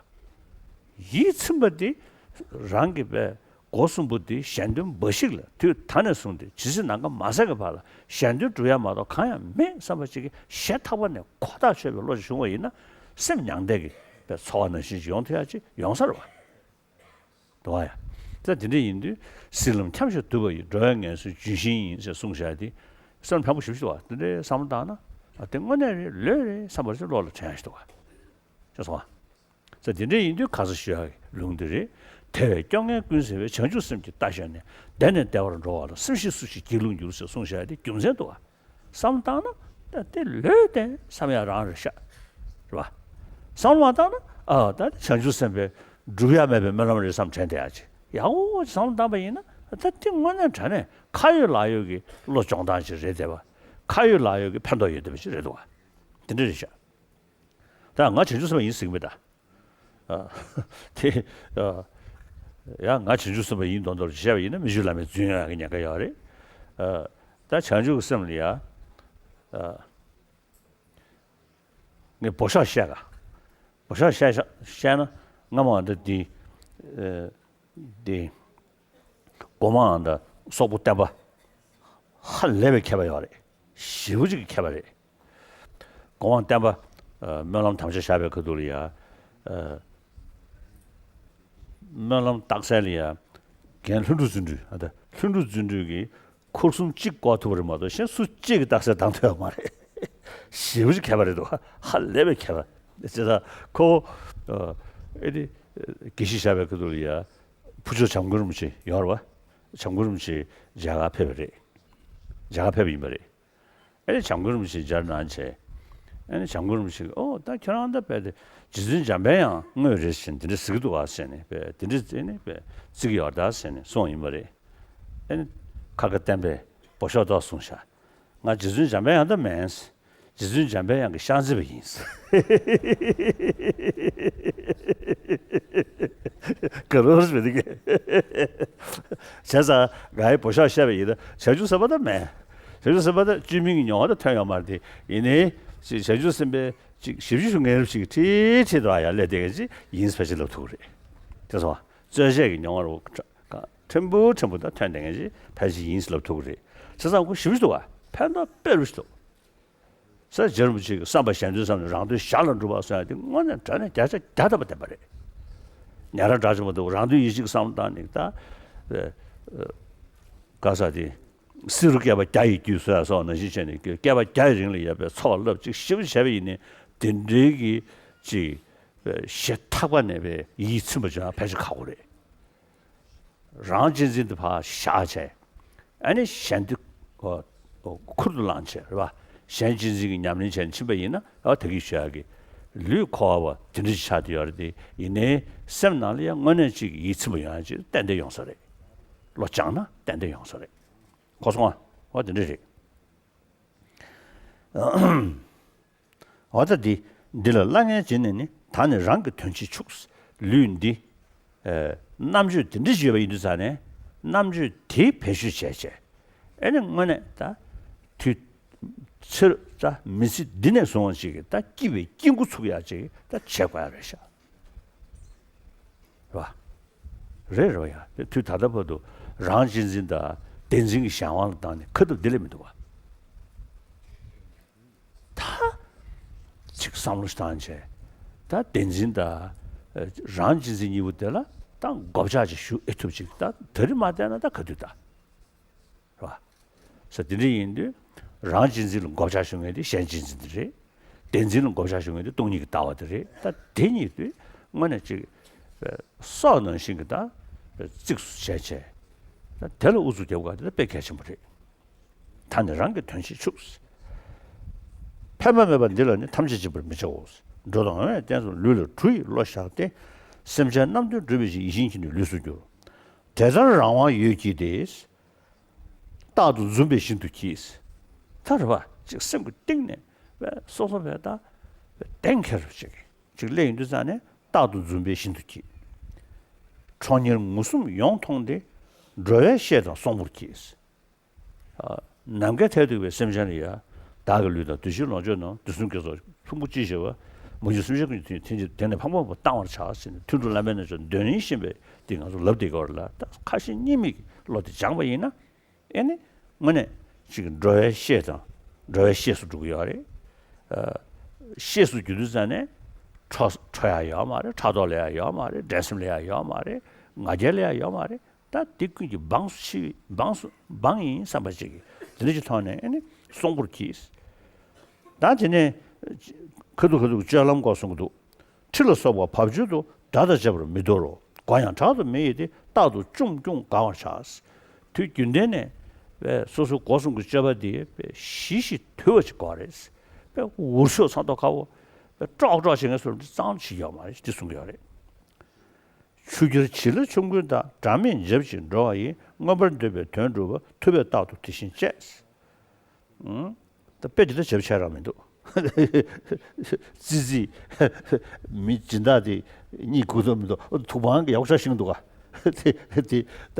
ཡིད་ཚིམ་པ་དེ་རང་གི་པའི་སྒོ་གསུམ་པོ་དེ་གཞན་དོན་འབའ་ཞིག་ལ་དུས་ད་ནས་བཟུང་སྟེ་ཇི་སྲིད་ནམ་མཁའ་མ་ཟད་ཀྱི་བར་ལ་གཞན་དོན་སྒྲུབ་ཡ་མ་གཏོགས་གང་ཡང་མེད་བསམ་པ་ཅིག་གི་ཞེ་ཐག་པ་ནས་ཁོ་ཐག་ཆོད་པའི་བློ་ཞིག་བྱུང་བ་ཡིན་ན་སེམས་མྱང་འདས་ཀྱི་པའི་ཚོར་བ་ནང་བཞིན་ཅིག་ཡོང་ཐུབ་ཡ་ཅིག་ཡོང་ས་རེད་པ། འདུག་བ་ཡ། ད་དེ་འདྲ་ཡིན་དུས་སྲིད་ལམ་འཁྱམས་ཤིང་དུབ་པ་ཡི། འགྲོ་བའི་ངལ་གསོའི་ལྗོན་ཤིང་ཡིན་ཞེས་གསུངས་བཞག་དེ་བསམ་བློ་བཟང་པོ་ཞེ་པོ་ཞིག་འདུག་བ། དེ་འདྲའི་བསམ་བློ་བཏང་ན་ཨ་དེ་དངོས་གནས་རེད་ལོས་རེད་བསམ་པ་ཞིག་བློ་ལ་དྲན་ཡ་ཞིག་འདུག་བ། ཤེས་སོང་བ། ད་དེ་འདྲ་ཡིན་དུས་ཁ་ས་ཞུ་ཡ་གི་ལུང་འདི་རེད། དེ་བས་སྐྱོ་ངལ་ཀུན་སེལ་བའི་བྱང་ཆུབ་སེམས་ཀྱི་རྟ་ཞོན་ནས་བདེ་ནས་བདེ་བར་འགྲོ་བ་ལ། སེམས་ཤེས་སུ་ཞིག་སྒྱིད་ལུག་འགྱུར་ཞེས་གསུངས་བཞག་དེ་རྒྱུ་མཚན་འདུག་བ། བསམ་བཏང་ན་ད་དེ་ལོས་དེ་བསམ་ཡ་རང་རེད་ཤག་རེད་བ། བསམ་མ་བཏང་ན་ཨ་ད་དེ་བྱང་ཆུབ་སེམས་དཔའི་སྒྲུབ་ཡ་མེད་པའི་སྨོན་ལམ་རེད་བསམ་དྲན་བསྡད་ཡ་ཅིག་ཡག་པོ་བསམ་བཏང་པ་ཡིན་ན་ད་དེ་དངོས་གནས་དྲང་གནས་ཁ་ཡོད་ལག་ཡོད་ཀྱི་བློ་སྦྱོང་སྟངས་ཅིག་རེད་བསྡད་པ། ཁ་ཡོད་ལག་ཡོད་ཀྱི་ཕན་ཐོགས་ཡོད་བསྡད་པ་ཅིག་རེད་འདུག་བ། དེ་འདྲ་རེད་ཤག་ད་ང་བྱང་ཆུབ་སེམས་དཔའ་ཡིན་ཟེར་གྱི་མེད་ད། ཨ། དེ། ཨ། ཡང་ང་བྱང་ཆུབ་སེམས་དཔའ་ཡིན་མདོག་མདོག་བྱས་པ་ཡིན་ན་མི་ཆོས་བླ་མའི་རྫུན་ཡོང་ཡག་གི་ཉེན་ཁ་ཡོད་རེད། ཨ། ད་བྱང་ཆུབ་ཀྱི་སེམས་ལ་ཡ། ཨ། ངས་འབོ་ཤོག་བཤད་ག་འབོ་ཤོག་བཤད་ཤག་བཤད་ན་སྔ་མོ་ཨ་འདྲ་འདི། ཨ། འདི། སྒོ་མང་དང་སོག་པོ་བསྟན་པ། ཧ་ལས་པའི་མཁས་པ་ཡོད་རེད། ཞེ་པོ་ཅིག་གི་མཁས་པ་རེད། སྒོ་མང་བསྟན་པ། ཨ། སྨོན་ལམ་དམ་བཅའ་བཞག་པའི་ཁ་ཐུག་ལ་ཡ། ཨ། སྨོན་ལམ་རྟགས་གསལ་ལ་ཡ། རྒན་ལྷུན་གྲུབ་བརྩོན་འགྲུས། ཨ། ད་ལྷུན་གྲུབ་བརྩོན་འགྲུས་ཀྱིས་འཁོར་གསུམ་གཅིག་བཀོག་ཐུབ་པ་རེད་མ་གཏོགས་གཞན་སུ་གཅིག་གིས་རྟགས་གསལ་བཏང་ཐུབ་ཡོད་མ་རེད། ཞེ་པོ་ཅིག་མཁས་པ་རེད་འདུག་ཧ་ལས་པའི་མཁས་པ། བྱས་ཙང་ཁོ། ཨ། ཨེ་དེ། དགེ་བཤེས་བཞག་པའི་ཁ་ཐུག་ལ་ཡ། ཕུར་ལྕོག་བྱམས་མགོན་རིན་པོ་ཆེ་ཡོད་རེད་པ། བྱམས་མགོན་རིན་པོ་ཆེ་མཇལ་ཁ་ཕེབས་པ་རེད། མཇལ་ཁ་ཕེབས་པ་ཡིན་པ་རེད། ཨེ་ནས་བྱམས་མགོན་རིན་པོ་ཆེ་མཇལ་གནང་བྱས། ཨེ་ནས་བྱམས་མགོན་རིན་པོ་ཆེ་གིས་ཨོ་ད་ཁྱེད་རང་ད་དཔེ་དེ་རྗེ་བཙུན་འཇམ་པའི་དབྱངས་དངོས་རེད་ཟེར་ནས་འདི་འདྲ་ཟེར་གྱི་འདུག་ཨ་ཟེར་ནས་དཔེ་འདི་འདྲ་ཟེར་ནས་དཔེ་བརྩི་གི་ཡོད་ད་ཟེར་ནས་གསུངས་ཡིན་པ་རེད། ཨེ་ནས་ཁ་དགའ་བསྟན་པས་འབོ་ཤོག་ཏོག་གསུངས་ཤག་ང་རྗེ་བཙུན་འཇམ་པའི་དབྱངས་ད་མིན། རྗེ་བཙུན་འཇམ་པའི་དབྱངས་ཀྱི་ཤག་མཛེས་པ་ཡིན། ག་རེ་རེད་མི་འདུག་གས། བྱས་ཙང་ང་ཡི་འབོ་ཤོག་བཤད་པ་ཡིན་ན་བྱང་ཆུབ་སེམས་དཔའ་ད་མེད། བྱང་ཆུབ་སེམས་དཔའ་ད་བཅོས་མིན་གྱི་མྱོང་བ་ད་ཐོན་ཡོད་མ་རེད་དེ། ཡིན་ནའི་ཅིག་བྱང་ཆུབ་སེམས་དཔའ་ཅིག་ཞེ་པོ་ཅིག་ངའི་རབས་ཅིག་ཁྲིད་ཁྲིད་དུ་ཨ་ཡར་སླེབས་བསྡད་མཁན་ཅིག་ཡིན་ཕལ་ཆེར་ལབ་ཐུབ་ཀྱི་རེད། དེ་སོང་རྩོལ་བཅས་ཀྱི་མྱོང་བ་རུ་ཕྲན་བུ་ཕྲན་བུ་ད་ཐོན་བསྡད་མཁན་ཅིག་ཕལ་ཆེར་ཡིན་ལབ་ཐུབ་ཀྱི་རེད། བྱས་ཙང་ཁོ་ཞེ་པོ་ཅིག་འདུག་བ། ཕན་ཐོགས་དཔེ་རུ་ཞིག་འདུག་ས་རྗེ་རིན་པོ་ཆེ་གི་བསམ་པ་གཞན་དོན་བསམ་ནས་རང་དོན་གཞན་ལ་འགྲུབ་པ་གསུངས་ཡ་དེ་དངོས་གནས་དྲང་གནས་བརྒྱ་ཆ་བརྒྱ་ཐམ་པ་བདེན་པ་རེད། ཉན་རང་འདྲ་ཅིག་མ་འདུག་རང་དོན་ཡིད་བྱེད་ཀྱི་བསམ་བློ་བཏང་ནས་ད། ཨ། ག་ས་དེ། བསེ་རུ་བསྐལ་པ་བརྒྱ་ཡི་རྒྱུད་ཟེར་ཡ་སོགས་ནང་བཞིན་བྱས་ནས་བསྐལ་པ་བརྒྱ་ཡི་རིང་ལ་ཡོད་པའི་འཚོ་བ་རླབས་གཅིག་ཞེ་པོ་བྱས་པ་ཡིན་ནའི་དེ་འདྲའི་གི་ཅིག་ཞེ་ཐག་པ་ནས་པའི་ཡིད་ཚིམ་པ་བྱུང་ཡ་ཕལ་ཆེར་ཁག་པོ་རེད། རང་གཅེས་འཛིན་དེ་ཕར་བཞག་བྱས། ཨ་ནི་གཞན་དེ། ཨོ། ཨོ། ཁུར་དུ་བླངས་བྱས་རེད་པ། གཞན་གཅེས་འཛིན་གྱི་ཉམས་ལེན་བྱས་ནས་ཕྱིན་པ་ཡིན་ན་ཨ་ད་གིན་ཞུ་ཡག་གི། ལུས་འཁོར་བ་དེ་འདྲ་ཞིག་ཆགས་བསྡད་ཡོད་རེད་དེ། ཡིན་ནའི་སེམས་ནང་ལ་ཡང་དངོས་གནས་གཅིག་ཡིད་ཚིམ་པ་ཡོང་ཡག་ཅིག་ཏན་ཏན་ཡོང་ས་རེད། བློ་སྦྱངས་ན་ཏན་ཏན་ཡོང་ས་རེད། གོ་སོང་ཨ། འོ་དེ་འདྲ་རེད། འོ་ད་འདི། འདི་ལ་གླ་རྔན་བྱིན་ནས་ནི་ད་ནི་རང་གི་དོན་བྱེད་ཆུག་ལུས་འདི། ཨེ། རྣམ་དཔྱོད་འདི་འདྲ་ཞིག་ཡོད་པ་ཡིན་དུས་ཙང་ནས་རྣམ་དཔྱོད་དེ་བེད་སྤྱོད་བྱས་བྱས། ཨེ་ནི་དངོས་གནས་ད། དུས། ཚེ་རབས་ད་མི་ཚེ་འདི་ནས་བཟུང་བ་ཅིག་གི་ད་སྐྱིད་པའི་སྐྱིད་འགོ་ཚུགས་ཡག་ཅིག་ད་བྱེད་དགོས་ཡག་རེད་ཤག་རེད་བ། རེད་རེད་བ་ཡ། དེ་དུས་ད་ལྟ་བར་དུ་རང་གཅེས་འཛིན་དང་བདེན་འཛིན་གྱི་གཞན་དབང་ལ་བཏང་ནས་ཁ་ཐུབ་བདེ་ལེགས་མི་འདུག་བ། ད་ཅིག་བསམ་བློ་ཞིག་བཏང་བྱས། ད་བདེན་འཛིན་དང་རང་གཅེས་འཛིན་གཉིས་པོ་དེ་ལ་ད་མགོ་བཅག་ཅིག་ཞུ་ཨེ་ཐུབ་ཅིག་ད་དེ་རིང་མ་བསྟན་ན་ད་ག་དུས་ད། རེད་བ། ས་དེ་འདྲ་ཡིན་དུས། རང་གཅེས་འཛིན་ལ་མགོ་བཅག་ཞུ་མཁན་དེ་གཞན་གཅེས་འཛིན་དེ་རེད། བདེན་འཛིན་ལ་མགོ་བཅག་ཞུ་མཁན་དེ་སྟོང་ཉིད་ཀྱི་ལྟ་བ་དེ་རེད། ད་དེ་གཉིས་དེ་དངོས་གནས་ཅིག་སྲོག་ནང་བཞིན་གྱི་ད་གཙིགས་སུ་བྱས་བྱས། ད་དེ་ལ་ཨུ་ཚུགས་རྒྱབ་དགོས་དེ་ད་དཔེ་གལ་ཆེན་པོ་རེད། ད་ནི་རང་གི་དོན་བྱེད་ཕྱུགས། ཕན་པ་མེད་པ་འདི་ལ་ནི་ཐམས་ཅད་སྦྱིན་པར་མི་བྱའོ། འགྲོ་དོན་ཡོན་ཏན་སོགས་ལུས་ལ་གྲུ་ཡི་བློ་བཞག་སྟེ། སེམས་ཅན་རྣམས་དོན་སྒྲུབ་པའི་ཕྱིར་ཡིད་བཞིན་གྱི་ནི་ལུས་སུ་གྱུར། དེ་ལྟར་རང་དབང་ཡོད་ཀྱིས་ཏེ། རྟག་ཏུ་འཛུམ་པའི་བཞིན་དུ་གྱིས། ད་རེད་པ། ཅིག་སེམས་ཀྱི་གཏིང་ནས་སོ་སོ་བས་ད་གཏན་འཁེལ་ཅིག་ཅིག་སླེབས་ཡོང་དུས་ཙང་ནས་རྟག་ཏུ་འཛུམ་པའི་བཞིན་དུ་གྱིས། གྲོགས་ཉེར་ངུ་གསུམ་ཡོངས་མཐོང་སྟེ། འགྲོ་བའི་བཤེས་དང་གསོང་པོར་གྱིས། ནམ་མཁའི་མཐས་གཏུགས་པའི་སེམས་ཅན་ལ་ཡ། བདག་གི་ལུས་དང་། དུས་ཕྱིས་ལོངས་སྤྱོད་རྣམས། དུས་གསུམ་དགེ་ཚོགས་ཕུང་པོ་ཅི་བཞེས་པ། མུ་ཁྱུད་གསུམ་བཞེས་ཀུན་གྱི་དོན་བྱེད་དེ་ནི་ཕངས་པ་མེད་པར་བཏང་བར་བྱ་ཟེར་ནས་ཐུན་དྲུག་བླ་མའི་རྣལ་འབྱོར་གདོན་ཡིན་ཤེས་པའི་འདི་ང་ཚོ་ལབ་བསྡད་ཀྱི་ཡོད་རེད་ལ། ད་ཁ་ཞེ་གཉིས་མེད་ཀྱི་བློ་དེ་སྦྱངས་པ་ཡིན་ན། ཨེ་ནི། དངོས་གནས་ཅིག་འགྲོ་བའི་བཤེས་དང་། འགྲོ་བའི་བཤེས་སུ་འགྲོ་གི་ཡོད་རེད། ཨ། བཤེས་སུ་གྱུར་དུས་ཙང་ནས་ཁྲོ་ཁྲོ་ཡག་ཡོད་མ་རེད། ཕྲག་དོག་ལས་ཡག་ཡོད་མ་རེད། འགྲན་སེམས་ལས་ཡག་ཡོད་མ་རེད། ང་རྒྱལ་ལས་ཡག་ཡོད་མ་རེད། ད་འདི་ཀུན་གྱི་འབངས་སུ་ཤི། འབངས་སུ། འབངས་ཡིན་བསམ་པ་ཅིག་གིས་དེ་འདྲ་ཅིག་མཐོང་ནས་ཨེ་ནི་གསོང་པོར་གྱིས། ད་དེ་ནས་ཁ་ཐུག་ཁ་ཐུག་སྤྱོད་ལམ་སྐོར་གསུང་གི་འདུག་ཁྲི་ལ་སོགས་པ་བབ་ཅོལ་དུ། དགྲ་དང་བཅས་པར་མི་འདོར་རོ། མགོ་ཡང་དྲག་ཏུ་མི་ཡིས་ཏེ། རྟག་ཏུ་བཅོམ་སྐྱོང་དགའ་བར་བྱ། དུས་རྒྱུན་ལྡན་ནས་པའི་སོ་སོའི་སྒོ་གསུམ་གྱི་སྤྱོད་པ་འདི་པའི་ཞི་ཞིང་དུལ་བ་ཅིག་དགོས་རེད། པའི་འུར་ཤོག་ཚང་ཐོག་ཁ་བོ། པའི་ཀྲོག་ཀྲོག་བྱེད་མཁན་ཚོ་འདི་གཙང་ཞིག་ཡོད་མ་རེད། འདི་གསུང་གི་ཡོད་རེད། ཆུ་རྒྱུར་བྱི་ལ་ཆོམ་རྐུན་དང་། སྒྲ་མེད་འཇབ་ཅིང་འགྲོ་བ་ཡི། མངོན་པར་འདོད་པའི་དོན་སྒྲུབ་པ། ཐུབ་པས་རྟག་ཏུ་དེ་བཞིན་སྤྱད། ཨང་། ད་དཔེ་འདི་ལྟར་བྱེད་པ་བྱས་རང་མི་འདུག་ཙི་ཙི། མི་སྦྱིན་བདག་དེ་གཉིད་ཁུག་འདུག་མི་འདུག་ཐུག་པའང་ཡག་པོ་ཆགས་ཤིང་འདུག་ག་དེ་དེ་ད་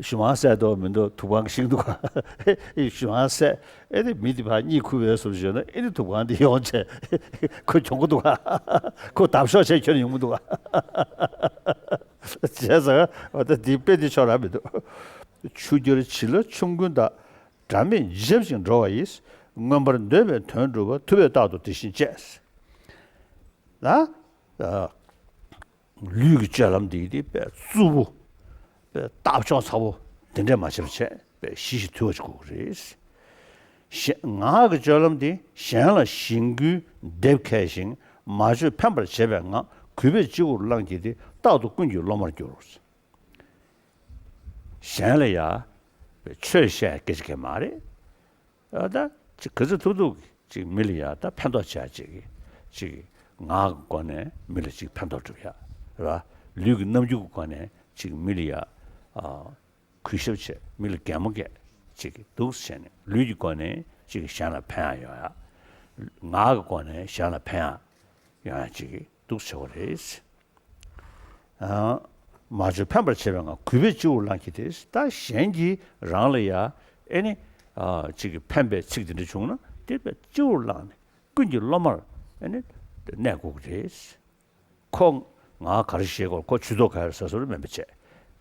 ཞུ་མང་བསད་འདུག་མི་འདུག་ཐུག་པའང་ཤིང་འདུག་ག་ཞུ་མང་བསད། ཨེ་དེ་མི་དེ་ཕར་གཉིད་ཁུག་པའི་བཟོ་བྱས་ན་ཨེ་དེ་ཐུག་པའང་དེ་ཡོང་བྱས། ཁོ་གྱོང་གོ་འདུག་ག་ཁོ་འདབ་གཤོག་བྱས་ཁྱོན་ཡོང་གི་འདུག་ག་བྱས་ཙང་འོ་ད་དེ་དཔེ་དེ་ཆོ་ར་མི་འདུག་ཆུ་རྒྱལ་བྱི་ལ་ཆོམ་རྐུན་དག་སྒྲ་མེད་འཇེབས་ཤིང་འགྲོ་བ་ཡིས། མངོན་པར་འདོད་པའི་དོན་སྒྲུབ་པ། ཐུབ་པས་རྟག་ཏུ་དེ་བཞིན་སྤྱད། ན། ལུས་ཀྱི་སྤྱོད་ལམ་འདི་དེ་དཔེ་རྩུབ་པོ། དཔེ་ལྟག་ཕྱོགས་ཚ་པོ། དེ་འདྲས་མ་བྱེད་པ་བྱས་དཔེ་ཞི་ཞིང་དུལ་བ་ཅིག་དགོས་ཀྱི་རེད། གཞན་ངག་གི་སྤྱོད་ལམ་འདི་གཞན་ལ་གཞན་རྒོལ་འདེབས་མཁས་ཤིང་མ་བཅོས་ཕན་པར་བྱེད་པའི་ངག་གུས་པས་སྤྱི་བོར་བླངས་ཀྱིས་ཏེ། རྟག་ཏུ་ཀུན་གྱི་སློབ་མར་འགྱུར། གཞན་ལ་ཡ་ཆོས་བཤད་སྐད་ཆ་གང་མ་རེད། ཨ་ད་ཅིག་ག་ཚོད་ཐུབ་ཐུབ་ཅིག་མི་ལ་ཡ་ད་ཕན་ཐོགས་བྱ་ཅིག་ཅིག་ངག་གི་སྒོ་ནས་མི་ལ་ཅིག་ཕན་ཐོགས་སྒྲུབ་ཡ་ར། ལུས་ཀྱི་རྣམ་འགྱུར་གྱི་སྒོ་ནས་ཅིག་མི་ལ་ཡ་ཨ་གུས་ཞབས་བྱས། མི་ལ་གད་མོ་བགད་ཅིག་འདུག་བྱས་ནས་ལུས་ཀྱི་སྒོ་ནས་ཅིག་གཞན་ལ་ཕན་ཡ་ཡོང་ཡ། ངག་གི་སྒོ་ནས་གཞན་ལ་ཕན་ཡ་ཡོང་ཡ་ཅིག་འདུག་བྱེད་དགོས་རེད། ཨ། མ་བཅོས་ཕན་པར་བྱེད་པའི་ངག་གུས་པས་སྤྱི་བོར་བླངས་ཀྱིས་ཏེ། ད་གཞན་གྱིས་རང་ལ་ཡ་ཨེ་ནི་ཨ་ཅིག་གི་ཕན་པའི་ཚིག་དེ་འདྲ་བྱུང་ན་དེ་དཔེ་སྤྱི་བོར་བླངས་ནས་ཀུན་གྱི་སློབ་མར་ཨེ་ནི་གནས་དགོས་ཀྱི་རེད། ཁོ་ངག་ག་རེ་བཤད་དགོས། ཁོ་ཇུས་གཏོགས་ག་རེ་ཟེར་བཟོ་འདྲ་མིན་པ་བྱས།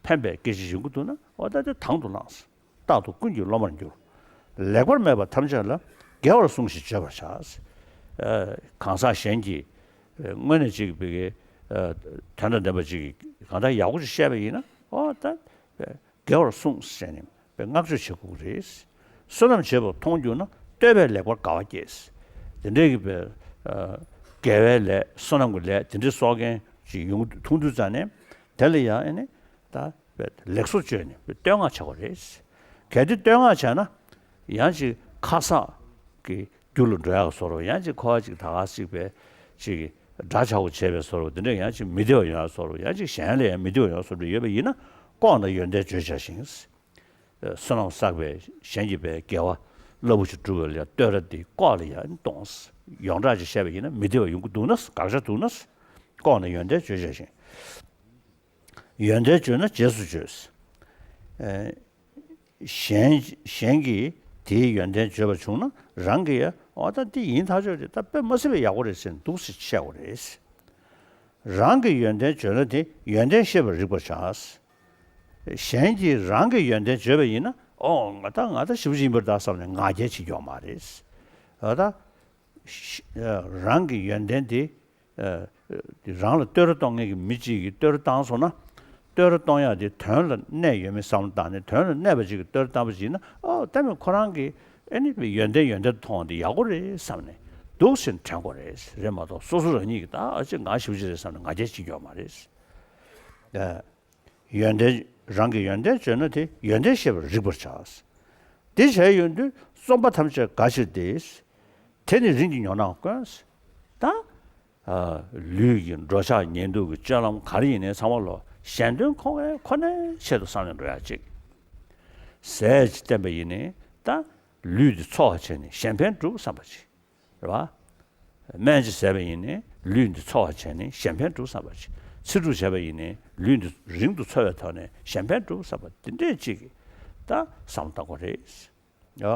ཕན་པའི་སྐད་ཆ་ཡོང་གི་འདུག་ན་འོ་ད་དེ་དང་དུ་བླངས། རྟག་ཏུ་ཀུན་གྱི་སློབ་མར་འགྱུར། ལེགས་པར་སྨྲས་པ་ཐམས་ཅད་ལ། དགེ་བར་གསུངས་ཤིང་བརྗོད་པར་བྱ། ཨ། གང་ཟག་གཞན་གྱིས་ཨ་དངོས་གནས་ཅིག་བི་གའི་ཨ་དོན་དང་ལྡན་པ་ཅིག་གང་ལྟར་ཡག་པོ་ཅིག་བཤད་པ་ཡིན་ན་འོ་ད་དགེ་བར་གསུངས་ཟེར་ནས་བསྔགས་བརྗོད་བྱེད་དགོས་ཀྱི་རེད། བསོད་ནམས་བྱེད་པར་མཐོང་གྱུར་ན། བསྟོད་པས་ལེགས་པར་དགའ་བ་སྐྱེས། དེ་འདྲའི་གི་བའི་ཨ་དགེ་བའི་ལས་བསོད་ནམས་ཀྱི་ལས་དེ་འདྲའི་གསོག་མཁན་ཅིག་ཡོང་མཐོང་དུས་ཙམ་ནས་དེ་ལ་ཡང་ཨེ་ནི་ད་ལེགས་སོ་བརྗོད་ནས་བསྟོད་བསྔགས་བྱ་དགོས་རེད། གལ་ཏེ་བསྟོད་བསྔགས་བྱས་ན་ཡང་ཅིག་ཁ་གསག་གི་རྒྱུ་ལ་འགྲོ་ཡག་བཟོ་འདྲ། ཡང་ཅིག་ཁོ་བ་ཅིག་ད་ག་ཅིག་པའི་ཅིག་འདྲ་ཆགས་པོ་བྱས་པའི་བཟོ་འདྲ། དེ་འདྲ་ཡང་ཅིག་མི་བདེ་བ་ཡོང་ཡག་བཟོ་འདྲ། ཡང་ཅིག་གཞན་ལ་ཡང་མི་བདེ་བ་ཡོང་བཟོ་འདྲ་ཡོད་པ་ཡིན་ན་ལྐོག་ན་ཡོན་ཏན་བརྗོད་བྱ་ཞིང་། བསོད་ནམས་བསགས་པའི་གཞན་གྱིས་པའི་དགེ་བ་རླབས་པོ་ཆེ་བསྒྲུབ་པ་ལ་ཡང་བསྟོད་ར་དེ་ལྐོག་ལ་ཡང་གཏོང་། ཡོངས་གྲགས་ཅིག་བཤད་པ་ཡིན་ན་མི་བདེ་བ་ཡོང་གི་འདུག་ན། དགག་བྱ་འདུག་ན། ལྐོག་ན་ཡོན་ཏན་བརྗོད་བྱ་ཞིང་། ཡོན་ཏན་བརྗོད་ན་རྗེས་སུ་བརྗོད། ཨེ། གཞན་གཞན་གྱིས་དེའི་ཡོན་ཏན་བརྗོད་པ་བྱུང་ན་རང་གིས་ཡང་འོ་ད་འདི་ཡིན་ཐག་ཆོད་རེད། ད་དཔེ་མ་སྲིད་པའི་ཡག་པོ་རེད་ཟེར་འདུག་སེ་བཤད་དགོས་རེད། རང་གི་ཡོན་ཏན་བརྗོད་ན་དེ་ཡོན་ཏན་ཤེས་པར་རིག་པར་བྱ། གཞན་གྱིས་རང་གི་ཡོན་ཏན་བརྗོད་པ་ཡིན་ན་ཨོ་ང་ད་ང་ད་ཞེ་པོ་ཅིག་ཡིན་པར་གདའ་བསམ་ནས་ང་རྒྱལ་བྱེད་ཀྱི་ཡོད་མ་རེད། འོ་ད། རང་གི་ཡོན་ཏན་དེ་རང་ལ་བསྟོད་ར་གཏོང་མཁན་གྱི་མི་གཅིག་གིས་བསྟོད་ར་བཏང་སོང་ན། བསྟོད་ར་གཏོང་ཡག་དེ་དོན་ལ་གནས་ཡོད་མེད་བསམ་བློ་བཏང་ནས་དོན་ལ་གནས་པ་ཅིག་གིས་བསྟོད་ར་བཏང་པ་ཅིག་ཡིན་ན་ཨོ་ད་མི་ཁོ་རང་གིས་ཨེ་ནི་ཡོན་ཏན་ཡོན་ཏན་དུ་མཐོང་བ་དེ་ཡག་པོ་རེད་བསམ་ནས་འདུག་སེ་དྲན་དགོས་རེད། རེད་མ་གཏོགས་སོ་སོ་རང་ཉིད་ཀྱིས་ད་ཨ་ཅེ་ང་ཞེ་པོ་ཅིག་རེད་བསམ་ནས་ང་རྒྱལ་བྱེད་ཀྱི་ཡོད་མ་རེད། ཡོན་ཏན་རང་གི་ཡོན་ཏན་བརྗོད་ན་དེ་ཡོན་ཏན་ཤེས་པར་རིག་པར་བྱ། དེ་བྱས་ཡོང་དུས་རྩོམ་པ་ཐམས་ཅད་དགའ་ཕྱིར་ཏེ། དེ་ནི་རིམ་གྱིས་ཉོན་ནའང་དཀོན། ད། ལུས་ཀྱི་འགྲོ་འཆག་ཉལ་འདུག་གི་སྤྱོད་ལམ་ག་རེ་ཡིན་ནའི་ཚང་མ་ལོ་གཞན་དོན་ཁོ་ནའི་ཁོ་ནའི་ཆེད་དུ་བསམ་ནས་འགྲོ་ཡག་ཅིག་ཟས་ཅིག་བསྟེན་པ་ཡིན་ནའི་ད་ལུས་འདི་འཚོ་བ་བྱས་ནས་གཞན་ཕན་སྒྲུབ་བསམ་པ་ཅིག་རེད་བ། སྨན་ཅིག་བཟས་པ་ཡིན་ནའི་ལུས་འདི་འཚོ་བ་བྱས་ནས་གཞན་ཕན་སྒྲུབ་བསམ་པ་ཅིག་ཚེ་སྒྲུབ་བྱས་པ་ཡིན་ནའི་ལུས་འདི་རིང་དུ་འཚོ་བའི་ཐོག་ནས་གཞན་ཕན་སྒྲུབ་བསམ་པ་འདི་འདྲས་ཅིག་གིས་ད་བསམ་བཏང་དགོས་རེད། ཡ།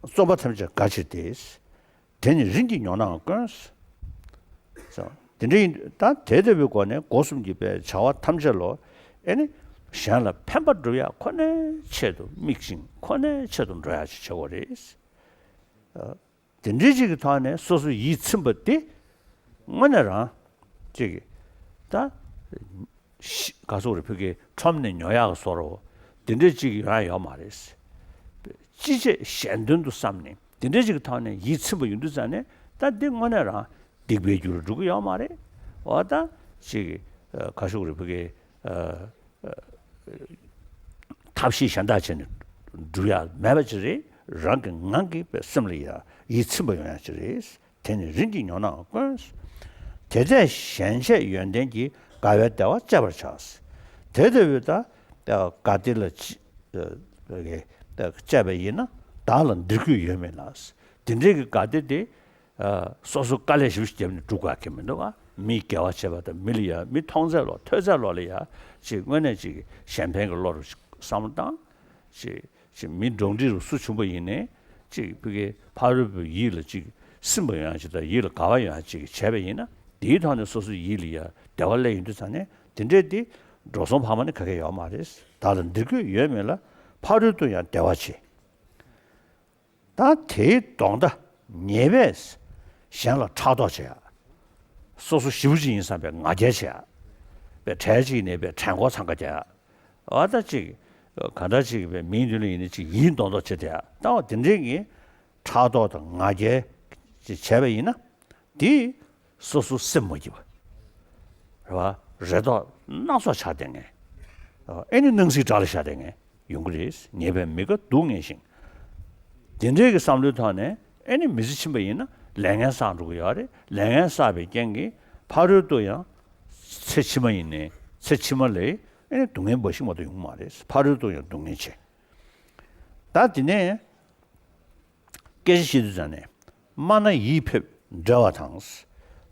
རྩོམ་པ་ཐམས་ཅད་དགའ་ཕྱིར་ཏེ། དེ་ནི་རིམ་གྱིས་ཉོན་ནའང་དཀོན། དེ་འདྲ་ཡིན་ད་དེ་ལྟ་བུའི་སྒོ་ནས་སྒོ་གསུམ་གྱི་པའི་བྱ་བ་ཐམས་ཅད་ལོ། ཨེ་ནི། གཞན་ལ་ཕན་པ་སྒྲུབ་ཡག་ཁོ་ནའི་ཆེད་དུ་དམིགས་ཤིང་ཁོ་ནའི་ཆེད་དུ་འགྲོ་ཡག་ཅིག་བྱེད་དགོས་རེད། དེ་འདྲའི་ཅིག་གི་ཐོག་ནས་སོ་སོ་ཡིད་ཚིམ་པ་དེ་དངོས་གནས་རང་ཅིག་གི་ད་ག་སོག་རེ་ཕུ་གེ་ཁྲོམ་ནས་ཉོ་ཡག་གི་བཟོ་འདྲ་བོ་དེ་འདྲའི་ཅིག་ཡོང་ཡ་ཡོད་མ་རེད། ཅི་བྱེད་གཞན་དོན་དུ་བསམ་ནས་དེ་འདྲའི་ཅིག་གི་ཐོག་ནས་ཡིད་ཚིམ་པ་ཡོང་དུས་ཙང་ནས་ད་འདི་དངོས་གནས་རང་སྡིག་པའི་རྒྱུ་རུ་འགྲོ་གི་ཡོད་མ་རེད། འོ་ད་ཅིག་གི་ག་སོག་རེ་ཕུ་གེ། ཐབས་ཤེས་གཞན་དག་བྱས་ནས་སྒྲུབ་ཡ་མེད་པ་ཅིག་རེད། རང་གི་ངང་གིས་པའི་སེམས་ལ་ཡ་ཡིད་ཚིམ་པ་ཡོང་ཡ་ཅིག་རེད། དེ་ནི་རིམ་གྱིས་ཉོན་ནའང་དཀོན། དེ་ཚེ་གཞན་གཅེས་ཡོན་ཏན་གྱིས། དགའ་བའི་བདེ་བ་སྤྱད་པར་བྱ། དེ་ལྟ་བུའི་ད་དགའ་བདེ་ལ་སྤྱད་པ་ཡིན་ན་བདག་ལ་འདིར་གུས་ཡོད་མིན་ལ། དེ་འདྲའི་གི་དགའ་སྟེ་དེ་ཨ་སོ་སོ་དཀའ་ལས་ཞེ་པོ་ཞིག་བརྒྱབ་ནས་སྒྲུབ་དགོས་ཀྱི་མི་འདུག་ག་མི་དགེ་བ་བྱེད་པ་དང་མི་ལ་ཡ་མི་མཐོང་ཚད་ལོག་ཐོས་ཚད་ལོག་ལ་ཡ་ཅིག་དངོས་གནས་ཅིག་གཞན་ཕན་གྱི་བློ་རུ་བསམ་བློ་བཏང་། ཅིག་ཅིག་མི་འགྲོགས་འདྲིས་རུ་སུ་བྱུང་པ་ཡིན་ནའི་ཅིག་ཕ་གི་ཕ་རོལ་པོའི་ཡིད་ལ་ཅིག་སིམ་པ་ཡོང་ཡ་ཅིག་དང་ཡིད་ལ་དགའ་བ་ཡོང་ཡ་ཅིག་བྱས་པ་ཡིན་ན་དེའི་ཐོག་ནས་སོ་སོའི་ཡིད་ལ་ཡ་བདེ་བ་སླེབས་ཡོང་དུས་ཙང་ནས་དེ་འདྲས་དེ་འགྲོ་སོང་འཕར་མ་ནི་ག་གེ་ཡོད་མ་རེད། བདག་ལ་འདི་དགོས་ཡོད་མེད་ལ་ཕ་རོལ་ཏུ་ཡང་བདེ་བ་ཆེ། ད་དེའི་གདོང་མདའ་ཉེས་པས་གཞན་ལ་ཕྲག་དོག་བྱེད་ཡ། སོ་སོ་ཞེ་པོ་ཅིག་ཡིན་བསམ་པའི་ང་རྒྱལ་བྱེད་ཡ། པའི་གྲལ་གཅིག་ནས་པའི་གྲལ་མགོ་འཚང་ཁ་རྒྱག་ཡ། འོ་ད་ཅིག་ག་འདྲ་ཅིག་པའི་མིའི་མདུན་ལ་ཡིན་ན་ཅིག་ཡིད་མདོག་མདོག་བྱེད་བསྡད་ཡ། ད་འོ་དེ་འདྲའི་གི་ཕྲག་དོག་དང་ང་རྒྱལ་ཅིག་བྱས་པ་ཡིན་ན་དེ་སོ་སོ་སེམས་མ་སྐྱིད་པ། རེད་བ། རེ་དོགས་སྣ་ཚོགས་ཆགས་བསྡད་མཁན། ཨེ་ནི་སྣང་སྲིད་དགྲ་ལ་ཤར་བསྡད་མཁན་ཡོང་གི་རེད། ཉེས་པའི་མི་དགའ་སྡུག་བསྔལ་ཞིང་། དེ་འདྲའི་གི་བསམ་བློའི་ཐོག་ནས་ཨེ་ནི་མི་ཚེ་ཕྱིན་པ་ཡིན་ན་ལས་ངན་བསགས་འགྲོ་གི་ཡོད་རེད། ལས་ངན་བསགས་པའི་རྐྱེན་གྱིས་ཕ་རོལ་ཏུ་ཡང་ཚེ་ཕྱི་མ་ཡིན་ནའི་ཚེ་ཕྱི་མ་ལ་ཨེ་ནི་སྡུག་བསྔལ་འབའ་ཞིག་མ་གཏོགས་ཡོང་གི་མ་རེད། ཕ་རོལ་ཏུ་ཡང་སྡུག་བསྔལ་ཆེ། ད་དེ་ནས། སྐད་ཆ་བཤད་དུས་ཙང་ནས། སྨྲ་ན་ཡིད་ཕེབས་བདེ་བ་དང་།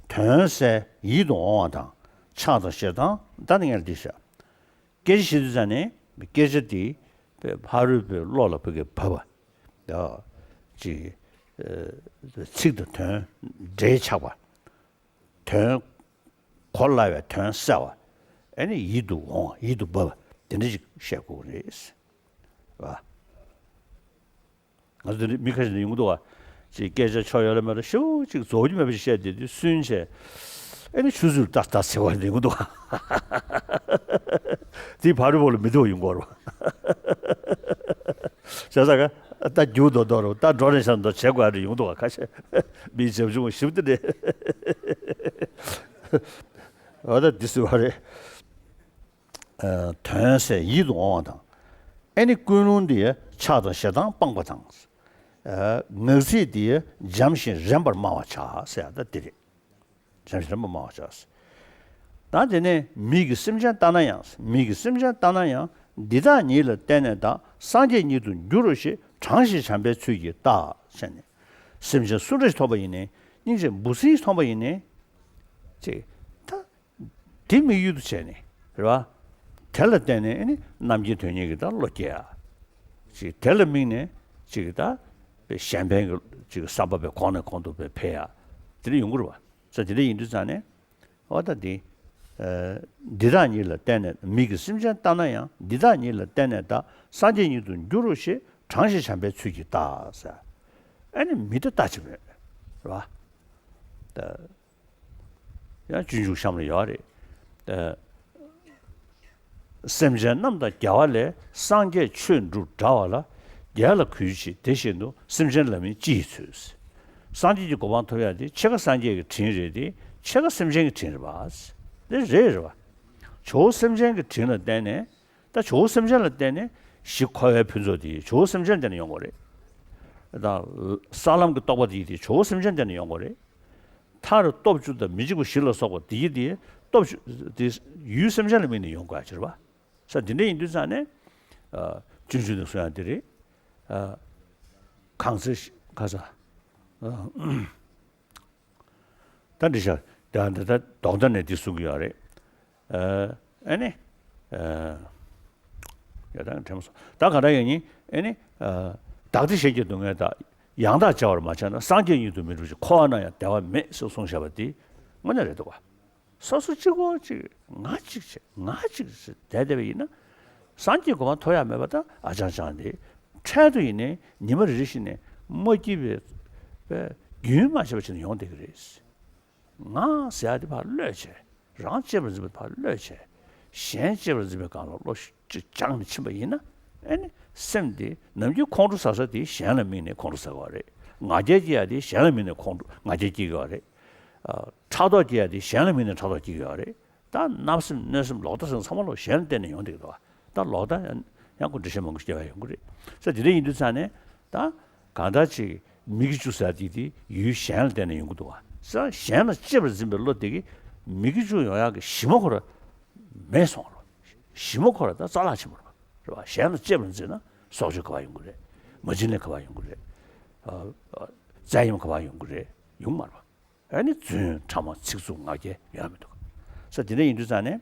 དོན་གསལ་ཡིད་དུ་འོང་བ་དང་། ཕྱག་དང་བཞེས་སྟངས་ད་ནི་ངས་འདི་བཤད། སྐད་ཆ་བཤད་དུས་ཙང་ནས་སྐད་ཆ་དེ་ཕ་རོལ་པོའི་བློ་ལ་ཕ་གི་བབས་པ། ཡ། ཅིག་ཚིག་དང་དོན་འབྲེལ་ཆགས་པ། དོན་གོ་སླ་བའི་དོན་གསལ་བ། ཨ་ནི་ཡིད་དུ་འོང་བ་ཡིད་དུ་འབབ་པ་དེ་འདྲ་ཞིག་བཤད་དགོས་ཀྱི་རེད། བ། ང་ཚོ་འདི་མི་ཁ་ཤས་ནས་ཡོང་གི་འདུག་བ། ཅིག་སྐད་ཆ་ཆོ་ཡོད་ལ་མེད་ལ་ཞེ་པོ་ཅིག་རྫོགས་རྒྱུ་མེད་པ་ཞིག་བཤད་དེ་དུས་སུན་བྱས། ཨེ་ནི་ཆུ་ཚོད་ལྟ་ལྟ་ཟེར་བ་ནས་ཡོང་གི་འདུག་བ། དེ་ཕ་རོལ་པོ་ལ་མི་འདུག་ཡོང་གི་རེད་བ། བྱས་ཙང་ད་རྒྱུག་མདོག་མདོག་རེད་བ། ད་འགྲོ་རེ་ཤ་མདོག་བྱེད་དགོས་རེད་ཡོང་གི་འདུག་བ། ཁ་ཤས་མིའི་བྱབ་ཆུང་ཞིབ་ཏུ་རེད། འོ་ད་འདི་ཟེར་བ་རེད། དོན་གསལ་ཡིད་དུ་འོང་བ་དང་། ཨེ་ནི་ཀུན་སློང་འདི་ཕྱག་དང་བཞེས་སྟངས་སྤངས་པ་དང་། ངག་ཚིག་འདི་འཇམ་ཞིང་རན་པར་སྨྲ་བར་བྱ་ཟེར་ཡ་ད་འདི་རེད། འཇམ་ཞིང་རན་པར་སྨྲ་བར་བྱ། ད་དེ་ནས་མིག་གིས་སེམས་ཅན་ལྟ་ན་ཡང་། མིག་གིས་སེམས་ཅན་ལྟ་ན་ཡང་། འདི་དག་ཉིད་ལ་བརྟེན་ནས་བདག་སངས་རྒྱས་ཉིད་དུ་འགྱུར་རོ་ཞེས་དྲང་ཞིང་བྱམས་པའི་ཚུལ་གྱིས་བལྟ་ཟེར་ནས། སེམས་ཅན་སུ་འདྲ་ཞིག་མཐོང་པ་ཡིན་ནའི། སྙིང་རྗེ་འབུ་སྲིན་ཞིག་མཐོང་པ་ཡིན་ནའི། ཅེས་ད། དེ་དམིགས་ཡུལ་དུ་བྱས་ནས་རེད་བ། དེ་ལ་བརྟེན་ནས་ཨེ་ནི་རྣམ་མཁྱེན་དོན་གཉེར་གྱི་ད་བློ་སྐྱེ་ཡ། ཅིག་དེ་ལ་དམིགས་ནས་ཅིག་ད་གཞན་ཕན་གྱི་ཅིག་བསམ་པ་པའི་གོང་ནས་གོང་དུ་སྤེལ་ཡ། དེ་འདྲ་ཡོང་གི་རེད་བ། ས་དེ་འདྲ་ཡིན་དུས་ཙང་ནས་འོ་ད་འདི། འདི་དག་ཉིད་ལ་བརྟེན་ནས་མིག་གིས་སེམས་ཅན་ལྟ་ན་ཡང་། འདི་དག་ཉིད་ལ་བརྟེན་ནས་བདག་སངས་རྒྱས་ཉིད་དུ་འགྱུར་རོ་ཞེས་དྲང་ཞིང་བྱམས་པའི་ཚུལ་གྱིས་བལྟ་ཟེར། ཨེ་ནི་མི་ད་ལྟ་ཅི་མེད་རེད་བ། ད། ཡང་སྤྱོད་འཇུག་གཤམ་ལ་ཡོད་རེད། ཨ། སེམས་ཅན་རྣམས་དང་རྒྱལ་བ་ལས། སངས་རྒྱས་ཆོས་འགྲུབ་འདྲ་བ་ལ། རྒྱལ་ལ་གུས་བྱེད་དེ་བཞིན་དུ། སེམས་ཅན་ལ་མིན་ཅི་ཡི་ཚུལ། སངས་རྒྱས་ཀྱི་གོ་འཕང་ཐོབ་ཡ་དེ་ཕྱེད་ཀ་སངས་རྒྱས་ཀྱི་དྲིན་རེད་དེ། ཕྱེད་ཀ་སེམས་ཅན་གྱི་དྲིན་རེད་པ། དེ་རེད་རེད་པ། ཇོ་བོ་སེམས་ཅན་གྱི་དྲིན་ལ་བརྟེན་ནས། ད་ཇོ་བོ་སེམས་ཅན་ལ་བརྟེན་ནས་གཞི་འཁོར་བའི་ཕུན་ཚོགས་དེ་ཇོ་བོ་སེམས་ཅན་ལ་བརྟེན་ནས་ཡོང་དགོས་རེད། ད་ས་ལམ་གྱི་རྟོགས་པ་དེ་དེ་ཇོ་བོ་སེམས་ཅན་ལ་བརྟེན་ནས་ཡོང་དགོས་རེད། མཐར་སྟོབས་བཅུ་དང་མི་འཇིགས་པ་བཞི་ལ་སོགས་པ་དེ་དེ་སྟོབས་བཅུ་དེ་ཡུལ་སེམས་ཅན་ལ་དམིགས་ནས་ཡོང་དགོས་ཡ་ཅིག་རེད་པ། ས་དེ་འདྲ་ཡིན་དུས་ཙང་ནས་ཨ་སྤྱོད་འཇུག་ནས་གསུང་ཡ་དེ་རེད། ཨ་གང་ཚེ་ཁ་ས་ཨ། ད་འདི་ཤ་ད་འདི་ད་ལྡོག་ཟླ་ནས་འདི་གསུང་གི་ཡོད་རེད། ཨ་ཨ་ནི་ཨ་ཡ་ད་དྲན་མ་སོང་། ད་ག་འདྲ་ཡིན་ནི་ཨ་ནི་ཨ་བདག་བདེ་གཞན་གྱི་སྡུག་བསྔལ་དག་ཡང་དག་བྱ་བར་མ་བྱས་ན། སངས་རྒྱས་ཉིད་དུ་མི་འགྲུབ་ཅིང་། འཁོར་བ་ན་ཡང་བདེ་བ་མེད་ཟེར་གསུངས་བཞག་པ་འདི་དངོས་གནས་རེད་འདུག་ག་སོ་སོ་གཅིག་པོ་གཅིག་ང་གཅིག་བྱས་ང་གཅིག་བྱས་བསྡད་བསྡད་པ་ཡིན་ན། སངས་རྒྱས་གོ་འཕང་ཐོབ་ཡ་མེད་པ་ད་ཨ་ཅང་ཅང་དེ། འཕྲལ་དུ་ཡིན་ནའི་ཉི་མ་རེ་རེ་བཞིན་ནས་མ་སྐྱིད་པའི་པའི་རྒྱུན་མ་ཆད་པ་བྱས་ནས་ཡོང་བསྡད་ཀྱི་རེད། ང་ཟེར་ཡ་དེ་ཕར་གློད་བྱས། རང་གཅེས་པར་འཛིན་པ་ཕར་གློད་བྱས། གཞན་གཅེས་པར་འཛིན་པའི་སྒང་ལ་བློ་ཅིག་སྦྱངས་ནས་ཕྱིན་པ་ཡིན་ན། ཨེ་ནི་སེམས་དེ་ནམ་རྒྱུན་ཁོང་ཁྲོ་ཟ་ས་དེ་གཞན་ལ་དམིགས་ནས་ཁོང་ཁྲོ་ཟ་གི་ཡོད་རེད། ང་རྒྱལ་སྐྱེ་ཡ་དེ་གཞན་ལ་དམིགས་ནས་ཁོང་ཁྲོ་ང་རྒྱལ་སྐྱེ་གི་ཡོད་རེད། ཨ་ཕྲག་དོག་སྐྱེ་ཡ་དེ་གཞན་ལ་དམིགས་ནས་ཕྲག་དོག་སྐྱེ་གི་ཡོད་རེད། ད་བརྣབ་སེམས་གནོད་སེམས་ལོག་ལྟ་སེམས་ཚང་མ་ལོ་གཞན་ལ་བརྟེན་ནས་ཡོང་བསྡད་ཀྱི་འདུག་ད་ལོག་ལྟ་ཡང་ཡང་ཁོ་འགྲེལ་བཤད་མང་པོ་ཞིག་རྒྱབ་ཡ་ཡོང་གི་རེད། ས་དེ་འདྲ་ཡིན་དུས་ཙང་ནས་ད་གང་ལྟར་ཅིག་མི་དགེ་བཅུ་ཟེར་དེ་དེ་ཡུལ་གཞན་ལ་བརྟེན་ནས་ཡོང་གི་འདུག་བ། ས་གཞན་ལ་གཅེས་པར་འཛིན་པའི་བློ་དེ་གིས་མི་དགེ་བཅུ་ཡོང་ཡག་གི་གཞི་མ་ཁོ་ར་མེད་སོང་རོ། གཞི་མ་ཁོ་ར་ད་རྩ་བརླག་ཕྱིན་པ་རེད་བ། རེད་བ། གཞན་ལ་གཅེས་པར་འཛིན་ན་སྲོག་གཅོད་ག་བ་ཡོང་གི་རེད། མ་བྱིན་ལེན་ག་བ་ཡོང་གི་རེད། ཨ་ཨ་ རྩལ་ཡམ་ག་པར་ཡོང་གི་རེད། ཡོང་མ་རེད་པ། ཨ་ནི་རྫུན་ཕྲ་མ་ཚིག་རྩུབ་ངག་འཁྱལ་ཡོང་མི་འདུག་ས། དེ་འདྲ་ཡིན་དུས་ཙང་ནས་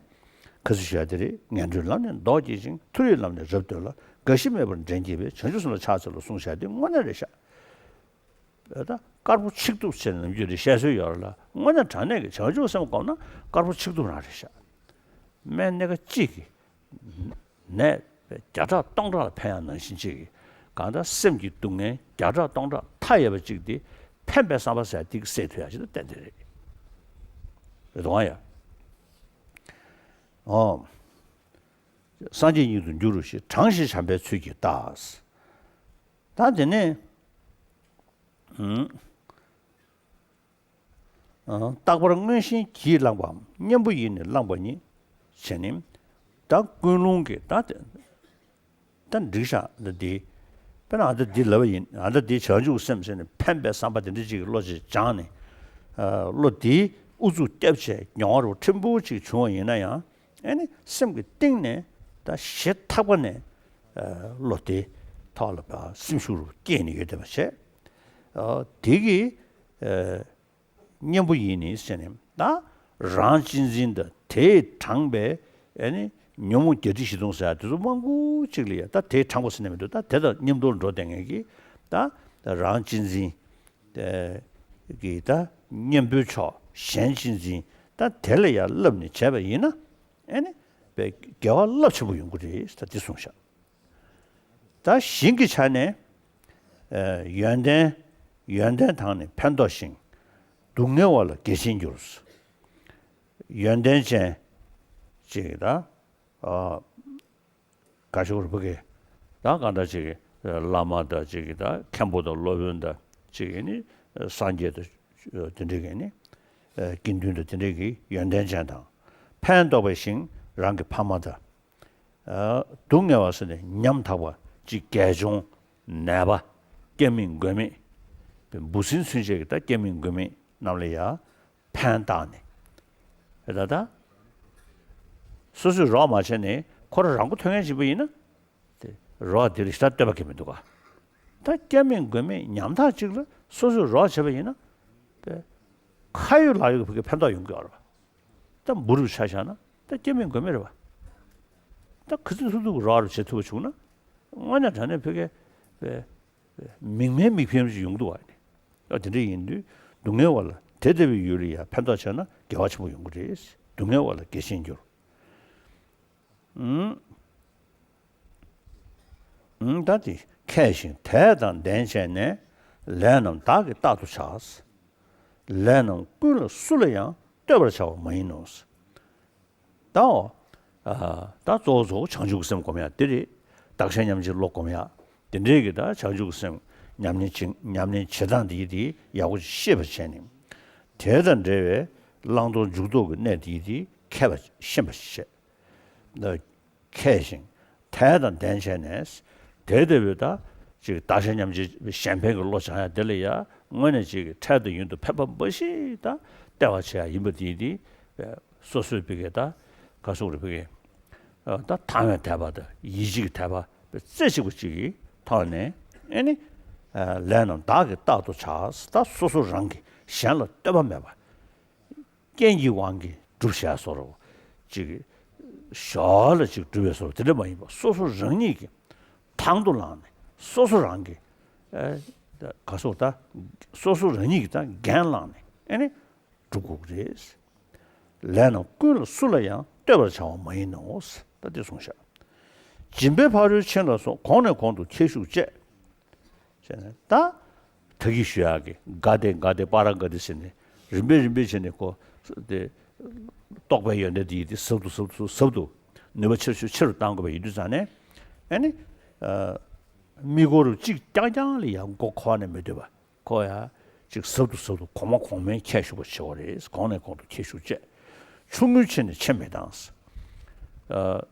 ཁ་སང་ཞུ་ཡ་དེ་རེད། ངན་འགྲོའི་ལམ་ནས་ལྡོག་སྐྱེས་ཤིང་། མཐོ་རིས་ལམ་ནས་རབ་སྟོན་ལ། རྒ་ཤི་མེད་པར་འདྲེན་བགྱིད་པའི། བྱང་ཆུབ་སེམས་ལ་ཕྱག་འཚལ་ལོ་གསུངས་བཞག་དེ་དངོས་གནས་རེད་ཤག། ད་དཀར་པོ་ཆིག་ཐུབ་ཟེར་ནམ་རྒྱུན་རེ་བཤད་སྲོལ་ཡོད་རེད་ལ། དངོས་གནས་དྲང་གནས་ཀྱི་བྱང་ཆུབ་སེམས་བསྒོམས་ན་དཀར་པོ་ཆིག་ཐུབ་རང་རེད་ཤག། སྨན་སྣེ་ཁ་གཅིག་གིས་ནད་བརྒྱ་ཕྲག་སྟོང་ཕྲག་ལ་ཕན་ཡག་ནང་བཞིན་གཅིག་གིས། གང་ལྟར་སེམས་ཀྱི་སྡུག་བསྔལ་བརྒྱ་ཕྲག་སྟོང་ཕྲག་མཐའ་ཡས་པ་གཅིག་དེ་ཕན་པའི་བསམ་པ་ཟེར་དེ་གིས་སེལ་ཐུབ་ཡག་ཅིག་ཏུ་བསྟན་ཏེ་རེད། རེད་དོ་ཡ། ཨོ། སངས་རྒྱས་ཉིད་དུ་འགྱུར་རོ་ཞེས། དྲངས་ཤིག་བྱམས་པའི་ཚུལ་གྱིས་བལྟ། ད་དེ་ནས། ཨང་། རྟག་པར་མངོན་ཞེན་གྱིས་བསླངས་པའམ། གཉེན་པོ་ཡིས་ནི་བསླངས་པ་ཉིད། བྱས་ནས། ད་ཀུན་སློང་གིས་ད་དེ། ད་འགྲིག་ཤག་ད་འདི། དཔེར་ན་ཨ་ད་འདི་ལབ་པ་ཡིན། ཨ་ད་འདི་བྱང་ཆུབ་སེམས་ཟེར་ནས་ཕན་པའི་བསམ་པ་དེ་འདྲ་ཅིག་གི་བློ་ཅིག་སྦྱངས་ནས། ཨ། བློ་དེའི་ཨུ་ཚུགས་བརྒྱབ་བྱས་མྱོང་བ་རུ་ཕྲན་བུ་ཅིག་བྱུང་བ་ཡིན་ན་ཡང་། ཨ་ནི་སེམས་ཀྱི་གཏིང་ནས་ད་ཞེ་ཐག་པ་ནས། ཨ། བློ་དེ་ཐོག་ལ་སེམས་ཤུགས་རུ་སྐྱེས་ནས་ཡོད་བསྡད་པ་བྱས། ཨ། དེ་གི། ཨ། གཉེན་པོ་ཡིས་ནི་ཟེར་ནས། ད་རང་གཅེས་འཛིན་དང་དེས་དྲངས་པའི། ཨ་ནི་ཉོན་མོངས་བརྒྱད་ཁྲི་བཞི་སྟོང་ཟེར་ཡ་དེ་ཚོ་མང་པོ་ཅིག་ལ་ཡ། ད་དེས་དྲངས་པ་ཟེར་ནས་མི་འདུག། ད་དེ་དང་མཉམ་དུ་འགྲོ་བསྡད་མཁན་གྱི། ད་རང་གཅེས་འཛིན་གྱི་ད་གཉེན་པོའི་ཕྱོགས། གཞན་གཅེས་འཛིན་ད་དེ་ལ་ཡ་བསླབས་ནས་བྱས་པ་ཡིན་ན། ཨ་ནི་དཔེ་དགེ་བ་རླབས་ཆེན་པོ་ཡོང་གི་རེད། ད་འདི་གསུངས་ཤག། ད་གཞན་གྱི་ཆ་ནས། ཨ། ཡོན་ཏན། ཡོན་ཏན་དང་ནི་ཕན་འདོགས་ཤིང་། སྡུག་བསྔལ་བ་ལ་དགེ་ཆེན་འགྱུར། ཡོན་ཏན་ཅན་ཅིག་ད། ཨ། ག་ཤོག་རུ་བུ་གེ། ད་གང་ལྟར་ཅིག་གི་བླ་མ་དང་ཅིག་གི་ད་མཁན་པོ་དང་སློབ་དཔོན་དང་ཅིག་གི་ནི་སངས་རྒྱས་དང་དེ་འདྲ་གི་ནི། ཨ། དགེ་འདུན་དང་དེ་འདྲ་གི་ཡོན་ཏན་ཅན་དང་། ཕན་འདོགས་པའི་ཞིང་རང་གི་ཕ་མ་དང་། ཨ། སྡུག་བསྔལ་བ་ཟེར་ནས་ཉམ་ཐག་པ་ཅིག། གལ་ཆུང་ནད་པ། སྐྱབས་མེད་མགོན་མེད། འབུ་སྲིན་ཚུན་ཆད་ཀྱི་ད་སྐྱབས་མེད་མགོན་མེད་རྣམས་ལ་ཡ་ཕན་བཏགས་ནས། ད་ད་སོ་སོས་རོགས་མ་བྱས་ནས་ཁོ་རང་རང་མགོ་ཐོན་མཁན་ཞིག་པ་ཡིན་ན། དེ་རོགས་དེ་ལ་ཞེ་དྲག་བསྟོད་པ་གང་ཡང་མི་འདུག་ག། ད་སྐྱབས་མེད་མགོན་མེད་ཉམ་ཐག་ཅིག་ལ་སོ་སོས་རོགས་བྱས་པ་ཡིན་ན། དེ་ཁ་ཡོད་ལག་ཡོད་ཀྱི་ཕ་གི་ཕན་ཐོགས་ཡོང་གི་ཡོད་རེད་པ། ད་འབུ་རུ་ཆ་བཞག་ན་ད་སྐྱབས་མེད་མགོན་མེད་རེད་པ། ད་ག་ཚོད་ཐུབ་ཐུབ་ཀྱི་རོགས་རམ་བྱེད་ཐུབ་པ་བྱུང་ན། དངོས་གནས་དྲང་གནས་ཕ་གི་པའི་མིག་སྨན་མིག་ཕན་ཞིག་ཡོང་གི་འདུག་བ། ཨ། དེ་འདྲ་ཡིན་དུས་སྡུག་བསྔལ་བ་ལ་དེ་ལྟ་བུའི་ཡུལ་ལ་ཡང་ཕན་ཐོགས་བྱས་ན་དགེ་བ་ཆེན་པོ་ཡོང་གི་རེད། སྡུག་བསྔལ་བ་ལ་དགེ་ཆེན་འགྱུར། ཨུམ། ཨུམ། ད་དེ་མཁས་ཤིང་དད་དང་ལྡན་བྱས་ནས། ལས་རྣམས་བདག་གིས་རྟག་ཏུ་བྱ། ལས་རྣམས་ཀུན་ལ་སུ་ལ་ཡང་། བསྟོད་པར་བྱ་བ་མ་ཡིན་ནོ། ད་འོ། ཨ། ད་གཙོ་བོ་གཙོ་བོ་བྱང་ཆུབ་ཀྱི་སེམས་སྒོམ་ཡག་འདི་རེད། བདག་གཞན་མཉམ་བརྗེའི་བློ་སྒོམ་ཡག་འདི་འདྲའི་གི་ད་བྱང་ཆུབ་ཀྱི་སེམས་ཉམས་ལེན་བྱེད། ཉམས་ལེན་བྱེད་སྟངས་འདི་འདི་ཡག་པོ་ཞིག་ཤེས་པར་བྱས་ནས། དེ་དང་འབྲེལ་བའི་བླང་དོར་འཇུག་ལྡོག་གི་གནད་འདི་འདི་མཁས་པ་ཤེས་པར་བྱས། ད་མཁས་ཤིང་དད་དང་ལྡན་བྱས་ནས། དེ་ལྟ་བུའི་ད་ཅིག་བདག་གཞན་མཉམ་བརྗེ་གཞན་ཕན་གྱི་བློ་སྦྱང་ཡག་འདི་ལ་ཡང་དངོས་གནས་ཅིག་འཕྲལ་དུ་ཡུན་དུ་ཕན་པ་འབའ་ཞིག་ད་སྟེར་བ་བྱེད་ཡག་ཡིན་པ་འདི་འདི། སོ་སོའི་ཕ་གི་ད་ག་སོགས་རེ་ཕ་གི། ཨ། ད་དང་བའི་དད་པ་དང་ཡིད་ཆེས་ཀྱི་དད་པ་རྩེ་གཅིག་པ་ཅིག་གི་ཐོག་ནས། ཨ་ནི། ཨ། ལས་རྣམས་བདག་གིས་རྟག་ཏུ་བྱ། ད་སོ་སོ་རང་གིས་གཞན་ལ་བསྟོད་པ་མེད་པ། རྐྱེན་གྱི་དབང་གིས་སྒྲུབ་བྱ་བཟོ་འདྲ་ཅིག་གི། ཞོར་ལ་ཅིག་སྒྲུབ་པའི་བཟོ་འདྲ་དེ་འདྲ་མ་ཡིན་པ། སོ་སོ་རང་ཉིད་ཀྱིས་དང་དུ་བླངས་ནས། སོ་སོ་རང་གིས། ཨ། ད་ག་སོགས་ད་སོ་སོ་རང་ཉིད་ཀྱིས་ད་འགན་བླངས་ནས། ཨ་ནི། སྒྲུབ་དགོས་ཀྱི་རེད། ལས་རྣམས་ཀུན་ལ་སུ་ལ་ཡང་། བསྟོད་པར་བྱ་བ་མ་ཡིན་ནོ། ད་འདི་གསུངས་ཤག། སྦྱིན་པས་ཕ་རོལ་ཕྱིན་ལ་སོགས། གོང་ནས་གོང་དུ་ཁྱད་ཞུགས་བཅས། ཟེར་ནས་ད་ད་གིན་ཞུ་ཡག་གི་ག་དེ་ག་དེ་པ་ར་ག་དེ་ཟེར་ནས་རིམ་པས་རིམ་པས་བྱས་ནས་ཁོ་དེ་རྟོགས་པའི་ཡོན་ཏན་དེ་ཡིས་དེ་ཟབ་ཏུ་ཟབ་ཏུ་ཟབ་ཏུ་ནུས་པ་ཆེ་རུ་ཆེ་རུ་གཏང་དགོས་པ་ཡིན་དུས་ཙང་ནས། ཨ་ནི། ཨ། མིག་སྒོར་གཅིག་རྐྱང་རྐྱང་ལ་ཡང་མགོ་འཁོར་ནས་མི་སྡོད་པ། ཁོ་ཡང་ཅིག་ཟབ་ཏུ་ཟབ་ཏུ་གོང་མ་གོང་མའི་ཁྱད་ཞུགས་པ་བྱེད་དགོས་རེད། གོང་ནས་གོང་དུ་ཁྱད་ཞུགས་བཅས། ཆུང་ངུའི་ཆེད་ནས་ཆེ་མི་བཏང་། ཨ།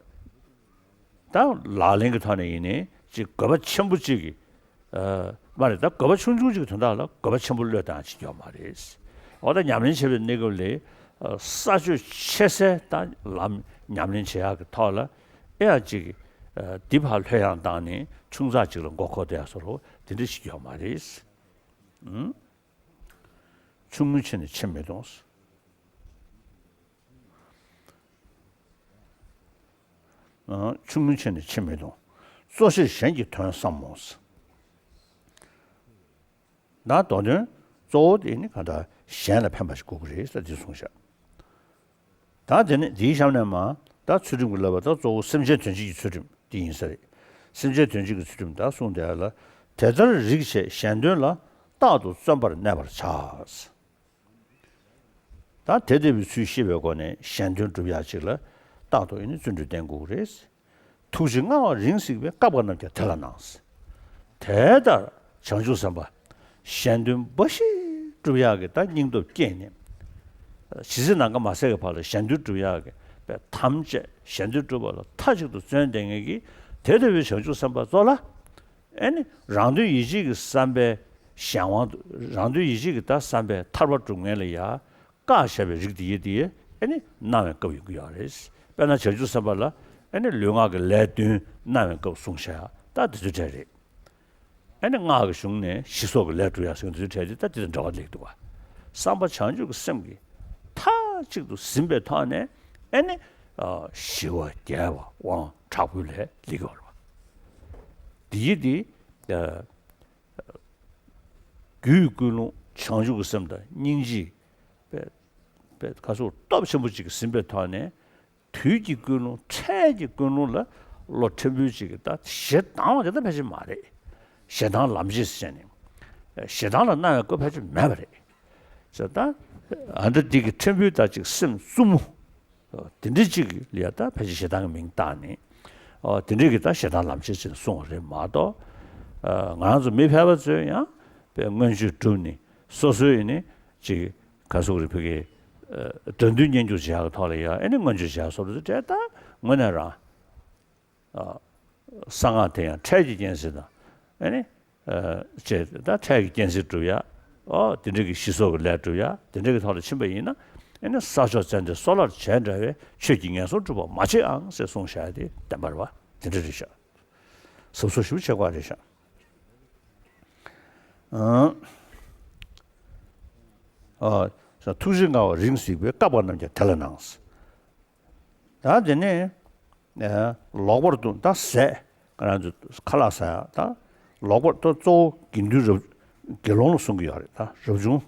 ད་ལག་ལེན་གྱི་ཐོག་ནས་ཡིན་ནའི་ཅིག་དགོས་པ་ཆེན་པོ་གཅིག་གི། ཨ། མ་རེད། ད་དགོས་པ་ཆུང་ཆུང་གཅིག་གི་དོན་དག་ལ་དགོས་པ་ཆེན་པོ་བློས་བཏང་བྱེད་རྒྱུ་མ་རེད། འོ། ད་ཉམས་ལེན་བྱེད་པའི་གནས་སྐབས་ལ། ཨ། ས་ཆོད་ཆེ་སའི་ད་ལམ་ཉམས་ལེན་བྱེད་ཡག་གི་ཐོག་ལ་ཨེ་ཡང་ཅིག། ཨ། འདི་ཕར་ལྷོད་ཡངས་བཏང་ནས་ཆུང་ཙག་ཅིག་ལ་མགོ་འཁོར་བསྡད་ཡག་བཟོ་འདྲ་དེ་འདྲ་བྱེད་རྒྱུ་མ་རེད། ཆུང་ངུའི་ཆེད་ནས་ཕྱིར་མི་ལྟུང་། ཆུང་ངུའི་ཆེད་ནས་ཕྱིར་མི་ལྟུང་། གཙོ་ཆེར་གཞན་གྱི་དོན་བསམ་མོ། ད་མདོ་དོན་གཙོ་བོ་དེ་ནི་གང་ལྟར་གཞན་ལ་ཕན་པ་ཞིག་དགོས་ཀྱི་རེད་ཟེར་འདི་གསུངས་ཤག་ད་དེ་ནི་འདིའི་གཤམ་ནས་མ་ད་ཚུལ་ཁྲིམས་ཀྱི་བསླབ་པ་ད་གཙོ་བོ་སེམས་ཅན་དོན་བྱེད་ཀྱི་ཚུལ་ཁྲིམས་འདི་ཡིན་ས་རེད། སེམས་ཅན་དོན་བྱེད་ཀྱི་ཚུལ་ཁྲིམས་ད་གསུངས་དེ་ལ། དེ་ལྟར་རིགས་བྱས་གཞན་དོན་ལ། རྟག་ཏུ་བརྩོན་པར་གནས་པར་བྱ། ད་དེ་ལྟ་བུའི་ཚུལ་ཤེས་པའི་སྒོ་ནས་གཞན་དོན་སྒྲུབ་ཡག་ཅིག་ལ་རྟག་ཏུ་ཨེ་ནི་བརྩོན་འགྲུས་བསྟེན་དགོས་ཀྱི་རེད། ཐུགས་རྗེ་མངའ་བ་རིང་གཟིགས་པའི། བཀའ་བསྒོ་རྣམས་ཀྱང་དེ་ལ་གནང་། དེ་ལྟར་བྱང་ཆུབ་སེམས་དཔའ་གཞན་དོན་འབའ་ཞིག་སྒྲུབ་ཡག་གི་ད་སྙིང་སྟོབས་བསྐྱེད་ནས། ཇི་སྲིད་ནམ་མཁའ་མ་ཟད་ཀྱི་བར་ལ་གཞན་དོན་སྒྲུབ་ཡག་གི་དམ་བཅས་གཞན་དོན་སྒྲུབ་པ་ལ་མཐའ་གཅིག་ཏུ་བརྩོན་བསྡད་མཁན་གྱི་དེ་ལྟ་བུའི་བྱང་ཆུབ་སེམས་དཔའ་ཚོ་ལ། ཨེ་ནི་རང་དོན་ཡིད་བྱེད་ཀྱི་བསམ་པའི་གཞན་དབང་དུ་རང་དོན་ཡིད་བྱེད་ཀྱི་ད་བསམ་པའི་ཐར་པ་སྒྲུབ་མཁན་ལ་ཡ་བཀའ་བཞག་པའི་རིགས་དེ་ཡི་དེ་ཡི་ཨེ་ནི་གནང་བའི་སྐབས་ཡོང་གི་ཡོད་རེད། དཔེར་ན་བྱང་ཆུབ་སེམས་དཔའ་ལ་ཨེ་ནི་ལུས་ངག་གི་ལས་བདུན་གནང་བའི་སྐབས་གསུངས་བཞག་ད་དེ་ཚོའི་གྲས་རེད། ཨེ་ནི་སྔགས་ཀྱི་གཞུང་ནས་ཞི་སོགས་ཀྱི་ལས་སྒྲུབ་ཡག་ཟེར་མཁན་དེ་ཚོའི་གྲས་དེ་ད་དེ་དང་འབྲེལ་བ་སླེབས་འདུག་བ། བསམ་པ་བྱང་ཆུབ་ཀྱི་སེམས་ཀྱིས་མཐའ་གཅིག་ཏུ་ཟིན་པའི་ཐོག་ནས་ཨེ་ནི་ཞི་བ་རྒྱས་པ་དབང་དྲག་པོའི་ལས་སླེབས་ཀྱི་ཡོད་རེད་བ། དེ་ཡི་དེ། རྒྱུད་ཀུན་སློང་བྱང་ཆུབ་ཀྱི་སེམས་དང་སྙིང་རྗེ། པའི་པའི་ཁ་སོགས་སྟོབས་ཆེན་པོ་གཅིག་གིས་ཟིན་པའི་ཐོག་ནས། དུས་ཀྱི་ཀུན་སློང་འཕྲལ་གྱི་ཀུན་སློང་ལ་བློ་ཕྲན་བུ་གཅིག་གིས་ད་ཞེ་སྡང་བ་དེ་ད་ཕལ་ཆེར་མ་རེད། ཞེ་སྡང་ལམ་བྱེད་ཟེར་ནས། ཞེ་སྡང་ལ་སྣང་བའི་སྐབས་ཕལ་ཆེར་མེད་པ་རེད། ཟེར་ད། ཨ་འདྲ་འདི་གི་ཕྲན་བུ་ད་ཅིག་སེམས་རྩུབ་མོ། དེ་འདྲ་ཅིག་ལ་ཡ་ད་ཕལ་ཆེར་ཞེ་སྡང་གི་མིང་བཏགས་ནས། ཨོ་དེ་འདྲ་གི་ད་ཞེ་སྡང་ལམ་བྱེད་ཅེས་གསུངས་པ་རེད་མ་གཏོགས། ང་རང་ཚོ་མི་ཕལ་པ་ཚོས་ཡང་པའི་མངོན་སྤྱོད་བསྒྲུབས་ནས་སོ་སོའི་ནི་ཅིག་ག་སོགས་རིག་པའི་གི་དགྲ་འདུལ་གཉེན་སྐྱོང་བྱེད་ཡག་གི་ཐོག་ལ་ཡ་ཨེ་ནི་མངོན་སྤྱོད་བྱེད་ཡག་སོགས་རེད་ད་དངོས་གནས་རང་གསང་སྔགས་དེ་ཡང་འཕྲལ་གྱི་རྐྱེན་སྲིད་དང་ཨེ་ནི། ཅེས་ད་འཕྲལ་གྱི་རྐྱེན་སྲིད་སྒྲུབ་ཡ། ཨོ་དེ་འདྲ་གི་ཞི་སོགས་ཀྱི་ལས་སྒྲུབ་ཡ་དེ་འདྲ་གི་ཐོག་ལ་ཕྱིན་པ་ཡིན་ན་ཨེ་ནི་ས་ཕྱོགས་ཙན་དན་སོལ་བར་བྱེད་འདྲ་བའི་ཆོས་ཀྱིས་ངན་སོང་སྒྲུབ་པ་མ་བྱེད་ཨང་ཟེར་གསུངས་བཞག་ཡ་དེ་བདེན་པ་རེད་བ། དེ་འདྲ་རེད་ཤག་གཟབ་གཟབ་ཞིབ་བྱེད་དགོས་རེད་ཤག་ཨ་ཐུགས་རྗེ་མངའ་བ་རིང་གཟིགས་པའི། བཀའ་བསྒོ་རྣམས་ཀྱང་དེ་ལ་གནང་། ད་དེ་ནས་ལོག་པར་ལྟུང་ད་ཟས་ང་རང་ཚོ་ཁ་ལག་ཟ་ཡ་ད་ལོག་པར་ད་གཙོ་བོ་དགེ་འདུན་རབ་དགེ་སློང་ལ་གསུང་གི་ཡོད་རེད་ད་རབ་བྱུང་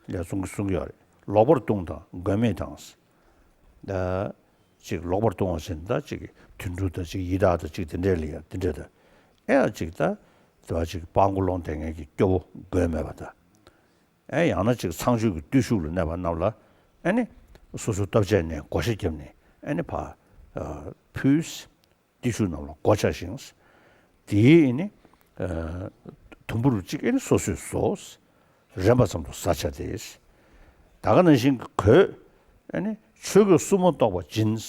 ལ་གསུང་གི་གསུང་གི་ཡོད་རེད། ལོག་པར་ལྟུང་དང་མགོན་མེད་དང་། ད་ཅིག་ལོག་པར་ལྟུང་བ་ཟེར་ན་ད་ཅིག་དུད་འགྲོ་ད་ཅིག་ཡི་དྭགས་ད་ཅིག་དེ་འདྲས་ལ་ཡ་དེ་འདྲས་ད་ཨེ་ཡ་ཅིག་ད་དེ་བ་ཅིག་སྤྲང་པོ་སློང་བསྡད་མཁན་གྱི་སྐྱོ་བོ་མགོན་མེད་པ་ད། ཨེ་ཡང་ན་ཅིག་ཚངས་སྤྱོད་ཀྱི་བརྟུལ་ཞུགས་ལ་གནས་པ་རྣམས་ལ་ཨེ་ནི་སོ་སོའི་སྟོབས་ཆས་ནས་བགོ་བཤའ་བརྒྱབ་ནས་ཨེ་ནི་ཕ་ཕུལ། བརྟུལ་ཞུགས་རྣམས་ལ་བགོ་བྱ་ཞིང་། དེའི་ཨེ་ནི་དུམ་བུར་གཅིག་ཨེ་ནི་སོ་སོས་ཟོས། རན་པ་ཙམ་དུ་ཟ་བྱ་སྟེ། ད་ག་ནང་བཞིན་གྱི་གོས་ཨེ་ནི་ཆོས་གོས་སྲུ་མོ་གཏོགས་པ་སྦྱིན།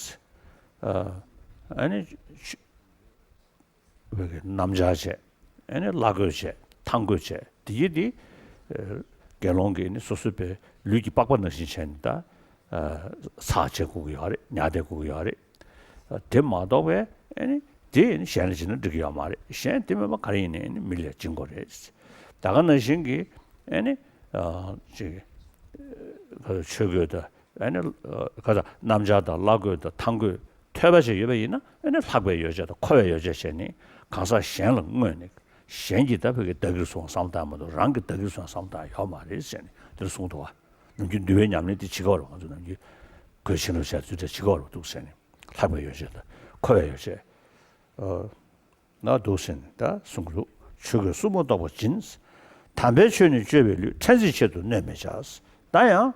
ཨེ་ནི། བའི་གི་སྣམ་སྦྱར་བྱས། ཨེ་ནི་བླ་གོས་བྱས་ཐང་གོས་བྱས་དེ་ཡི་དེ། དགེ་སློང་གིས་ནི་སོ་སོའི་པའི་ལུས་ཀྱི་པགས་པ་ནང་བཞིན་བྱས་ནས་ད། ཚགས་བྱེད་དགོས་ཀྱི་ཡོད་རེད་ཉར་བསྡད་དགོས་ཀྱི་ཡོད་རེད། དེ་མ་གཏོགས་པའི་ཨེ་ནི་དེ་ནི་གཞན་ལ་བྱིན་ན་འགྲིག་གི་ཡོད་མ་རེད་གཞན་དེ་མིན་པ་ག་རེ་ཡིན་ནའི་ནི་མི་ལ་བྱིན་དགོས་རེད། ད་ག་ནང་བཞིན་གྱི་ཨེ་ནི། ཅིག་ཆོས་གོས་དང་། ཨ་ནི། ཁ་ཚ་སྣམ་སྦྱར་དང་བླ་གོས་དང་ཐང་གོས་ཐོས་པ་བྱས་ཡོད་པ་ཡིན་ན་ཨ་ནི་ལྷག་པའི་ཡོ་བྱད་དང་མཁོ་བའི་ཡོ་བྱད་བྱས་ནས་གང་ཟག་གཞན་ལ་བསྔོས་ནས་གཞན་གྱིས་ད་བོད་ཀྱི་བདག་གིར་སོང་བསམ་བཏང་མ་གཏོགས་རང་གི་བདག་གིར་སོང་བསམ་བཏང་ཡོད་མ་རེད་ཟེར་ནས་དེར་གསུངས་འདུག་བ། ནམ་རྒྱུན་འདུལ་བའི་ཉམས་ལེན་དེ་བྱེད་ཀྱི་ཡོད་རེད་ང་ཚོ་ནམ་རྒྱུན་གོས་ཕྱིན་ལོག་བྱས་ཚུལ་དེ་བྱེད་ཀྱི་ཡོད་རེད་འདུག་ཟེར་ནས་ལྷག་པའི་ཡོ་བྱད་དང་མཁོ་བའི་ཡོ་བྱད། ན་འདུག་ཟེར་ནས་ད་གསུང་གི་འདུག་ཆོས་གོས་སྲུ་མོ་གཏོགས་པ་སྦྱིན། དམ་པའི་ཆོས་ནི་སྤྱོད་པའི་ལུས། ཕྲན་ཚེགས་ཆེད་དུ་གནོད་མི་བྱ། ད་ཡང་།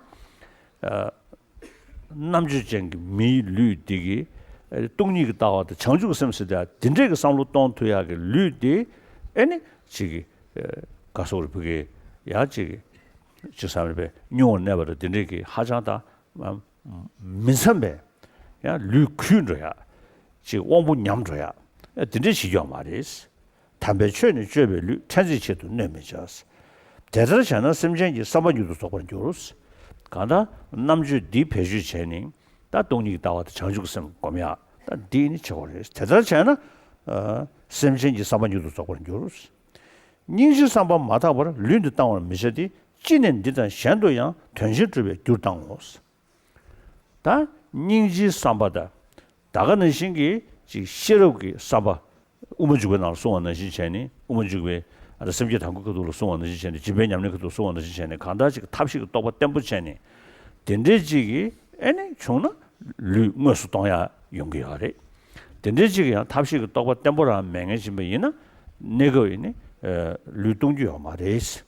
རྣམ་དཔྱོད་ཅན་གྱི་མིའི་ལུས་འདི་གི་སྟོང་ཉིད་ཀྱི་ལྟ་བ་དང་བྱང་ཆུབ་སེམས་ཟེར་ཏེ་འདི་འདྲས་ཀྱི་བསམ་བློ་གཏོང་ཐུབ་ཡག་གི་ལུས་འདི་ཨེ་ནི་ཅིག་གི་ག་སོགས་རེ་ཕུ་གི་ཡང་ཅིག་གི་ཅིག་བསམ་རེ་པའི་སྙུང་བར་གནས་པ་དང་འདི་འདྲས་ཀྱི་ཧ་ཅང་དང་། མི་འཚམ་པའི་ཡང་ལུས་གུད་འགྲོ་ཡ། ཅིག་དབང་པོ་ཉམས་འགྲོ་ཡ། དེ་འདྲ་བྱེད་རྒྱུ་མ་རེད། དམ་པའི་ཆོས་ནི་སྤྱོད་པའི་ལུས། ཕྲན་ཚེགས་ཆེད་དུ་གནོད་མི་བྱ། དེ་ལྟར་བྱས་ན་སེམས་ཅན་གྱི་བསམ་པ་མྱུར་དུ་རྫོགས་པར་འགྱུར། གང་ལྟར་རྣམ་དཔྱོད་འདི་བེད་སྤྱོད་བྱས་ནས་ད་སྟོང་ཉིད་ཀྱི་ལྟ་བ་དང་བྱང་ཆུབ་ཀྱི་སེམས་སྒོམ་ཡ་ད་འདི་ནི་བྱེད་དགོས་རེད། དེ་ལྟར་བྱས་ན་སེམས་ཅན་གྱི་བསམ་པ་མྱུར་དུ་རྫོགས་པར་འགྱུར། སྙིང་རྗེའི་བསམ་པ་མ་དག་པར་ལུས་འདི་བཏང་བར་མི་བྱ་སྟེ། ཅི་ནས་འདི་དང་གཞན་དུ་ཡང་དོན་ཆེན་སྒྲུབ་པའི་རྒྱུར་བཏང་ངོ་། ད་སྙིང་རྗེའི་བསམ་པ་དང་། ད་ག་ནང་བཞིན་གྱི་ཅིག་ཤེས་རབ་ཀྱི་བསམ་པ། དབུ་མ་འཇུག་པའི་ནང་ལ་གསུངས་པ་ནང་བཞིན་བྱས་ནས། དབུ་མ་འཇུག་པའི་ཨ་ད་སེམས་བསྐྱེད་དང་པོའི་ཁ་ཐུག་ལ་གསུངས་པ་ནང་བཞིན་བྱས་ནས། སྦྱིན་པའི་ཉམས་ལེན་ཁ་ཐུག་གསུངས་པ་ནང་བཞིན་བྱས་ནས། གང་ལྟར་ཅིག་ཐབས་ཤེས་ཀྱི་རྟོགས་པ་བརྟན་པོ་བྱས་ནས། དེ་འདྲའི་ཅིག་གི་ཨེ་ནི་བྱུང་ན་ལུས་དངོས་སུ་གཏོང་ཡ་ཡོང་གི་ཡོད་རེད། དེ་འདྲའི་ཅིག་ཡང་ཐབས་ཤེས་ཀྱི་རྟོགས་པ་བརྟན་པོ་རང་མེད་མཁན་ཡིན་པ་ཡིན་ན། གནས་སྐབས་ཡིན་ནི་ལུས་གཏོང་རྒྱུ་ཡོད་མ་རེད།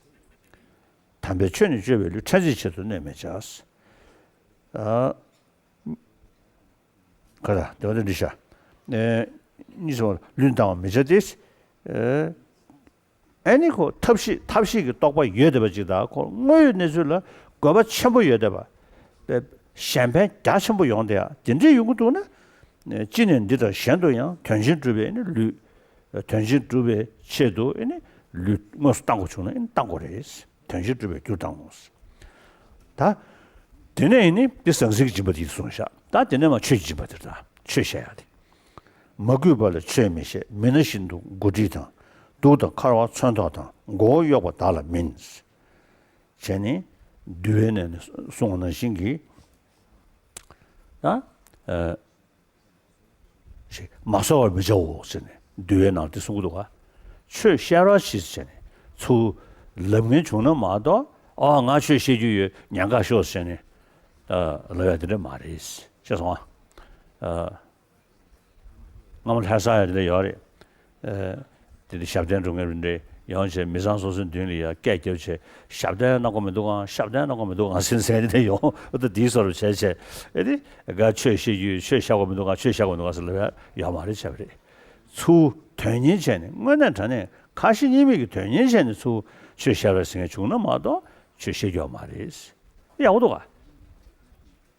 དམ་པའི་ཆོས་ནི་སྤྱོད་པའི་ལུས། ཕྲན་ཚེགས་ཆེད་དུ་གནོད་མི་བྱ། ཨ། ག་རེ་དེ་བ་དེ་འདྲ་ཤ། ཨེ། གཉིས་སུ་ལུས་བཏང་བར་མི་བྱ་སྟེ། ཨེ། ཨེ་ནི་ཁོ་ཐབས་ཤེས་ཐབས་ཤེས་ཀྱི་རྟོགས་པ་ཡོད་བསྡད་པ་ཅིག་དང་། ཁོ་དངོས་ཡོད་གནས་ཚུལ་ལ་དགོས་པ་ཆེན་པོ་ཡོད་བསྡད་པ། གཞན་ཕན་རྒྱ་ཆེན་པོ་ཡོང་བསྡད་ཡ་དེ་འདྲའི་ཡོང་གི་འདུག་ན། ཅི་ནས་འདི་དང་གཞན་དུ་ཡང་དོན་ཆེན་སྒྲུབ་པའི་ཨེ་ནི་ལུས། དོན་ཆེན་སྒྲུབ་པའི་ཆེད་དུ་ཨེ་ནི་ལུས་དངོས་སུ་བཏང་དགོས་བྱུང་ན་ཨེ་ནི་བཏང་དགོས་རེད། དོན་ཆེན་སྒྲུབ་པའི་རྒྱུར་བཏང་ངོ་། ད། དེ་ནས་ཨེ་ནི་འདི་ཟང་ཟིང་གི་སྦྱིན་པ་དེ་གསུངས་ཤག་ད་དེ་ནས་མ་ཆོས་ཀྱི་སྦྱིན་པ་དེ་དང་ཆོས་བཤད་ཡ་དེ། མ་གུས་པ་ལ་ཆོས་མི་བཤད། མི་ན་བཞིན་དུ་མགོ་དཀྲིས་དང་། གདུགས་དང་འཁར་བ་མཚོན་ཐོགས་དང་། མགོ་བོ་གཡོགས་པ་དག་ལ་མིན། བྱས་ནས་འདུལ་བའི་ནང་ནས་གསུངས་པ་ནང་བཞིན་གྱི། ད། ཨ། ཞེས་མ་གསོལ་བར་མི་བྱའོ་ཟེར་ནས་འདུལ་བའི་ནང་དེ་གསུང་གི་འདུག་ག་ཆོས་བཤད་རོགས་གྱིས་ཟེར་ནས་ཚུར་ལབ་མཁན་བྱུང་ན་མ་གཏོགས། ཨ། ང་ཆོས་བཤད་རྒྱུ་ཡོད། ཉན་ག་ཤོག་ཟེར་ནས། ཨ། ལབ་ཡ་དེ་འདྲ་མ་རེད། ཤེས་སོང་ཨ། ཨ། སྔ་མོ་ལྷ་ས་ཡ་དེ་འདྲ་ཡོད་རེད། ཨ། དེ་དུས་ཞབས་བརྟན་འགྲོ་མཁན་རེ་འདྲ་ཡོང་བྱས། མི་ཚང་སོ་སོའི་མདུན་ལ་ཡ་སྐད་རྒྱབ་བྱས། ཞབས་བརྟན་གནང་དགོས་མི་འདུག་ག་ཞབས་བརྟན་གནང་དགོས་མི་འདུག་ག་ཟེར་ཟེར་ནས་ཡོང་། ཨ། ད་དེའི་བཟོ་འདྲ་བྱས་བྱས། ཨེ་དེ་ག་ཆོས་བཤད་རྒྱུ་ཆོས་བཤད་དགོས་མི་འདུག་ག་ཆོས་བཤད་དགོས་མི་འདུག་ག་ཟེར་ལབ་ཡ་ཡོད་མ་རེད། བྱས་པ་རེད། ཚུར་དོན་གཉེར་བྱས་ནས། དངོས་གནས་དྲང་གནས་ཁ་ཞེ་གཉིས་མེད་ཀྱི་དོན་གཉེར་བྱས་ནས་ཚུར་ཆོས་བཤད་རོགས་ཟེར་མཁན་བྱུང་ན་མ་གཏོགས་ཆོས་བཤད་རྒྱུ་ཡོད་མ་རེད། ཡག་པོ་འདུག་ག་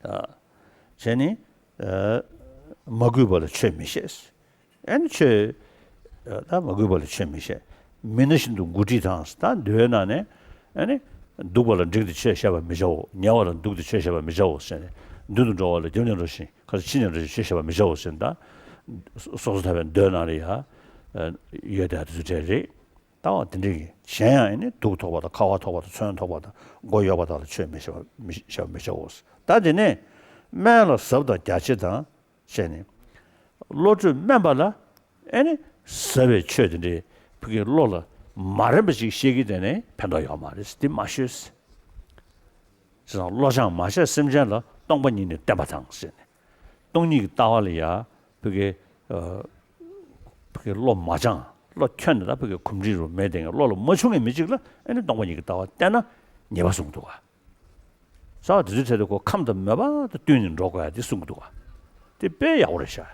ཨ། བྱས་ནས། ཨ། མ་གུས་པ་ལ་ཆོས་མི་བཤད། ཨ་ནི་ཆོས། ཨ། ད་མ་གུས་པ་ལ་ཆོས་མི་བཤད། མི་ན་བཞིན་དུ་མགོ་དཀྲིས་དང་། ད་འདུལ་བའི་ནང་ནས་ཨ་ནི་འདུག་པ་ལ་འགྲེང་སྟེ་ཆོས་བཤད་པར་མི་བྱའོ། ཉལ་བ་ལ་འདུག་སྟེ་ཆོས་བཤད་པར་མི་བྱའོ་ཟེར་ནས། མདུན་དུ་འགྲོ་བ་ལ་རྒྱབ་ནས་འགྲོ་ཞིང་། ཁ་ལ་ཕྱི་ནས་འགྲོ་ཞིང་ཆོས་བཤད་པར་མི་བྱའོ་ཟེར་ནས། ད་སོ་སོ་ཐར་པའི་མདོའི་ནང་ལ་ཡ། ཨ། ཡོད་དེ་དེ་ཚོ་འདྲ་རེད། ལྟ་བ་དེ་འདྲ་ཡིན། གཞན་ཡང་ཨེ་ནི་གདུགས་ཐོགས་པ་དང་། འཁར་བ་ཐོགས་པ་དང་། མཚོན་ཐོགས་པ་དང་། མགོ་གཡོགས་པ་དག་ལ་ཆོས་མི་བཤད་པ་མི་བཤད་པ་མི་བྱའོ། ད་དེ་ནས་སྨན་ལ་ཟབ་དང་རྒྱ་ཆེ་དང་བྱས་ནས། བློ་གྲོས་དམན་པ་ལ་ཨེ་ནི་ཟབ་པའི་ཆོས་དེ་འདྲའི་ཕ་གིའི་བློ་ལ་མ་རན་པ་ཞིག་བཤད་ཀྱི་དེ་ནས་ཕན་ཐོགས་ཡོད་མ་རེད། འདི་མ་ཤོད། བྱས་ཙང་བློ་སྦྱང་མ་བྱས་སེམས་ཅན་ལ་སྟོང་པ་ཉིད་ནི་བསྟན་པ་དང་ཟེར་ནས། སྟོང་ཉིད་ཀྱི་ལྟ་བ་ལ་ཡ་ཕ་གི། ཨ། ཕ་གི་བློ་མ་སྦྱང་། བློ་ཁྱོན་ནས་ད་ཕ་གི་གོམས་འདྲིས་རུ་མེད་དེ། བློ་ལ་མ་བྱུང་བའི་མི་གཅིག་ལ་ཨེ་ནི་སྟོང་པ་ཉིད་ཀྱི་ལྟ་བ་བསྟན་ན་ཉེས་པ་གསུངས་འདུག་ག་ས་བ་དེ་ཚོའི་གྲས་དེ་ཁོ་ཁམས་དང་མོས་པ་དང་བསྟུན་ནས་འགྲོ་དགོས་ཡ་དེ་གསུངས་འདུག་ག་དེ་དཔེ་ཡག་པོ་རེད་ཤག་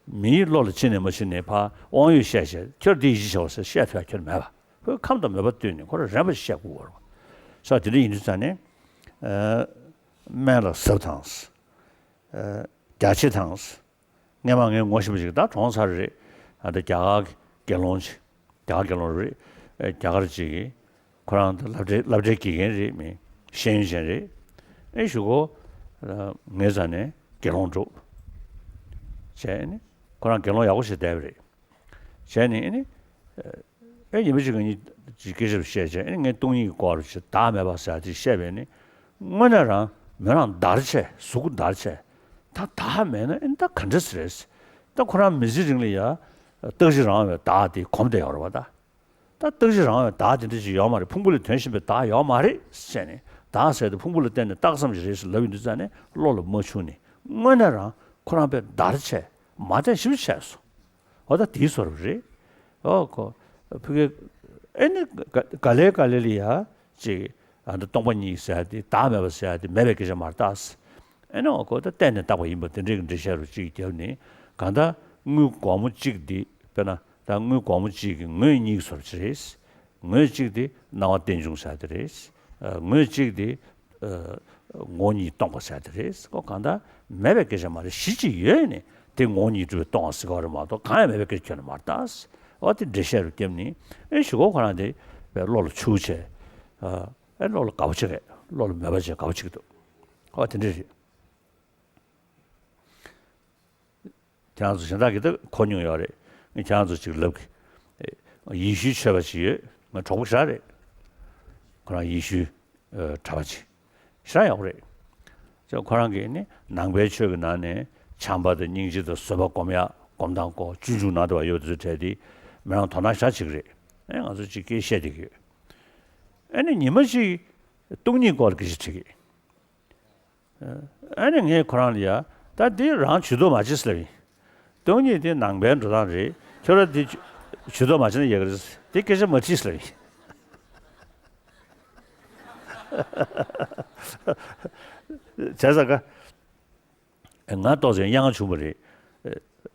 མིའི་བློ་ལ་ཕྱིན་ནས་མ་ཕྱིན་ནས་ཕར་དབང་ཡོད་བཤད་བྱས། ཁྱོད་འདི་ཡིད་ཆེས་བྱའོ་ཟེར་བཤད་ཐུབ་ཡ་ཁྱོད་མེད་པ། ཁོས་ཁམས་དང་མོས་པ་བསྟུན་ནས་ཁོ་རང་རན་པ་ཞིག་བཤད་དགོས་པ་རེད། ས་བ་དེ་འདྲ་ཡིན་དུས་ཙང་ནས། ཨ། སྨན་ལ་ཟབ་དང་། ཨ། རྒྱ་ཆེ་དང་། སྔས་མ་ངས་ངོ་ཤེས་པ་ཞིག་ད་གྲོངས་ཚར་རེད། ཨ། ད་རྒྱ་གར་གྱི་དགེ་སློང་ཅིག་རྒྱ་གར་དགེ་སློང་རེད། ཨ། རྒྱ་གར་ཅིག་གིས་ཁོ་རང་ད་སློབ་གྲྭའི་སློབ་གྲྭའི་དགེ་རྒན་རེད། མི་ཤེས་ཡོན་ཅན་རེད། ཨེ་གཞུག་གུ་ངའི་རྩ་ནས་དགེ་སློང་སྒྲུབ་བྱས་ནས། ཁོ་རང་དགེ་སློང་ཡག་པོ་ཞིག་བསྡད་པ་རེད། བྱས་ནས་ཨེ་ནི། ཨེ། ཉི་མ་གཅིག་གི་ཉིན་གཅིག་སྐད་ཆ་བཤད་བྱས། ཨེ་ནི་ངས་སྟོང་ཉིད་ཀྱི་སྐོར་ཞིག་བདག་མེད་པ་ཟེར་ཡ་དེ་བཤད་པས་ནི། དངོས་གནས་རང་མོ་རང་འདར་བྱས། གཟུགས་འདར་བྱས། ད་བདག་མེད་ན་ཨེ་ནི་ད་ག་འདྲ་ཟེར་རེད། ད་ཁོ་རང་མི་ཚེ་རིང་ལ་ཡ་རྟག་གཅིག་རང་བའི་བདག་དེ་གོམས་བསྡད་ཡོད་རེད་པ། ད་ད་རྟག་གཅིག་རང་བའི་བདག་དེ་འདྲ་ཅིག་ཡོད་མ་རེད། ཕུང་པོ་ལས་དོན་གཞན་པའི་བདག་ཡོད་མ་རེད་ཟེར་ནས། བདག་ཟེར་དེ་ཕུང་པོ་ལ་བརྟེན་ནས་བཏགས་ཙམ་ཞིག་རེད་ཟེར་ལབ་ཡོང་དུས་ཙང་ནས་བློ་ལ་མ་བྱུང་ནས། དངོས་གནས་རང་ཁོ་རང་དཔེ་འདར་བྱས། མ་བསྟན་ཞིབ་བྱས་སོང་། འོ་ད་དེའི་བཟོ་འདྲ་རེད། འོ་ཁོ། ཕ་གི། ཨེ་ནི་ག་ག་ལེ་ག་ལེ་ལ་ཡ་ཅིག་ཨ། འདི་སྟོང་པ་ཉིད་ཟེར་ཡ་དེ། བདག་མེད་པ་ཟེར་ཡ་དེ་མེད་པའི་སྐད་ཆ་མ་རེད་ད། ཨེ་ནི་འོ་ཁོ་ད་བརྟེན་ནས་བཏགས་པ་ཡིན་པ་དེ་འདྲའི་གི་འགྲེལ་བཤད་རུ་ཅིག་བརྒྱབ་ནས། གང་ལྟར་དངུལ་སྒོར་མོ་གཅིག་འདི། དཔེར་ན་ད་དངུལ་སྒོར་མོ་གཅིག་གི་ངོས་གཉིས་ཀྱི་བཟོ་འདྲ་ཅིག་རེད། ངོས་གཅིག་དེ་སྣང་བ་རྟེན་འབྱུང་ཟེར་ཡ་དེ་རེད། ཨ། ངོས་གཅིག་དེ། ཨ། ངོ་བོ་ཉིད་སྟོང་པ་ཟེར་ཡ་དེ་རེད། ཁོ་གང་ལྟར་མེད་པའི་སྐད་ཆ་མ་རེད། གཞི་གཅིག་ཡོད་ནས་དེ་ངོ་བོ་ཉིད་གྲུབ་པས་སྟོང་པ་ཟེར་གྱི་ཡོད་རེད་མ་གཏོགས་གང་ཡང་མེད་པའི་སྐད་ཆ་ཁྱོན་ནས་མ་རེད་ད། འོ་དེ་འགྲེལ་བཤད་རུ་བརྒྱབ་ནས། ཨེ་གཞུག་གུ་ཁོ་རང་དེ་བློ་ལ་བྱུགས་བྱས། ཨ། ཨེ་བློ་ལ་དགའ་པོ་བྱེད་གས། བློ་ལ་མོས་པ་བྱེད་དགའ་པོ་བྱེད་ཀྱི་འདུག་འོ་དེ་འདྲ་རེད། ཁྱེད་རང་ཚོ་གཞན་དག་གིས་ད་གོ་མྱོང་ཡོད་རེད། ངས་ཁྱེད་རང་ཚོ་ཅིག་ལབ་གི། ཡེ་ཤུའི་ཆོས་པ་ཅིག་ཡོད། ང་གྲོགས་པོ་ཞེ་དྲག་རེད། ཁོ་རང་ཡེ་ཤུའི་ཨ་གྲྭ་པ་ཅིག་ཞེ་དྲག་ཡག་པོ་རེད། ཅེས་ཁོ་རང་གིས་ནི་ནང་པའི་ཆོས་ཀྱི་ནང་ནས་བྱམས་པ་དང་སྙིང་རྗེ་དང་བཟོད་པ་སྒོམ་ཡག་སྒོམ་སྟངས་སྐོར་སྤྱོད་འཇུག་ནང་དུ་བ་ཡོད་དུ་བྲལ་ཏེ་མི་རང་དོ་སྣང་ཞེ་དྲག་བྱེད་ཀྱི་རེད། ཨེ་ང་ཚོ་ཅིག་སྐད་བཤད་བསྡད་ཀྱི་ཡོད། ཨེ་ནི་ཉི་མ་གཅིག་སྟོང་ཉིད་སྐོར་གྱི་ཞིག་དྲིས་ཀྱི། ཨ་ནི་ངས་ཁོ་རང་ལ་ཡ། ད་འདི་རང་ཇུས་གཏོགས་མ་བྱེད་ཟེར་ལབ་ཡིན། སྟོང་ཉིད་འདི་ནང་པའི་འགྲོ་སྟངས་རེད། ཁྱོད་རང་འདི་ཇུས་གཏོགས་མ་བྱེད་ན་ཡག་གི་རེད། འདི་སྐད་ཆ་མ་དྲིས་ཟེར་ལབ་ཡིན། བྱས་ཙང་ཀ། ང་ཏོག་ཙམ་གཡང་བྱུང་བ་རེད།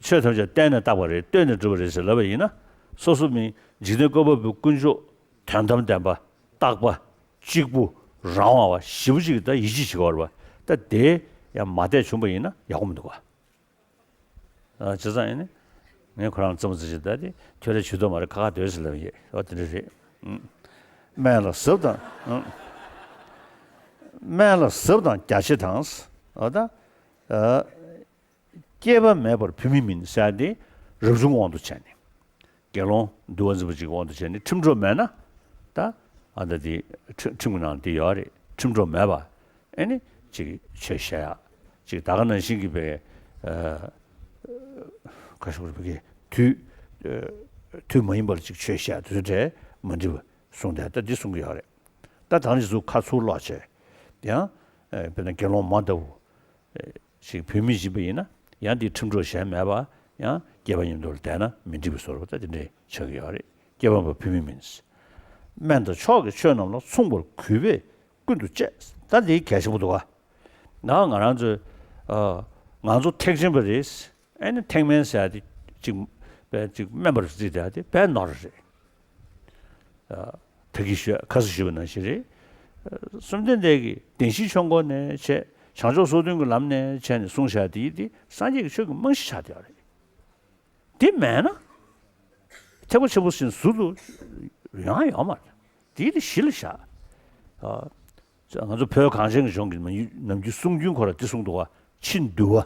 ཆོས་ཐམས་ཅད་བརྟེན་ནས་བཏགས་པ་རེད། བརྟེན་ནས་གྲུབ་པ་རེད་ཟེར་ལབ་པ་ཡིན་ན། སོ་སོ་མིན་འཇིག་རྟེན་བཀོད་པ་པོའི་དཀོན་མཆོག་དོན་དམ་བདེན་པ། རྟག་པ། གཅིག་པུ། རང་དབང་བ་ཞེ་པོ་ཅིག་ད་ཡིད་ཆེས་བྱེད་ཀྱི་ཡོད་རེད་པ། ད་དེ་ཡང་མ་བལྟས་བྱུང་པ་ཡིན་ན་ཡག་པོ་མི་འདུག་ག། ཨ། བྱས་ཙང་ཡིན་ནི། ངས་ཁོ་རང་ལ་རྩེད་མོ་རྩེ་བྱེད་ད་དེ་ཁྱོད་རང་ཇུས་གཏོགས་མ་རེད། ཁ་ཁ་སྡོད་ཟེར་ལབ་ཡོད། ཨོ་དེ་འདྲ་རེད། ཨུམ། སྨན་ལ་ཟབ་དང་། ཨུམ། སྨན་ལ་ཟབ་དང་རྒྱ་ཆེ་དང་། ཨོ་ད། ཨ། སྐྱེས་པ་མེད་པར་བུད་མེད་མིན་ཟེར་ཏེ་རབ་བྱུང་དབང་དུ་བྱས་ནས། དགེ་སློང་འདུལ་བ་འཛིན་པ་ཅིག་དབང་དུ་བྱས་ནས་ཁྲིམས་གྲོགས་མེད་ན། ད་ཨ་ད་དེ་ཁྲི་ཁྲིམས་ཀྱི་ནང་དེ་ཡོད་རེད། ཁྲིམས་གྲོགས་མེད་པ། ཨེ་ནི་ཅིག་ཆོས་བཤད་ཡག་ཅིག་ད་ག་ནང་བཞིན་གྱི་པའི་ཁ་ཤོར་བའི་དུས་དུས་མ་ཡིན་པར་ཅིག་ཆོས་བཤད་དུས་ཚོད་མ་འགྲིག་པ་གསུངས་ཏེ། ད་འདི་གསུང་གི་ཡོད་རེད། ད་ད་ནི་ཚུར་ཁ་ཚུར་ལོག་བྱས་ཡང་དཔེར་ན་དགེ་སློང་མ་ལྟ་བུ། ཞིག་བུད་མེད་ཡིན་པ་ཡིན་ན་ཡང་འདི་ཁྲིམས་གྲོགས་གཞན་མེད་པ། ཡང་སྐྱེས་པ་མཉམ་དུ་ལ་བསྡད་ན་མི་འགྲིག་པའི་བཟོ་འདྲ་ད་དེ་འདྲའི་ཆགས་ཀྱི་ཡོད་རེད། སྐྱེས་པ་མེད་པར་བུད་མེད་མིན། སྨན་དང་མཆོག་གི་ཆོས་རྣམས་ལ་མཚུངས་པར་གུས་པས་ཀུན་ཏུ་སྤྱད། ད་འདི་གལ་ཆེན་པོ་འདུག་ག། ན་ང་རང་ཚོས་ཨ་ང་ཚོ་ཐེག་ཆེན་པ་རེད། ཨེ་ནི་ཐེག་དམན་ཟེར་ཡ་དེ་ཅིག་པས་ཅིག་དམན་པར་བརྩིས་བསྡད་ཡ་དེ་དཔེ་ནོར་རེད། ད་གིན་ཞུས་ཁ་སང་ཞུས་པ་ནང་བཞིན་རེད། བཅོམ་ལྡན་འདས་ཀྱིས་བདེན་བཞིའི་ཆོས་འཁོར་ནས་བྱས། བྱང་ཕྱོགས་སོ་བདུན་གྱི་ལམ་ནས་བྱས་ནས་གསུངས་བཞག་དེ་དེ་སངས་རྒྱས་ཀྱི་ཆོས་ཀྱི་རྨང་གཞི་ཆགས་བསྡད་ཡོད་རེད། དེ་མེད་ན་ཐེག་པ་ཆེན་པོ་ཟེར་ཟུར་དུ་ཡོང་ཡ་ཡོད་མ་རེད། དེ་དེ་གཞི་ལ་བཞག་ང་ཚོ་བོད་གངས་ཅན་གྱི་ལྗོངས་ཀྱི་ནམ་རྒྱུན་གསུང་རྒྱུན་ཁོ་ར་དེ་གསུངས་འདུག་ག། ཕྱི་འདུལ་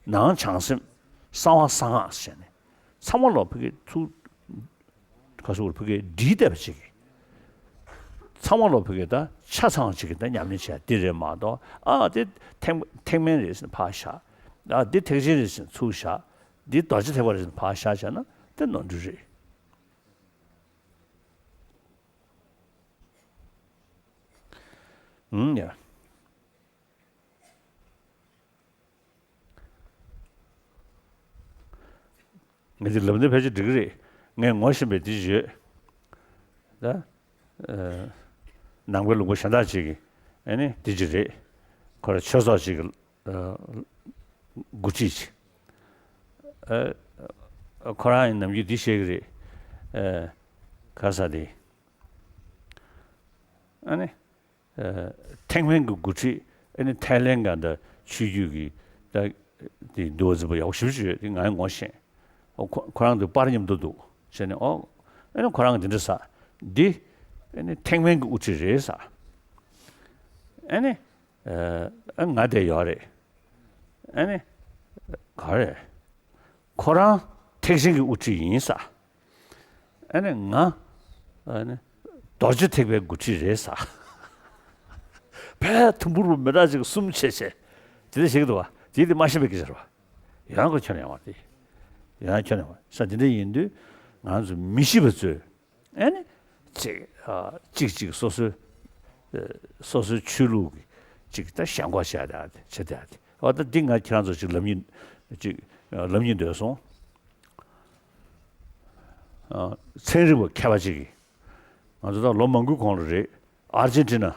བ། ནང་བྱང་སེམས། གསང་བ་གསང་སྔགས་ཟེར་ནས་ཚང་མ་ལོ་ཕ་གི་ཚུར། ཁ་སུ་བར་ཕ་གིའི་འདྲིས་བལྟས་པ་ཅིག་གིས། ཚང་མ་ལོ་ཕ་གི་ད་ཆ་ཚང་ཅིག་གིས་ད་ཉམས་ལེན་བྱས་འདི་རེད་མ་གཏོགས། ཨ་དེ་ཐེག་ཐེག་དམན་རེད་ཟེར་ནས་ཕར་བཞག་ཨ་འདི་ཐེག་ཆེན་རེད་ཟེར་ནས་ཚུར་བཞག་འདི་རྡོ་རྗེ་ཐེག་པ་རེད་ཟེར་ནས་ཕར་བཞག་བྱས་ན་དེ་ནོར་འཁྲུལ་རེད། ཨུམ་ཡ། ངས་འདི་ལབ་ན་ཕལ་ཆེར་འགྲིག་གི་རེད། ངས་ངོ་ཤེས་པའི་འདི་ཡོད། ད། ཨ། ནང་པའི་ལུང་པ་གཞན་དག་ཅིག་གིས་ཨ་ནི་འདི་ཅིག་རེད། ཁོ་ར་ཆོས་ཚོགས་ཅིག་གི། ཨ། འགོ་ཁྲིད་ཅིག་ཨ། ཁོ་རང་ཡིན་ནམ་རྒྱུན་འདི་བཤད་གི་རེད། ཨ། ག་ས་དེ། ཨ་ནི། ཐེག་དམན་གྱི་འགོ་ཁྲིད་ཨ་ནི་ཐའི་ལེན་གྱི་ད་ཆོས་བརྒྱུད་ཀྱི་ད་དེ་འདུལ་བ་འཛིན་པ་ཡག་པོ་ཞེ་པོ་ཅིག་ཡོད་དེ་ང་ཡང་ངོ་ཤེས། ཨོ་ཁོ་ཁོ་རང་དེ་པར་མཉམ་དུ་འདུག་བྱས་ནས་ཨོ་ཨ་ནི་ཁོ་རང་གི་འདི་འདྲ་ཟེར། འདི་ཨ་ནི་ཐེག་དམན་གྱི་དབུ་ཁྲིད་རེད་ཟེར། ཨ་ནི་ཨ་ང་དེ་ཡོད་རེད། ཨ་ནི་ག་རེ། ཁོ་རང་ཐེག་ཆེན་གྱི་དབུ་ཁྲིད་ཡིན་ས། ཨ་ནི་ང་། ཨ་ནི་རྡོ་རྗེ་ཐེག་པའི་འགོ་ཁྲིད་རེད་ས། ཕལ་དུམ་བུར་བུ་མི་རག་ཅིག་གསུམ་བྱས་བྱས། དེ་འདྲ་བྱེད་ཀྱི་འདུག་བ། དེ་དེ་མ་ཤེས་པའི་སྐད་ཆ་རེད་བ། ཡང་ཁོ་ཁྱོན་ཡོང་བ་དེ། ཡང་ཁྱོན་ཡོང་བ་ས་དེ་འདྲ་ཡིན་དུས་ང་ཚོ་མི་ཤེས་པ་ཚོས། ཨེ་ནི། ཅིག་ཨ། ཅིག་ཅིག་སོ་སོའི། ཨ། སོ་སོའི་ཆོས་ལུགས་ཀྱི་ཅིག་ད་ཞེན་ཁོག་བྱས་ཏེ་ཨ་དེ་བྱས་ཏེ་ཨ་དེ། འོ་ད་འདི་ང་ཁྱེད་རང་ཚོ་ཅིག་ལབ་སྙིང་ཅིག་ཨ། ལབ་སྙིང་འདོད་སོང་། ཨ། ཚན་རིག་པ་མཁས་པ་ཅིག་གིས། ང་ཚོ་ད་ལོ་མང་པོའི་གོང་ལ་རེད། ཨར་ཇེན་ཊི་ན།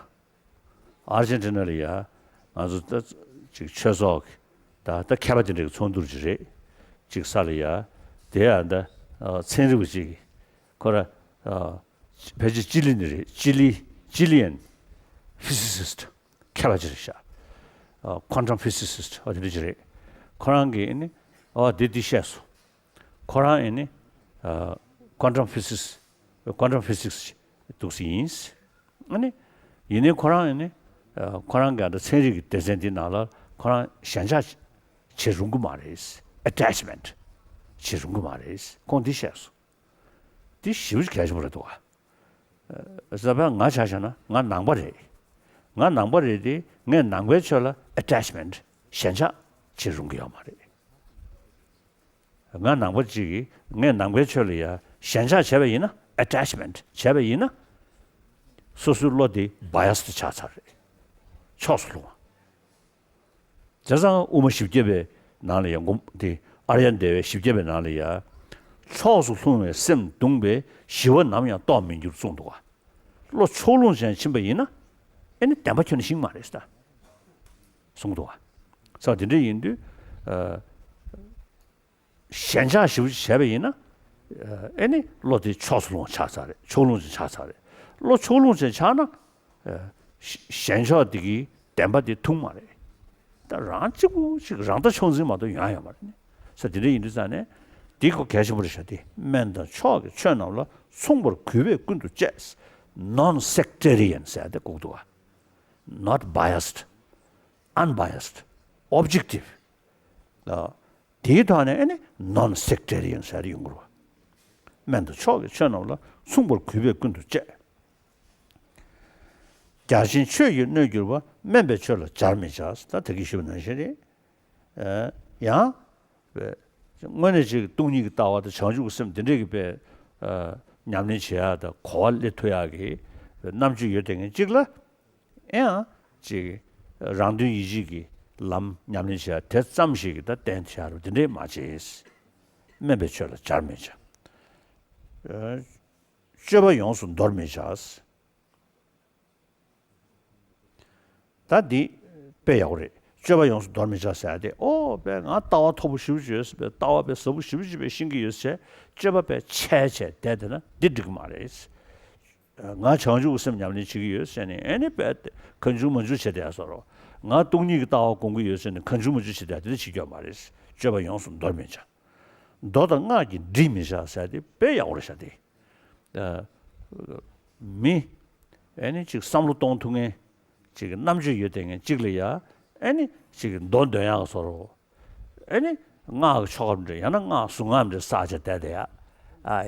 ཨར་ཇེན་ཊི་ན་ལ་ཡ། ང་ཚོ་ད་ཅིག་ཆོས་ཚོགས་ཀྱི་ད་ད་མཁས་པ་དེ་འདྲའི་ཚོགས་འདུ་ཅིག་རེད། ཅིག་ས་ལ་ཡ། དེ་ཡ་ད་ཚན་རིག་པ་ཅིག་གིས། ཁོ་ར། ཨ། ཕལ་ཆེར་ཅི་ལི་ནས་རེད། ཅི་ལི། ཅི་ལི་ཡན་ཕི་སི་སིསི་ཊི་མཁས་པ་ཅིག་རེད་ཤག་ཨ། ཁོན་ཊམ་ཕི་སི་སིསི་ཊི་ཨ་དེ་འདྲ་ཅིག་རེད། ཁོ་རང་གིས་ཨ་ནི་ཨ་འདི་འདི་བཤད་སོང་། ཁོ་རང་ཨ་ནི། ཨ། ཁོན་ཊམ་ཕི་སིསི། ཁོན་ཊམ་ཕི་སིག་སི་འདུག་སེ་ཡིན། ཨ་ནི། ཡིན་ནའི་ཁོ་རང་ཨ་ནི། ཨ། ཁོ་རང་གི་ཨ་ད་ཚན་རིག་གི་སྡེ་ཚན་འདི་ནང་ལ་ཁོ་རང་ཞེན་ཆགས་བྱེད་རུང་གི་མ་རེད། ཨ་ཊེཆ་མེན་ཊི་བྱེད་རུང་གི་མ་རེད། ཁོང་འདི་བཤད་སོང་། འདི་ཞེ་པོ་ཅིག་གལ་ཆེན་པོ་རེད་འདུག་ག་ད་ང་ཆ་བཞག་ན་ང་ནང་པ་རེད། ང་ནང་པ་རེད་དེ་ངས་ནང་པའི་ཆོས་ལ་ཨེ་ཊེཆ་མེན་ཊི་ཞེན་ཆགས་བྱེད་རུང་གི་ཡོད་མ་རེད། ང་ནང་པ་གཅིག་གིས་ངས་ནང་པའི་ཆོས་ལ་ཡ་ཞེན་ཆགས་བྱས་པ་ཡིན་ན། ཨེ་ཊེཆ་མེན་ཊི་བྱས་པ་ཡིན་ན། སོ་སོའི་བློ་དེ་བྷ་ཡ་སི་ཌི་ཆགས་ཚར་རེད། ཕྱོགས་སུ་ལྷུང་བ། བྱས་ཙང་དབུ་མ་བཞི་བརྒྱ་པའི་ནང་ལ་ཡ་སྒོམ་དེ་ཨཱརྱ་དེ་བའི་བཞི་བརྒྱ་པའི་ནང་ལ་ཡ། ཕྱོགས་སུ་ལྷུང་བའི་སེམས་གདུང་བས་ཞི་བ་ནམ་ཡང་རྟོགས་མི་འགྱུར་གསུངས་འདུག་ག་བློ་ཕྱོགས་ལྷུང་ཅན་ཕྱིན་པ་ཡིན་ན། ཨེ་ནི་བདེན་པ་ཁྱོན་ནས་ཤེས་ཀྱི་མ་རེད་ཟེར་གསུངས་འདུག་ག་ས་དེ་འདྲ་ཡིན་དུས། ཞེན་ཆགས་ཞེ་པོ་ཅིག་བྱས་པ་ཡིན་ན། ཨེ་ནི་བློ་དེ་ཕྱོགས་སུ་ལྷུང་ཆགས་ཚར་རེད། ཕྱོགས་ལྷུང་ཅན་ཆགས་ཚར་རེད། བློ་ཕྱོགས་ལྷུང་ཅན་ཆགས་ན། ཞེན་ཕྱོགས་དེ་གི་བདེན་པ་དེ་ཐུག་མ་རེད། ད་རང་གཅིག་པུ་ཅིག་རང་ལྟ་མཆོག་འཛིན་མ་གཏོགས་ཡོང་ཡ་ཡོད་མ་རེད་ནི། ས་དེ་འདྲ་ཡིན་དུས་ཙང་ནས། དེ་ཁོ་གལ་ཆེན་པོ་རེད་ཤག་དེ་སྨན་དང་མཆོག་གི་ཆོས་རྣམས་ལ་མཚུངས་པར་གུས་པས་ཀུན་ཏུ་སྤྱད། Non-sectarian ཟེར་ཏེ་གོ་གི་འདུག་ག Not biased, unbiased, objective. དེའི་ཐོག་ནས་ཨེ་ནི་non-sectarian ཟེར་ཡོང་གི་རེད་བ། སྨན་དང་མཆོག་གི་ཆོས་རྣམས་ལ་མཚུངས་པར་གུས་པས་ཀུན་ཏུ་སྤྱད། རྒྱ་ཆེན་ཆོས་ཀྱིས་གནོད་གྱུར་པ། དམན་པའི་ཆོས་ལ་སྦྱར་མི་བྱ། ད་དེ་གིས་ཞུས་པ་ནང་བཞིན་རེད། ཡང་། དངོས་གནས་ཅིག་སྟོང་ཉིད་ཀྱི་ལྟ་བ་དང་བྱང་ཆུབ་ཀྱི་སེམས་དེ་འདྲས་ཀྱི་པའི་ཉམས་ལེན་བྱེད་ཡག་དང་གོ་བ་སླེབས་ཐུབ་ཡག་གི་རྣམ་དཔྱོད་ཡོད་བསྡད་མཁན་གཅིག་ལ། ཨེ་ཡང་ཅིག་རང་དོན་ཡིད་བྱེད་ཀྱི་ལམ་ཉམས་ལེན་བྱེད་ཡ་དེ་ཙམ་ཞིག་གིས་ད་བསྟན་བྱ་རུ་དེ་འདྲས་མ་བྱེད། དམན་པའི་ཆོས་ལ་སྦྱར་མི་བྱ། སྤྱོད་པ་ཡོངས་སུ་འདོར་མི་བྱ། ད་འདི་དཔེ་ཡག་པོ་རེད། སྤྱོད་པ་ཡོངས་སུ་འདོར་མི་བྱ་ཟེར་ཡ་དེ། ཨོ་དཔེ་ང་ལྟ་བ་མཐོ་པོ་ཞེ་པོ་ཅིག་ཡོད་ཟེར། དཔེ་ལྟ་བ་དཔེ་ཟབ་པོ་ཞེ་པོ་ཅིག་དཔེ་ཤེས་ཀྱི་ཡོད་ཟེར། སྤྱོད་པ་དཔེ་ཆེ་ཆེ་བསྡད་བསྡད་ན་འདི་འགྲིག་གི་མ་རེད། ང་བྱང་ཆུབ་ཀྱི་སེམས་ཉམས་ལེན་བྱེད་ཀྱི་ཡོད་ཟེར་ནས་ཨེ་ནི་དཔེ་གང་བྱུང་མང་བྱུང་བྱེད་བསྡད་ཡ་བཟོ་འདྲ། ང་སྟོང་ཉིད་ཀྱི་ལྟ་བ་སྒོམ་གྱི་ཡོད་ཟེར་ནས་གང་བྱུང་མང་བྱུང་བྱེད་བསྡད་ཡ་དེ་འདྲ་བྱེད་ཀྱི་ཡོད་མ་རེད། སྤྱོད་པ་ཡོངས་སུ་འདོར་མི་བྱ། མདོ་དང་སྔགས་ཀྱིས་འདྲིས་མི་བྱ་ཟེར་ཡ་དེ་དཔེ་ཡག་པོ་རེད་ཤག་དེ། མི། ཨེ་ནི་ཅིག་བསམ་བློ་གཏོང་ཐུབ་མཁན་ཅིག་རྣམ་དཔྱོད་ཡོད་བསྡད་མཁན་ཅིག་ལ་ཡ། ཨེ་ནི་ཅིག་མདོ་འདོན་ཡག་བཟོ་འདྲ། ཨེ་ནི་སྔགས་ཀྱི་ཆོ་ག་འདྲ་ཡང་ན་སྔགས་གཟུངས་སྔགས་འདྲ་བསགས་བྱས་བསྡད་བསྡད་ཡ།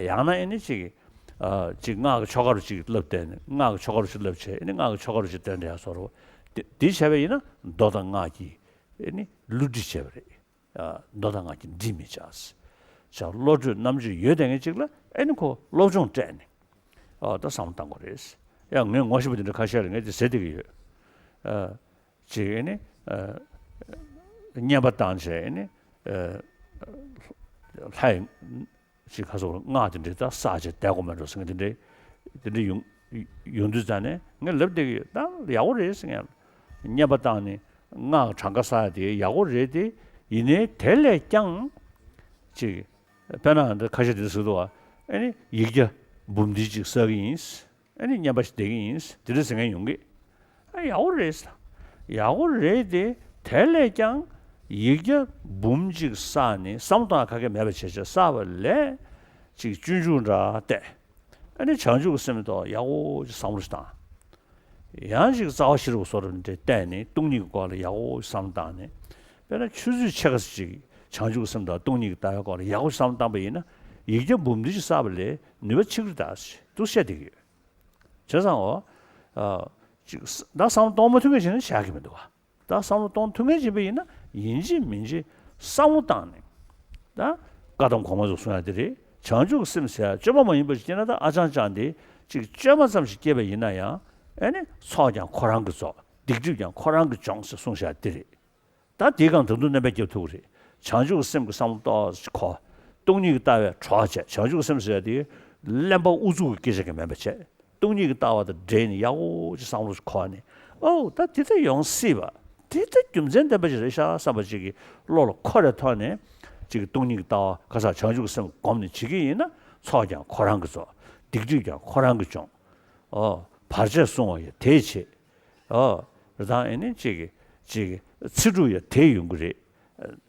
ཡང་ན་ཨེ་ནི་ཅིག་ཅིག་སྔགས་ཀྱི་ཆོ་ག་རུ་ཅིག་བསླབ་བསྡད་ནས་སྔགས་ཀྱི་ཆོ་ག་རུ་ཅིག་བསླབ་བྱས་ཨེ་ནི་སྔགས་ཀྱི་ཆོ་ག་རུ་ཅིག་འདོན་བསྡད་ཡ་བཟོ་འདྲ། དེ་བྱས་པ་ཡིན་ན་མདོ་དང་སྔགས་ཀྱིས་ཨེ་ནི་བསླུ་བྲིད་བྱས་པ་རེད། མདོ་དང་སྔགས་ཀྱིས་འདྲིས་མི་བྱ། བྱ་བློ་གྲོས་རྣམ་དཔྱོད་ཡོད་བསྡད་མཁན་ཅིག་ལ་ཨེ་ནི་ཁོ་སློབ་སྦྱོང་སྤྲད་ནས། ཨོ་ད་བསམ་བློ་བཏང་དགོས་རེད། ཡང་ངས་ངོ་ཤེས་པ་དེ་འདྲ་ཁ་ཤས་ལ་ངས་དེ་ཟེར་བསྡད་ཀྱི་ཡོད། ཅིག་ཨེ་ནི། བསྙེན་པ་བཏང་བྱས་ཨེ་ནི། ལྷའི། ཅིག་ཁ་སོགས་སྔགས་དེ་འདྲའི་ད་བསགས་བྱས་བསྡད་དགོས་མེད་འགྲོ་ཟེར་མཁན་དེ་འདྲའི། དེ་འདྲའི་ཡོང་། ཡོང་དུས་ཙང་ནས་ངས་ལབ་བསྡད་ཀྱི་ཡོད། ད་ཡག་པོ་རེད་ཟེར་མཁན། བསྙེན་པ་བཏང་ནས་སྔགས་གྲངས་ཀ་བསགས་ཡ་དེ་ཡག་པོ་རེད་དེ། ཡིན་ནའི་དེ་ལས་ཀྱང་། ཅིག་དཔེར་ན་འདི་ཁ་ཤས་དེ་ཟེར་འདུག་བ། ཨེ་ནི་ཡིག་བརྒྱ་འབུམ་འདི་ཅིག་བསགས་ཀྱི་ཡིན། ཨེ་ནི་བསྙེན་པ་ཞིག་བསྡད་ཀྱི་ཡིན། དེ་འདྲ་ཟེར་མཁན་ཡོང་གི། ཨ་ཡག་པོ་རེད་ཟེར། ཡག་པོ་རེད་དེ། དེ་ལས་ཀྱང་ཡིག་བརྒྱ་འབུམ་གཅིག་བསགས་ནས་བསམ་བློ་གཏོང་ཡ་ག་གེ་མེད་པ་བྱས་བྱས་བསགས་པ་ལས། ཅིག་སྤྱོད་འཇུག་འདྲ་བལྟས། ཨ་ནི་བྱང་ཆུབ་ཀྱི་སེམས་ཐོག་ཡག་པོ་ཅིག་བསམ་བློ་ཞིག་བཏང་། ཡང་ཅིག་རྩ་བ་ཤེས་རབ་སོགས་འདྲ་བལྟས་ནས་སྟོང་ཉིད་ཀྱི་སྐོར་ལ་ཡག་པོ་ཅིག་བསམ་བློ་བཏང་ནས། དཔེར་ན་ཆུ་ཚོད་ཕྱེད་ཀ་ཙམ་ཅིག་བྱང་ཆུབ་ཀྱི་སེམས་དང་སྟོང་ཉིད་ཀྱི་ལྟ་བའི་སྐོར་ལ་ཡག་པོ་ཅིག་བསམ་བློ་བཏང་པ་ཡིན་ན། ཡིག་བརྒྱ་འབུམ་འདི་ཅིག་བསགས་པ་ལས་ནུས་པ་ཆེ་གི་རེད་ད་ཅེས་བཤད་བསྡད་ཀྱི་ཡོད། བྱས་ཙང་འོ། ཨ། ཅིག་ད་བསམ་བློ་གཏོང་མ་ཐུབ་མཁན་བྱས་ན་བྱ་གི་མི་འདུག་བ། ད་བསམ་བློ་གཏོང་ཐུབ་མཁན་བྱས་པ་ཡིན་ན་ཡིན་གཅིག་མིན་གཅིག་བསམ་བློ་བཏང་ནས། ད་བཀའ་གདམས་གོང་མ་ཚོས་གསུང་ཡ་དེ་རེད། བྱང་ཆུབ་ཀྱི་སེམས་ཟེར་ཡ་བཅོས་མ་མ་ཡིན་པ་ཞིག་སྐྱེས་ན་ད་ཨ་ཅང་ཅང་དེ་ཅིག་བཅོས་མ་ཙམ་ཞིག་སྐྱེས་པ་ཡིན་ན་ཡང་ཨེ་ནི་ཚོགས་ཀྱང་ཁོ་རང་གིས་རྫོགས། སྡིག་སྒྲིབ་ཀྱང་ཁོ་རང་གིས་སྦྱོང་ཟེར་གསུངས་བཞག་དེ་རེད། ད་དེའི་སྒང་ད་དུང་སྣོན་པ་བརྒྱབ་ཐུབ་ཀྱི་རེད། བྱང་ཆུབ་ཀྱི་སེམས་ཀྱི་བསམ་བློ་ཏོག་ཙམ་འཁོར། སྟོང་ཉིད་ཀྱི་ལྟ་བའི་གྲོགས་བྱས། བྱང་ཆུབ་ཀྱི་སེམས་ཟེར་ཡ་དེ་གླེན་པ་ཨུ་ཚུགས་ཀྱི་སྐད་ཆ་གི་མིན་པ་བྱས། སྟོང་ཉིད་ཀྱི་ལྟ་བ་དང་འབྲེལ་ནས་ཡག་པོ་ཅིག་བསམ་བློ་ཞིག་འཁོར་ནས། ཨོ་ད་དེ་ལྟར་ཡོང་སྲིད་པ། དེ་ལྟར་རྒྱུ་མཚན་ལྡན་པ་ཞིག་རེད་ཤག་བསམ་པ་ཅིག་གི་བློ་ལ་འཁོར་བའི་ཐོག་ནས། ཅིག་གི་སྟོང་ཉིད་ཀྱི་ལྟ་བ་ཁ་སང་བྱང་ཆུབ་ཀྱི་སེམས་སྒོམ་ནས་བྱེད་ཀྱི་ཡིན་ན་ཚོགས་ཀྱང་ཁོ་རང་གིས་རྫོགས། སྡིག་སྒྲིབ་ཀྱང་ཁོ་རང་གིས་སྦྱོང་། ཨོ་བར་ཆད་སྲུང་བ་ཡང་དེས་བྱེད། ཨོ། རེད་དང་ཨེ་ནི་ཅིག་གི་ཅིག་གི་ཚེ་སྒྲུབ་ཡང་དེས་ཡོང་གི་རེད།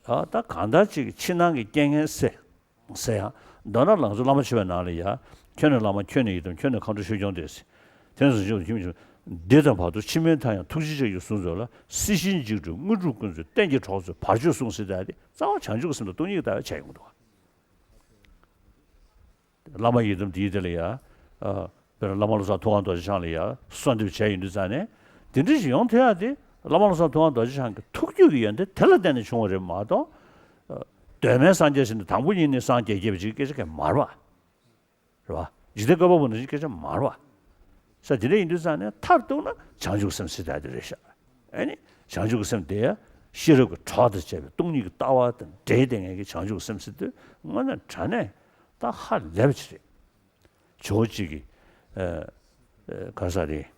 ཨ་ད་གང་ལྟར་ཅིག་གི་ཕྱི་ནང་གི་རྐྱེན་ངན་སེལ། ཟེར་ཡང་། མདོར་ན་ལང་ཚོ་བླ་མ་མཆོད་པའི་ནང་ལ་ཡ། ཁྱོད་ནི་བླ་མ་ཁྱོད་ནི་ཡི་དམ་ཁྱོད་ནི་མཁའ་འགྲོ་ཆོས་སྐྱོང་སྟེ། དེ་ནི་བཟུང་ཞིང་ཁྱིམ་བྱུང་། འདི་དང་བར་དུ་ཕྱི་མའི་མཐའ་ཡང་ཐུགས་རྗེ་ཅན་གྱིས་བཟུང་ཚོད་ལ། སྲིད་ཞིའི་འཇིགས་སྐྲོད་དངོས་གྲུབ་ཀུན་སྩོལ་གཏན་གྱི་གྲོགས་མཛོད་བར་གཅོད་གསུངས་ཟེར་ད་དེ་རྩ་བ་བྱང་ཆུབ་ཀྱི་སེམས་དང་སྟོང་ཉིད་ཀྱི་ལྟ་བས་བྱས་ཡོང་གི་འདུག་ག་བླ་མ་ཡི་དམ་དེའི་དེ་ལ་ཡ། ཨ། དཔེར་ན་བླ་མ་བློ་བཟང་ཐུབ་དབང་རྡོ་རྗེ་འཆང་ལ་ཡ་གསོལ་འདེབས་བྱས་ཡོང་དུས་ཙང་ནས། དེ་འདྲ་ཞིག་ཡོང་ཐུབ་ཡ་དེ་བླ་མ་བློ་བཟང་ཐུབ་དབང་རྡོ་རྗེ་འཆང་གི་ཐུགས་རྒྱུད་ཀྱི་ཡོན་ཏན་དེ་ལ་བརྟེན་ནས་བྱུང་བ་རེད་མ་གཏོགས། ཨ། གདོད་མའི་སངས་རྒྱས་ཟེར་ནས་དང་པོ་ཉིད་ནས་སངས་རྒྱས་རྒྱས་པ་ཅིག་སྐད་ཆ་གང་ཡང་མ་རེད་པ། རེད་པ། འཇིག་རྟེན་བཀོད་པ་པོ་ནང་བཞིན་སྐད་ཆ་མ་རེད་པ། ས་དེ་འདྲ་ཡིན་དུས་ཙང་ནས་མཐར་གཏུགས་ན་བྱང་ཆུབ་སེམས་ཟེར་ཡ་དེ་རེད་ཤག་ཨ་ནི་བྱང་ཆུབ་སེམས་དེ་ཡ་ཤེས་རབ་ཀྱི་གྲོགས་དང་བཅས་པའི་སྟོང་ཉིད་ཀྱི་ལྟ་བ་དང་འབྲེལ་བསྡད་མཁན་གྱི་བྱང་ཆུབ་སེམས་ཟེར་དུས་དངོས་གནས་དྲང་གནས་ད་ཧ་ལས་པ་ཅིག་རེད། ཇོ་བོ་གཅིག་གིས། ཨ། ཨ། ག་ས་རེད།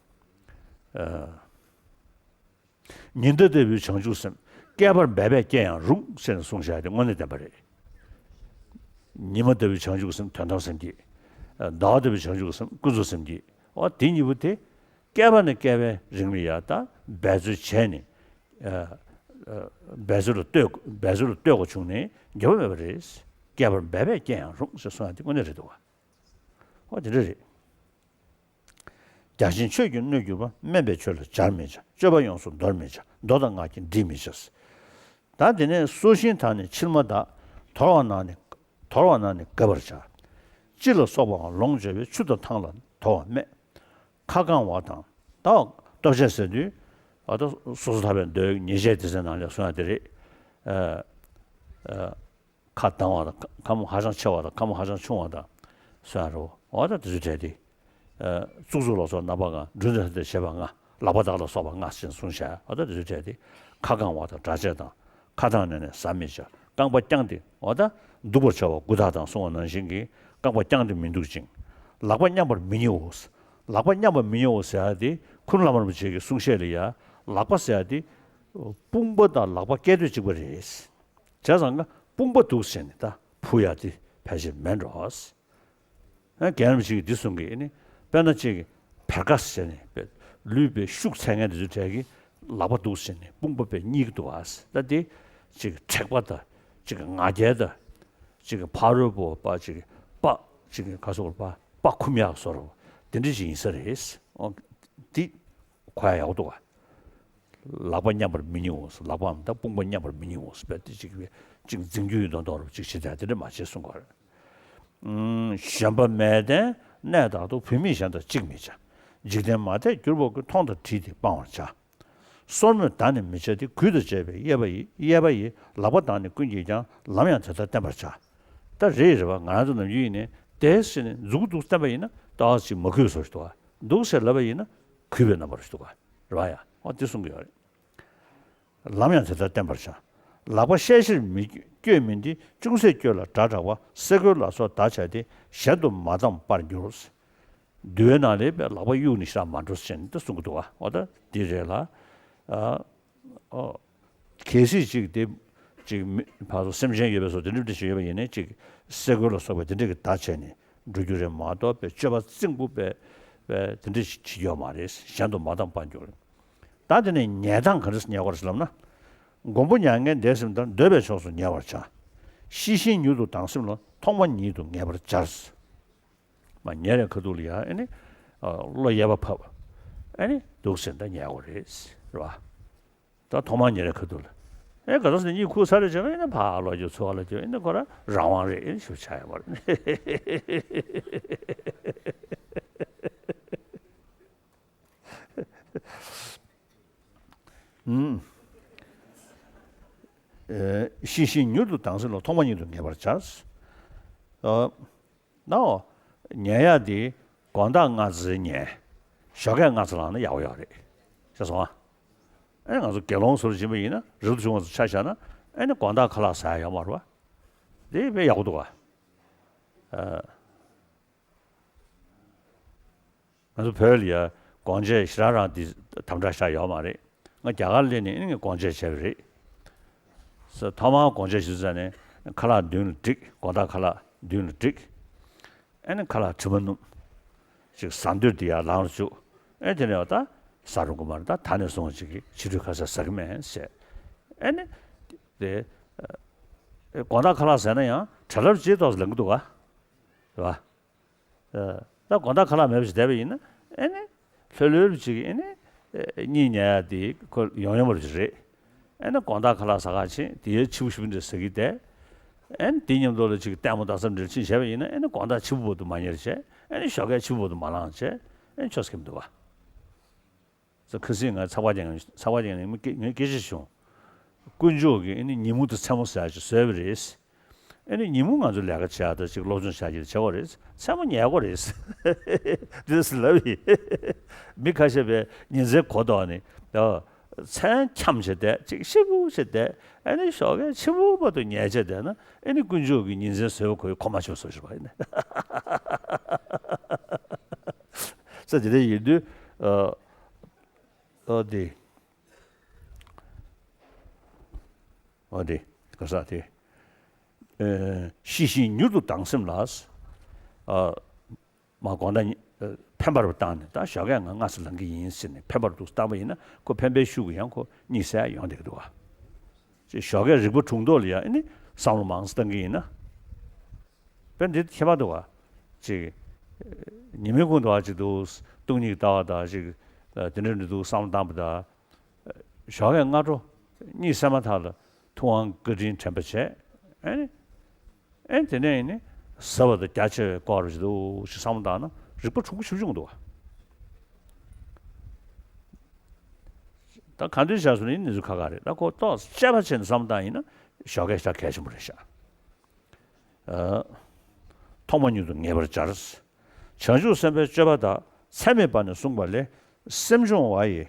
ཨ། ཉི་ཟླ་ལྟ་བུའི་བྱང་ཆུབ་སེམས། བསྐལ་པར་འབད་པས་སྐྱེ་ཡང་རུང་ཟེར་ནས་གསུངས་བཞག་དེ་དངོས་གནས་བདེན་པ་རེད། ཉི་མ་ལྟ་བུའི་བྱང་ཆུབ་སེམས་དོན་དམ་སེམས་བསྐྱེད། ཟླ་བ་ལྟ་བུའི་བྱང་ཆུབ་སེམས་ཀུན་རྫོབ་སེམས་བསྐྱེད། འོ་དེ་གཉིས་པོ་དེ། བསྐལ་པ་ནས་བསྐལ་པའི་རིང་ལ་ཡ་ད་འབད་རྩོལ་བྱས་ནས། ཨ། ཨ། འབད་རྩོལ་ལ་ལྟོས། འབད་རྩོལ་ལ་ལྟོས་དགོས་བྱུང་ནས་འགྱུར་བ་མེད་པ་རེད། བསྐལ་པར་འབད་པས་སྐྱེ་ཡང་རུང་ཟེར་གསུངས་ཡ་དེ་དངོས་གནས་རེད་འདུག་བ། འོ་དེ་འདྲ་རེད། རྒྱལ་ཆེན་ཆོས་ཀྱི་སྣོད་གྱུར་པ། དམན་པའི་ཆོས་ལ་སྦྱར་མི་བྱ། སྤྱོད་པ་ཡོངས་སུ་འདོར་མི་བྱ། མདོ་དང་སྔགས་ཀྱིས་འདྲིས་མི་བྱ། ད་དེ་ནས་སོ་ཤིང་དག་ནི་ཕྱིར་མ་བདག། དོར་བ་ན་ནི། དོར་བ་ན་ནི་དགབ་པར་བྱ། ལྕི་ལ་སོགས་པའང་ལོངས་སྤྱོད་པའི། ཆུ་དང་ཐང་ལ་དོར་བ་སྨད། ཁ་བསྐང་བ་དང་། ད་ལྟོ་ཆས་ཟེར་དུས། ཨ། ད་སོ་སོ་ཐར་པའི་མདོའི་ཉེས་བྱས་སྡེ་ཚན་ནང་ལ་གསུངས་ཡ་དེ་རེད། ཨ། ཨ། ཁ་གདངས་པ་དང་ཁ་མོ་ཧ་ཅང་ཆེ་བ་དང་ཁ་མོ་ཧ་ཅང་ཆུང་བ་དང་། སོ་ཡ་རོ། འོ་ད་དེ་ཚོའི་གྲས་དེ། ཨ། གཙུག་གཟུགས་ལ་སོགས་རྣམ་པ་ལྔ། འབྲུ་དང་ལྷ་དང་བཅས་པ་ལྔ། ལག་པ་དག་ལ་སོགས་པ་ལྔ་ཞེས་གསུངས་བཞག་འོ་ད་དེ་ཚོའི་གྲས་དེ། ཁ་བསྐང་བ་དང་སྒྲ་བཅས་དང་། ཁ་གདངས་ནས་ནི་ཟ་མི་བྱ། རྐང་པ་བརྐྱངས་ཏེ་འོ་ད་འདུག་པར་བྱ་བ་དགུ་དག་དང་གསུངས་པ་ནང་བཞིན་གྱི་རྐང་པ་བརྐྱངས་ཏེ་མི་འདུག་ཅིང་། ལག་པ་མཉམ་པར་མི་ཉིའོ། ལག་པ་མཉམ་པར་མི་ཉིའོ་ཟེར་ཡ་དེ་ཁུ་ནུ་བླ་མ་རིན་པོ་ཆེ་གི་གསུང་བཤད་ལ་ཡ། ལག་པ་ཟེར་ཡ་དེ་དཔུང་པ་དང་ལག་པ་སྐད་དོད་གཅིག་པ་རེད། བྱས་ཙང་ཀ་དཔུང་པ་འདུག་ཟེར་ནས་ད་ཕུ་ཡ་དེ་ཕལ་ཆེར་མེད་འགྲོ། ཨ། རྒན་རབས་ཅིག་གིས་འདི་གསུང་གི་ནི། དཔེར་ན་ཅིག་བེར་ཀ་ཟེར་ནས་པའི་ལུས་པའི་ཤུགས་ཚད་མཁན་དེ་ཚོའི་གྲས་ཀྱིས་ལག་པ་འདུག་ཟེར་ནས་དཔུང་པ་པའི་གཉིས་ཀྱི་འདུག་ཨ། ད་དེ་ཅིག་དྲེགས་པ་དང་ཅིག་ང་རྒྱལ་དང་ཅིག་ཕ་རོལ་པོ་པ་ཅིག་པ་ཅིག་ག་སོགས་པ་པ་ཁུམ་ཡག་བཟོ་འདྲ་དེ་འདྲ་ཅིག་ཡིན་ས་རེད། འོ་དེ་གོ་ཡ་ཡག་པོ་འདུག་ཨ། ལག་པ་མཉམ་པར་མི་ཉིའོ། ལག་པའམ་ད་དཔུང་པ་མཉམ་པར་མི་ཉིའོ་ཟེར་བས་དེ་གཅིག་གཅིག་འཛིན་རྒྱུ་ཡོད་མདོག་མདོག་རུ་གཅིག་བྱེད་དེ་དེ་འདྲ་མ་བྱེད་གསུང་གི་རེད། ཨུམ། བཞོན་པ་མལ་སྟན་གནས་དག་ཏུ། བུད་མེད་གཞན་དང་གཅིག་མི་བྱ། འཇིག་རྟེན་མ་དད་གྱུར་པོ་ཀུན། མཐོང་དང་དྲིས་ཏེ་སྤང་བར་བྱ། སོར་མོས་བརྡ་ནི་མི་བྱ་སྟེ། གུས་དང་བཅས་པའི་གཡས་པ་ཡིས། གཡས་པ་ཡིས། ལག་པ་དང་ནི་ཀུན་གྱིས་ཀྱང་། ལམ་ཡང་དེ་ལྟར་བསྟན་པར་བྱ། ད་རེད་རེད་པ། ང་རང་ཚོ་ནམ་རྒྱུན་ཡིན་ནའི་དེ་ཟེར་ནས་མཛུབ་གུ་འདུག་བསྟན་པ་ཡིན་ན་ལྟ་བ་ཅིག་མ་གུས་བཟོ་ཞིག་འདུག་ག་འདུག་ཟེར་ལབ་པ་ཡིན་ན་གུས་པའི་རྣམ་པ་རེད་འདུག་ག་རེད་པ། ཡ། འོ་དེ་གསུང་གི་ཡོད་རེད། ལམ་ཡང་དེ་ལྟར་བསྟན་པར་བྱ། ལག་པ་ཤན་ཕྱིར་མི་བསྐྱོད་མིན་ཏེ། ཅུང་ཟད་བསྐྱོད་ལ་སྒྲ་གྲགས་པ། སེ་གོལ་ལ་སོགས་བརྡ་བྱ་སྟེ། གཞན་དུ་མ་བསྡམས་པར་འགྱུར། འདུལ་བའི་ནང་ལས་པའི་ལག་པ་གཡུག་ནས་ཞེ་དྲག་མ་འགྲོ་ཟེར་ནས་ད་གསུང་གི་འདུག་ག་འོ་ད་འདི་རེད་ལ། ཨ། ཨོ། གལ་སྲིད་ཅིག་དེ་ཅིག་མི་ཕར་ཚུར་སེམས་ཅན་ཡོད་པའི་སོགས་དེ་འདྲ་འདྲ་ཞིག་ཡོད་པ་ཡིན་ནའི་ཅིག་སེ་གོལ་ལ་སོགས་པ་དེ་འདྲ་གི་བརྡ་བྱས་ནས་འགྲོ་རྒྱུ་རེད་མ་གཏོགས་པའི་སྤྱོད་པ་རྩིང་པོ་པའི་པའི་དེ་འདྲ་ཞིག་བྱེད་ཡོད་མ་རེད། གཞན་དུ་མ་བསྡམས་པར་འགྱུར། ད་དེ་ནས་ཉལ་སྟངས་ག་འདྲ་ཉལ་དགོས་རེད་ལབ་ན། མགོན་པོ་མྱ་ངན་འདས་ཟིན་པ་ལྟར་འདོད་པའི་ཕྱོགས་སུ་ཉལ་བར་བྱ། ཤི་ཞིང་མྱུར་དུ་ལྡང་སེམས་ལ། ཐོག་མ་ཉིད་དུ་ངེས་པར་སྦྱར། མར་ཉལ་རས་ཁ་ཐུག་ལ་ཡ་ཨེ་ནི། ཨ། གློ་གཡས་པ་ཕབ། ཨེ་ནི་འདུག་སེ་ད་ཉལ་དགོས་རེད། རེད་པ། ད་ཐོག་མར་ཉལ་རས་ཁ་ཐུག་ལ། ཨེ་ག་ད་སེ་གཉིད་ཁུག་ཚར་རེ་བྱས་པ་ཨེ་ནི་ཕར་ལོག་རྒྱུ་ཚུར་ལོག་རྒྱུ་ཨེ་ནི་ཁོ་རང་རང་དབང་རེད། ཨེ་ནི་ཞུ་ཆ་ཡོད་མ་རེད། ཨུམ། ཨེ། ཤི་ཞིང་མྱུར་དུ་ལྡང་སེམས་ལ། ཐོག་མ་ཉིད་དུ་ངེས་པར་བྱ། ཨ། ནའོ། ཉལ་ཡག་དེ་དགོང་དག་སྔ་ཙམ་ཉལ། ཞོགས་ཀས་སྔ་ཙམ་ལངས་ན་ཡག་པོ་ཡོད་རེད། ཤེས་སོང་ཨ། ཨེ་ང་ཚོ་དགེ་སློང་ཚོར་ཕྱིན་པ་ཡིན་ན་རབ་ཏུ་བྱུང་བ་ཚོ་ཆ་བཞག་ན་ཨེ་ནི་དགོང་དག་ཁ་ལག་ཟ་ཡག་ཡོད་མ་རེད་པ། དེ་དཔེ་ཡག་པོ་འདུག་ག་ཨ། ང་ཚོ་བོད་ལ་ཡ་སྒོང་ཆས་ཞེ་དྲག་རང་འདི་དམ་དྲག་བཞག་ཡོད་མ་རེད། ང་རྒྱ་གར་སླེབས་ནས་ཨེ་ནི་ངས་སྒོང་ཆས་བྱས་པ་རེད། ས་ཐོག་མར་སྒོང་ཆས་ཞུ་ཙ་ནས་ཁ་ལག་མདུན་ལ་བསྒྲིགས། དགོང་དག་ཁ་ལག་མདུན་ལ་བསྒྲིགས། ཨེ་ནི་ཁ་ལག་དྲི་མ་སྣོམ། ཅིག་ཟ་འདོད་དེ་ཡར་ལངས་རུ་བཅུག་ཨེ་དེ་ནས་ད་ཟ་རུང་གི་མ་རེད། ད་ད་ནས་བཟུང་ཅིག་གི་ཕྱི་དྲོའི་ཁ་ཟས་ཟ་གི་མེད་ཟེར། ཨེ་ནི་དེ་དགོང་དག་ཁ་ལག་ཟས་ན་ཡང་བྲེལ་ལབ་ཅིག་ཏོག་ཙམ་ལེན་གི་འདུག་ག་རེད་པ། ཨ། ད་དགོང་དག་ཁ་ལག་མེད་པ་ཞིག་བསྡད་པ་ཡིན་ན་ཨེ་ནི་ལྷོད་ལྷོད་ཅིག་ཨེ་ནི་གཉིད་ཉལ་ཡག་དེ་ཁོ་ཡོང་ཡོང་བ་ཅིག་རེད། ཨེ་ནི་དགོང་དག་ཁ་ལག་ཟ་ག་ཕྱིན་དེ་ཡའི་ཕྱི་པོ་ཕྱི་པོ་འདྲ་ཟ་གི་བསྡད། ཨེ་ནི་དེ་མཉམ་དུ་ལ་ཅིག་ལྟད་མོ་ལྟ་ཙམ་འདྲ་ཕྱིན་བྱས་པ་ཡིན་ན། ཨེ་ནི་དགོང་དག་ཕྱི་པོ་བར་དུ་མ་ཉལ་བྱས། ཨེ་ནི་ཞོགས་ཀས་ཕྱི་པོ་བར་དུ་མ་ལངས་བྱས། ཨེ་ནི་ཆོས་སྐྱོང་འདུག་བ། ཁ་སང་ང་ཚགས་པར་རྒྱག་ཚགས་པར་རྒྱག་ནས་ངས་སྐད་ཆ་བྱུང་། དཀོན་མཆོག་གིས་ཨ་ནི་ཉིན་མོ་དང་མཚན་མོ་ཟེར་ཡག་ཅིག་བཟོས་པ་རེད། ཨ་ནི་ཉིན་མོ་ང་ཚོ་ལས་ཀ་བྱེད་ཡག་དང་ཅིག་སློབ་སྦྱོང་བྱེད་ཡག་ཅིག་བྱེད་དགོས་རེད། མཚན་མོ་ཉལ་དགོས་རེད། དེ་ལབ་ཡིན། མི་ཁ་ཤས་པས་ཉིན་མཚན་གོ་ཐོག་ནས་མཚན་འཁྱམས་བྱས་བསྡད། ཅིག་ཤི་བོ་བྱས་བསྡད། ཨ་ནི་ཞོགས་ཀས་ཕྱི་པོ་བར་དུ་ཉལ་བྱས་བསྡད་ན། ཨ་ནི་དཀོན་མཆོག་གིས་ཉིན་མཚན་བཟོས་པ་ཁོའི་ཁོ་མ་ཆོད་བཟོ་ཞིག་པ་ཡིན། ས་དེ་འདྲ་ཡིན་དུས། ཨ། ཨོ་དེ། ཨོ་དེ། ག་ས་དེ། ཨེ། ཤི་ཞིང་མྱུར་དུ་སྡང་སེམས་ལ། ཨ། མ་དགོང་དག་ཨ་ཕན་པར་བཏང་ནས། ད་ཞོགས་ཀས་ང་སྔ་ས་ལངས་ཀྱི་ཡིན་ཟེར་ནས་ཕན་པར་འདུག་བཏང་པ་ཡིན་ན། ཁོ་ཕན་པའི་ཤུགས་ཀྱིས་ཡང་ཁོ་གཉིད་སད་ཡོང་བསྡད་ཀྱི་འདུག་བ། ཅེས་ཞོགས་ཀས་རིག་པ་དྲུང་ཐོག་ལ་ཡ་ཨ་ནི་བསམ་བློ་མང་ཙམ་བཏང་གི་ཡིན་ན། དཔེ་འདི་ཁྱད་པར་འདུག་བ། ཅིག་ཉི་མའི་གུང་དུ་བ་ཅིག་འདུག་སྟོང་ཉིད་ལྟ་བ་དང་ཅིག་དེ་འདྲ་འདྲ་འདུག་བསམ་བློ་བཏང་པ་དང་། ཞོགས་ཀས་སྔ་དྲོ་གཉིད་སད་མ་ཐག་ལ་ཐུབ་དབང་བཀའ་དྲིན་དྲན་པ་བྱས། ཨེ་ནི། ཨེ་ནི་དེ་ནས་ནི་ཟབ་པ་དང་རྒྱ་ཆེ་བའི་སྐོར་ཅིག་འདུག་ཅིག་བསམ་བློ་བཏང་ན་རིག་པ་དྲུང་པོ་ཞིབ་བྱུང་འདུག་བ། ད་གང་འདྲ་བྱས་སོང་ནི་གནས་ཚུལ་ཁག་ཁག་རེད། ད་ཁོ་ཏོག་ཙམ་དཔྱད་པ་བྱས་ནས་བསམ་བློ་བཏང་ཡིན་ན་ཞོགས་ཀས་ཞེ་དྲག་གལ་ཆེན་པོ་རེད་ཤག་ཨ། ཐོག་མ་ཉིད་དུ་ངེས་པར་སྦྱར། བྱང་ཆུབ་སེམས་དཔའི་སྤྱོད་པ་དག་ཚད་མེད་པ་ནས་གསུངས་པ་ལས། སེམས་སྦྱོང་བ་ཡི་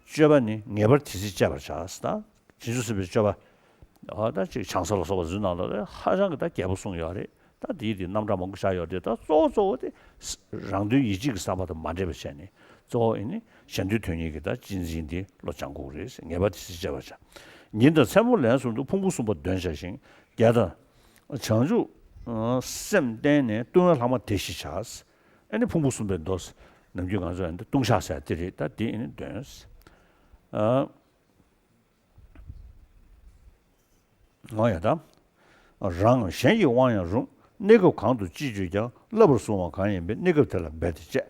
སྤྱོད་པ་ནི་ངེས་པར་དེ་སྲིད་སྤྱད་པར་བྱ། ད་བྱང་ཆུབ་སེམས་དཔའི་སྤྱོད་པ། ཨ། ད་ཅིག་བྱང་ས་ལ་སོགས་པ་ཚོའི་ནང་ལ་ཧ་ཅང་གི་ད་རྒྱས་པོ་གསུངས་ཡོད་རེད། ད་དེའི་དེ་རྣམ་གྲངས་མང་པོ་བཞག་ཡོད་རེད། ད་གཙོ་བོ་གཙོ་བོ་དེ་རང་དོན་ཡིད་བྱེད་ཀྱི་བསམ་པ་དང་མ་འདྲེས་པ་བྱས་ནས། གཙོ་བོ་ཨེ་ནི་གཞན་དོན་དོན་གཉེར་གྱི་ད་གཅེས་འཛིན་དེ་བློ་སྦྱང་དགོས་རེད། ངེས་པར་དེ་སྲིད་སྤྱད་པར་བྱ། ཉིན་དང་མཚན་མོ་ལན་གསུམ་དུ་ཕུང་པོ་གསུམ་པ་འདོན་བྱ་ཞིང་། རྒྱལ་དང་། བྱང་ཆུབ་སེམས་བརྟེན་ནས་ལྟུང་བའི་ལྷག་མ་དེ་ཞི་བྱ། ཨེ་ནི་ཕུང་པོ་གསུམ་པའི་མདོ། ནམ་རྒྱུན་ང་ཚོ་ཨེ་འདི་ལྟུང་བཤགས་ཟེར་དེ་རེད། ད་དེ་ཨེ་ནི་འདོན། ཨ། ང་ཡང་དང་། རང་གཞན་གྱི་དབང་ཡང་རུང་། གནས་སྐབས་གང་དུ་ཅི་བརྗོད་ཀྱང་། བསླབ་པར་གསུངས་པ་གང་ཡིན་པའི། གནས་སྐབས་དེ་ལ་འབད་དེ་སྤྱད།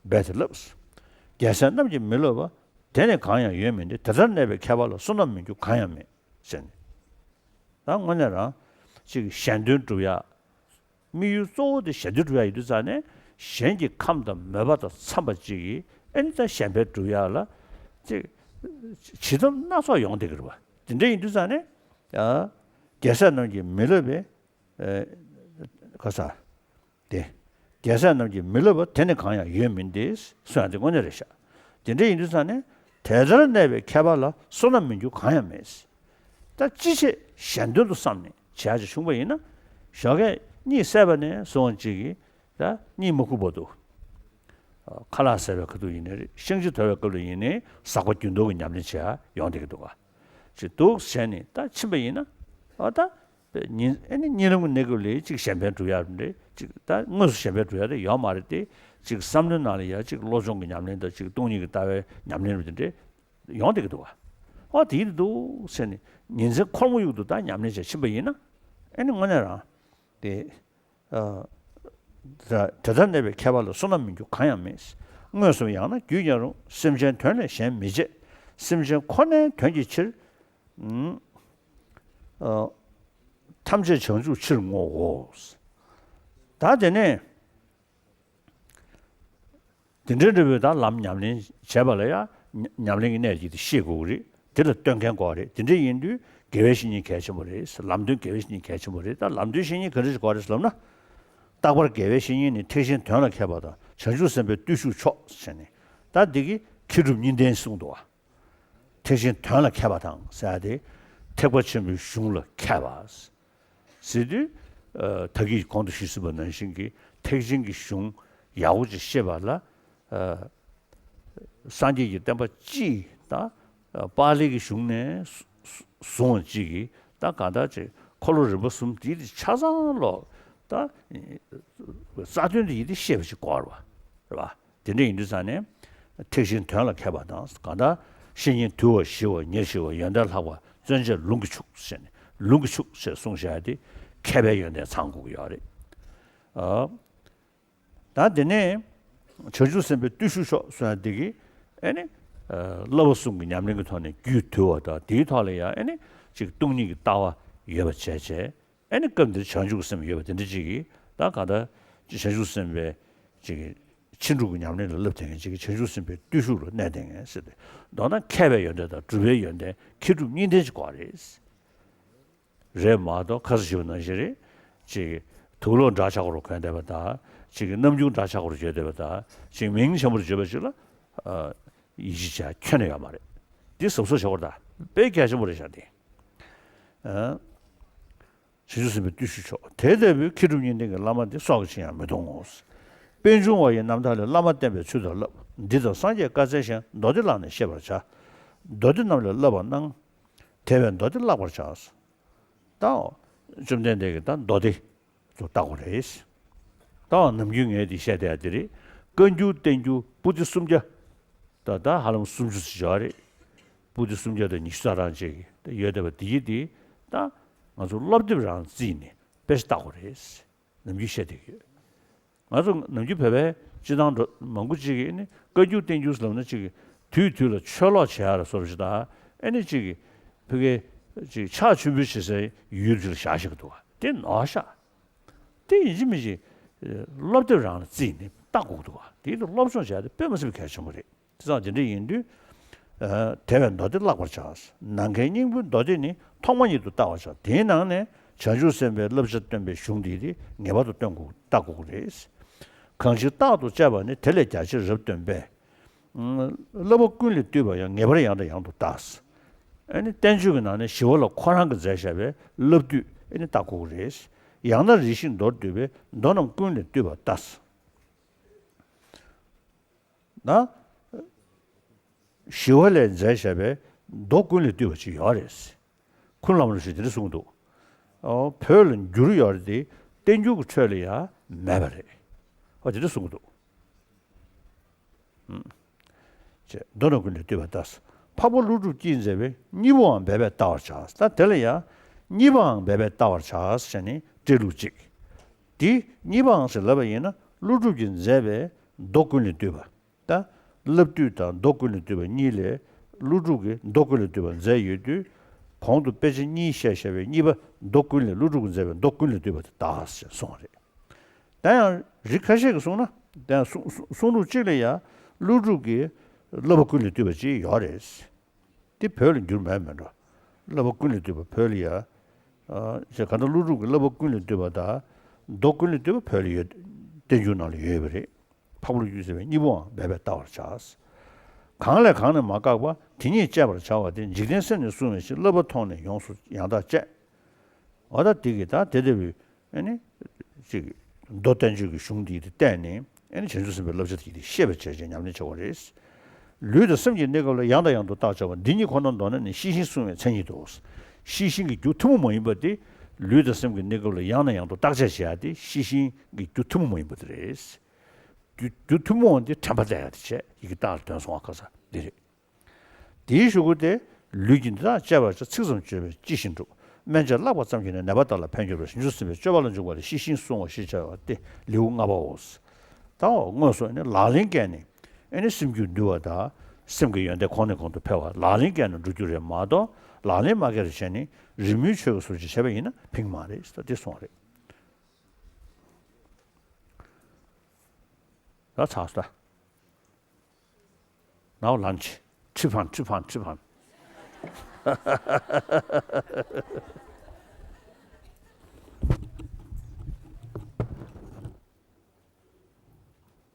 འབད་དེ་བསླབ། རྒྱལ་སྲས་རྣམས་ཀྱིས་མི་བསླབ་པ། དེ་ནི་གང་ཡང་ཡོད་མིན་ཏེ། དེ་ལྟར་གནས་པའི་མཁས་པ་ལ། བསོད་ནམས་མི་འགྱུར་གང་ཡང་མེད། ཟེར་ནས། ད་དངོས་གནས་རང་ཅིག་གཞན་དོན་སྒྲུབ་ཡག་དམིགས་ཡུལ་གཙོ་བོ་དེ་གཞན་དོན་སྒྲུབ་ཡག་ཡིན་དུས་ཙང་ནས། གཞན་གྱི་ཁམས་དང་མོས་པ་དང་འཚམས་པ་ཅིག་གིས་ཨེ་ནི་ད་གཞན་ཕན་སྒྲུབ་ཡག་ལ་ཅིག་བྱེད་ཐབས་སྣ་ཚོགས་ཡོང་བསྡད་ཀྱི་རེད་པ། དེ་འདྲ་ཡིན་དུས་ཙང་ནས། ཨ། རྒྱལ་སྲས་རྣམས་ཀྱིས་མི་བསླབ་པའི། ཨ། ག་ས། དེ། རྒྱལ་སྲས་རྣམས་ཀྱིས་མི་བསླབ་པ། དེ་ནི་གང་ཡང་ཡོད་མིན་ཏེ། གསུངས་ཡག་དེ་དངོས་གནས་རེད་ཤག་དེ་འདྲ་ཡིན་དུས་ཙང་ནས། དེ་ལྟར་གནས་པའི་མཁས་པ་ལ། བསོད་ནམས་མི་འགྱུར་གང་ཡང་མེད། ད་ཅི་བྱེད་གཞན་དོན་དུ་བསམས་ནས་བྱེད་ཡག་ཅིག་བྱུང་པ་ཡིན་ན། ཞོགས་ཀས་གཉིད་སད་པ་ནས་བཟུང་ཅིག་གིས་ད་གཉིད་མ་ཁུག་བར་དུ། ཁ་ལག་ཟས་པའི་ཁ་ཐུག་ཡིན་ནའི་རེད། ཤིང་ཆུ་དོར་བའི་སྐབས་ལ་ཡིན་ནའི། ཟག་པ་རྒྱུན་གཏོར་གྱི་ཉམས་ལེན་བྱེད་ཡག་ཡོང་བསྡད་ཀྱི་འདུག་ག་ཅིག་འདུག་བྱས་ནས་ད་ཕྱིན་པ་ཡིན་ན། ཨ། ད་ཉིན། ཨེ་ནི་གཉིད་ལམ་གྱི་གནས་སྐབས་ལ་ཅིག་གཞན་ཕན་སྒྲུབ་ཡག་རེད། ཅིག་ད་དངོས་སུ་གཞན་ཕན་སྒྲུབ་ཡག་དེ་ཡོད་མ་རེད་དེ། ཅིག་བསམ་བློའི་ནང་ལ་ཡ་ཅིག་བློ་སྦྱོང་གི་ཉམས་ལེན་དང་། ཅིག་སྟོང་ཉིད་ཀྱི་ལྟ་བའི་ཉམས་ལེན་རེད། དེ་འདྲ་ཡོང་བསྡད་ཀྱི་འདུག་ག་ཨོ་དེ་ཡིན་འདུག་ཟེར་ནས་ཉིན་མཚན་ཁོར་མོ་དབྱུག་ཏུ་ད་ཉམས་ལེན་བྱས་ཕྱིན་པ་ཡིན་ན། ཨེ་ནི་དངོས་གནས་རང་དེ། ཨ། དེ་ལྟར་གནས་པའི་མཁས་པ་ལ། བསོད་ནམས་མི་འགྱུར་གང་ཡང་མེད། མངོན་སུམ་ཡང་ན་རྒྱུད་ཀྱང་རུང་། སེམས་ཅན་དོན་ལས་གཞན་མི་བྱེད། སེམས་ཅན་ཁོ་ནའི་དོན་གྱི་ཕྱིར། ཨ། ཐམས་ཅད་བྱང་ཆུབ་ཕྱིར་བསྔོའོ། ད་དེ་ནས། དེ་འདྲའི་འབྲས་བུའི་ད་ལམ་ཉམས་ལེན་བྱས་པ་ལ་ཡང་ཉམས་ལེན་གྱི་གནད་ཀྱིས་དེ་ཤེས་དགོས་ཀྱི་རེད། དེ་ལ་སྟོན་མཁན་དགོས་རེད། དེ་འདྲ་ཡིན་དུས་དགེ་བའི་བཤེས་གཉེན་གལ་ཆེན་པོ་རེད། ལམ་སྟོན་དགེ་བའི་བཤེས་གཉེན་གལ་ཆེན་པོ་རེད། ད་ལམ་སྟོན་བཤེས་གཉེན་ག་འདྲ་ཞིག་དགོས་རེད་ལབ་ན། རྟག་པར་དགེ་བའི་བཤེས་གཉེན་ནི། ཐེག་ཆེན་དོན་ལ་མཁས་པ་དང་། བྱང་ཆུབ་སེམས་དཔའི་བརྟུལ་ཞུགས་མཆོག་ཟེར་ནས། ད་འདི་གི་མཁས་གྲུབ་གཉིས་ལྡན་གསུངས་འདུག་བ། ཐེག་ཆེན་དོན་ལ་མཁས་པ་དང་ཟེར་ཡ་དེ། ཐེག་པ་ཆེན་པོའི་གཞུང་ལ་མཁས་པ་ཟེར་དུས། ཨ། ད་གིན་གོང་དུ་ཞུས་ཟིན་པ་ནང་བཞིན་གྱི་ཐེག་ཆེན་གྱི་གཞུང་ཡག་པོ་ཅིག་ཤེས་པ་ལ། ཨ། སངས་རྒྱས་ཀྱི་བསྟན་པ་སྤྱི་དང་། ཨ། པཱ་ལི་གི་གཞུང་ནས་བཟུང་བ་ཅིག་གིས་ད་གང་ལྟར་ཅིག་འཁོར་ལོ་རིམ་པ་གསུམ་དེ་ཆ་ཚང་ལོག་ད་རྩ་དོན་དེ་ཡིན་དེ་ཤེས་པ་ཅིག་དགོས་རེད་པ། རེད་པ། དེ་འདྲ་ཡིན་དུས་ཙང་ནས། ཐེག་ཆེན་དོན་ལ་མཁས་པ་དང་། གང་ལྟར་བཤེས་གཉེན་དུལ་བ་ཞི་བ་ཉེར་ཞི་བ་ཡོན་ཏན་ལྷག་པ་བརྩོན་བཅས་ལུང་གིས་ཕྱུག་ཟེར་ནས། ལུང་གིས་ཕྱུག་ཟེར་གསུངས་བཞག་དེ་མཁས་པའི་ཡོན་ཏན་ཚང་དགོས་ཀྱི་ཡོད་རེད། ཨ། ད་དེ་ནས་བྱང་ཆུབ་སེམས་དཔའི་བརྟུལ་ཞུགས་མཆོག་གསུངས་ཡ་དེ་གིས་ཨེ་ནི། ཨ། བསླབ་པ་གསུམ་གྱི་ཉམས་ལེན་གྱི་ཐོག་ནས་རྒྱུད་དུལ་བ་དང་། དེའི་ཐོག་ལ་ཡང་ཨེ་ནི་ཅིག་སྟོང་ཉིད་ཀྱི་ལྟ་བ་ཡོད་པ་བྱས་བྱས། ཨེ་ནི་སྐབས་འདིར་བྱང་ཆུབ་སེམས་ཡོད་པ་དེ་འདྲ་ཅིག་གིས་ད་གང་ལྟར་བྱང་ཆུབ་སེམས་དཔའི་ཅིག་གི་ཕྱིན་དྲུག་གི་ཉམས་ལེན་ལ་བསླབ་བསྡད་མཁན་ཅིག་གིས་བྱང་ཆུབ་སེམས་དཔའི་བརྟུལ་ཞུགས་ལ་གནས་བསྡད་མཁན་ཟེར་ཏེ། མདོར་ན་མཁས་པའི་ཡོན་ཏན་དང་གྲུབ་པའི་ཡོན་ཏན་མཁས་གྲུབ་གཉིས་ལྡན་ཅིག་དགོས་རེད། རེད་མ་གཏོགས་ཁ་སང་ཞུས་པ་ནང་བཞིན་རེད། ཅིག་དུག་ལོག་འདྲ་ཆགས་པོ་གོན་བསྡད་པ་དང་། ཅིག་གི་ནམ་རྒྱུན་འདྲ་ཆགས་པོ་བརྗོད་བསྡད་པ་དང་། ཅིག་མིང་ཆེན་པོར་བརྗོད་པ་ཅིག་ལ་ཡིད་ཆེས་བྱ་ཁྱོན་ནས་ཡོད་མ་རེད། འདི་གཟབ་གཟབ་བྱེད་དགོས་རེད། ད་དཔེ་གལ་ཆེན་པོ་རེད་ཤག་འདི། ཨ། བྱང་ཆུབ་སེམས་དཔའི་བརྟུལ་ཞུགས་མཆོག་དེ་ལྟ་བུའི་མཁས་གྲུབ་གཉིས་ལྡན་གྱི་བླ་མ་འདི་སྲོག་གི་ཕྱིར་ཡང་མི་གཏོང་ངོ་། པད་འབྱུང་བ་ཡི་རྣམ་ཐར་ལས། བླ་མ་བསྟེན་པའི་ཚུལ་དང་བསླབ། འདི་ལྟར་སངས་རྒྱས་བཀའ་སྩལ་ཞིང་། མདོ་སྡེ་བླངས་ནས་ཤེས་པར་བྱ། མདོ་སྡེ་རྣམས་ལས་བསླབ་པར་སྣང་། དེ་བས་མདོ་སྡེ་བཀླག་པར་བྱ། ད་བཅོམ་ལྡན་འདས་ཀྱིས་ད་མདོ་སྡེ་ཚོ་བལྟ་དགོས་རེད། ད་ནམ་རྒྱུན་ངས་འདི་བཤད་བསྡད་ཡ་འདི་རེད། བཀའ་འགྱུར་བསྟན་འགྱུར་པོ་ཏི་སུམ་བརྒྱ། ད་ད་ཧ་ལམ་སུམ་ཅུ་ཙམ་ཡོད་རེད། པོ་ཏི་སུམ་བརྒྱ་དང་ཉི་ཤུ་རྩ་གྲངས་ཅིག་ཡོད་བསྡད་པ་འདི་ཡི་འདི་ད་ང་ཚོ་སློབ་དེབ་རང་བརྩིས་ནས་དཔེ་ཆ་བལྟ་དགོས་རེད། ནམ་རྒྱུན་བཤད་བསྡད་ཀྱི་ཡོད། ང་ཚོ་ནམ་རྒྱུན་བོད་པའི་སྤྱི་བཏང་འགྲོ་མང་པོ་ཅིག་གིས་ནི་བཀའ་འགྱུར་བསྟན་འགྱུར་ཟེར་ལབ་ན་ཅིག་དུས་དུས་ལ་ཆོས་ལོག་བྱེད་ཡ་ལ་སོགས་པ་ཞིག་དང་། ཨེ་ནི་ཅིག་ཕ་གི་ཅིག་ཕྱག་མཆོད་འབུལ་བྱེད་སའི་ཡུལ་ཅིག་ལ་བཞག་བཞག་གི་འདུག་བ། དེ་ནོར་ཤག་དེ་ཡིན་གཅིག་མིན་གཅིག་སློབ་དེབ་རང་ལ་བརྩིས་ནས་བལྟ་དགོས་ཀྱི་འདུག་བ། དེ་ཡིན་དུས་སློབ་སྦྱོང་བྱས་ཏེ་དཔེ་མི་སྲིད་པའི་གལ་ཆེན་པོ་རེད། དེ་ཙང་དེ་འདྲ་ཡིན་དུས། ཨ། དེ་བས་མདོ་སྡེ་བཀླག་པར་བྱ། ནམ་མཁའི་སྙིང་པོའི་མདོ་སྡེ་ནི་ཐོག་མ་ཉིད་དུ་བལྟ་བར་བྱ། དེའི་ནང་ནས་བྱང་ཆུབ་སེམས་དཔའི་བསླབ་བྱ་སྟོན་པའི་གཞུང་འདི་དེ་ངེས་པར་དུ་སྟོན་དགོས་བལྟ་དགོས་ཀྱི་རེད། གང་ཕྱིར་རྟག་ཏུ་དཔྱད་པ་ནི། དེ་ལས་རྒྱ་ཆེར་རབ་སྟོན་པས། བསླབ་པ་ཀུན་ལས་བཏུས་པ་ཡང་། ངེས་པར་ཡང་དང་ཡང་དུ་བལྟ། ཨ་ནི་བསྟན་བཅོས་ཀྱི་ནང་ནས་ཞི་བ་ལྷ་ཁོ་རང་གིས་མཛད་བཞག་པའི་བསླབ་བཏུས་ཨ་ནི་བལྟ་དགོས་ཀྱི་རེད། ཡང་ན་རེ་ཞིག་མདོར་བསྡུས་པའི་མདོ་རྣམས་ཀུན་ལས་བཏུས་པ་བལྟ། ན། ཞི་བ་ལྷས་མཛད་བཞག་པའི་མདོ་ཀུན་ལས་བཏུས་པ་ཅིག་ཡོད་རེད། ཁུངས་ལམ་རིམ་ཞིག་དེ་འདྲ་གསུངས་འདུག་ཨོ། བོད་ལ་འགྱུར་ཡོད་རེད་དེ། བསྟན་འགྱུར་གྱི་ཁྲོད་ལ་ཡང་མེད་པ་རེད། ཨོ། དེ་འདྲ་གསུངས་འདུག་ཨུམ། ཅེས་མདོ་རྣམས་ཀུན་ལས་བཏུས་པ་ལྟར། འཕགས་པ་ཀླུ་སྒྲུབ་ཀྱིས་མཛད་པའི་གཉིས་པོའང་འབད་པས་བལྟ་བར་བྱ། ད་དེ་ལ་ཡང་གཉིས་པའང་འབད་པས་བལྟ་བར་བྱ་ཟེར་ནས་བཀྲལ་ལུགས་གཅིག་དེ་གཉིས་པའང་ཟེར་ལབ་པ་ཡིན་ན་ཀླུ་སྒྲུབ་ཀྱིས་མཛད་པའི་མདོ་ཀུན་ལས་བཏུས་པ། ད་བསླབ་བཏུས་དང་མདོ་ཀུན་ལས་བཏུས་པ་གཉིས་ལས་ཀླུ་སྒྲུབ་ཀྱིས་མདོ་ཀུན་ལས་བཏུས་པ་མཛད་ཡོད་དུས། གོང་དུ་དཔེ་ཆ་གཉིས་བཤད་བཞག་པའི་གཉིས་པ་མདོ་ཀུན་ལས་ཀླུ་སྒྲུབ་ཀྱིས་མཛད་པའི་མདོ་ཀུན་ལས་བཏུས་པ་དེ་དག་ཟེར་གསུངས་པ་རེད། ད་ཡང་རིགས་ཁ་ཤས་ཀྱིས་གསུངས་ན། ད་ཡང་གསུང་གསུང་གསུང་ལུགས་གཅིག་ལ་ཡང་ཀླུ་སྒྲུབ་ཀྱི་བསླབ་པ་ཀུན་ལས་བཏུས་པ་ཅིག་ཡོད་རེད། དེ་བོད་ལ་འགྱུར་མེད་མེད་འགྲོ། བསླབ་པ་ཀུན་ལས་བཏུས་པ་བོད་ལ་ཡ། ཨ། ཞེས་གང་ལྟར་ཀླུ་སྒྲུབ་ཀྱི་བསླབ་པ་ཀུན་ལས་བཏུས་པ་དང་། མདོ་ཀུན་ལས་བཏུས་པ་བོད་ལ་ཡོད། བསྟན་འགྱུར་ནང་ལ་ཡོད་པ་རེད། འཕགས་པ་ཀླུ་སྒྲུབ་ཀྱིས་མཛད་པའི་གཉིས་པོའང་འབད་པས་བལྟ་བར་བྱ། གང་ལས་གང་ནས་མ་བཀག་པ། དེ་ཉིད་དཔྱད་པར་བྱ་བ་སྟེ། འཇིག་རྟེན་སེམས་ནི་བསྲུང་བའི་ཕྱིར། བསླབ་པ་མཐོང་ནས་ཡོངས་སུ་ཡང་དག་དཔྱད། འོ་ད་འདི་གིས་ད་དེ་ལྟ་བུའི་ཨ་ནི་ཅིག་མདོ་བསྟན་བཅོས་ཀྱི་གཞུང་འདི་དེ་བལྟས་ནས་ཨ་ནི་བྱང་ཆུབ་སེམས་དཔའི་བསླབ་བྱ་དེ་ཤེས་པར་བྱས་བྱས་ཉམས་ལེན་བྱ་དགོས་རེད། ལུས་དང་སེམས་ཀྱི་གནས་སྐབས་ལ་ཡང་དང་ཡང་དུ་བརྟག་དཔྱད་པ་འདི་ཉིད་ཁོ་ནར་མདོར་ན་ནི་ཤེས་བཞིན་བསྲུང་བའི་མཚན་ཉིད་དོ། ཤེས་བཞིན་གྱི་རྒྱུ་ཐུན་མོང་མ་ཡིན་པ་དེ། ལུས་དང་སེམས་ཀྱི་གནས་སྐབས་ལ་ཡང་ནས་ཡང་དུ་བརྟག་དཔྱད་བྱེད་ཡ་དེ་ཤེས་བཞིན་གྱི་རྒྱུ་ཐུན་མོང་མ་ཡིན་པ་དེ་རེད། རྒྱུ་རྒྱུ་ཐུན་མོང་བ་འདི་དྲན་པ་བསྟེན་ཡ་དེ་བྱས་ཡི་གེ་རྟགས་ལ་དོན་གསུང་བ་ཁ་ས་འདི་རེད། དེའི་གཞུག་གུ་སྟེ། ལུས་ཀྱི་འདི་དག་དཔྱད་པར་བྱ། ཚིག་ཙམ་བརྗོད་པས་ཅི་ཞིག་འགྲུབ། སྨན་དཔྱད་བཀླགས་པ་ཙམ་གྱིས་ནི། ནད་པ་དག་ལ་ཕན་གྱུར་པ། བྱང་ཆུབ་སེམས་དཔའི་སྤྱོད་པ་ལ་འཇུག་པ་ལས། ཤེས་བཞིན་བསྲུང་བ་ཞེས་བྱ་བ་སྟེ་ལེའུ་ལྔ་པའོ། ད་དངོས་སུ་ནི་ལག་ལེན་བཀལ་ནས་ཨ་ནི་སེམས་རྒྱུད་འདུལ་བ་དང་། སེམས་ཀྱི་ཡོན་ཏན་གོང་ནས་གོང་དུ་འཕེལ་བ། ལག་ལེན་བཀལ་ནས་འགྲུབ་རྒྱུ་རེད་མ་གཏོགས། ལག་ལེན་མ་བཀལ་བར་བྱས་ནས་རི་མོའི་ཆོས་ཀྱི་ཟུར་ཅིག་བྱས་པ་ཡིན་ན་ཕན་གྱི་མ་རེད་ཟེར་དེ་གསུངས་པ་རེད། ད་ཚར་སོང་ད། Now lunch. ཁྲི་ཕན། ཁྲི་ཕན། ཁྲི་ཕན།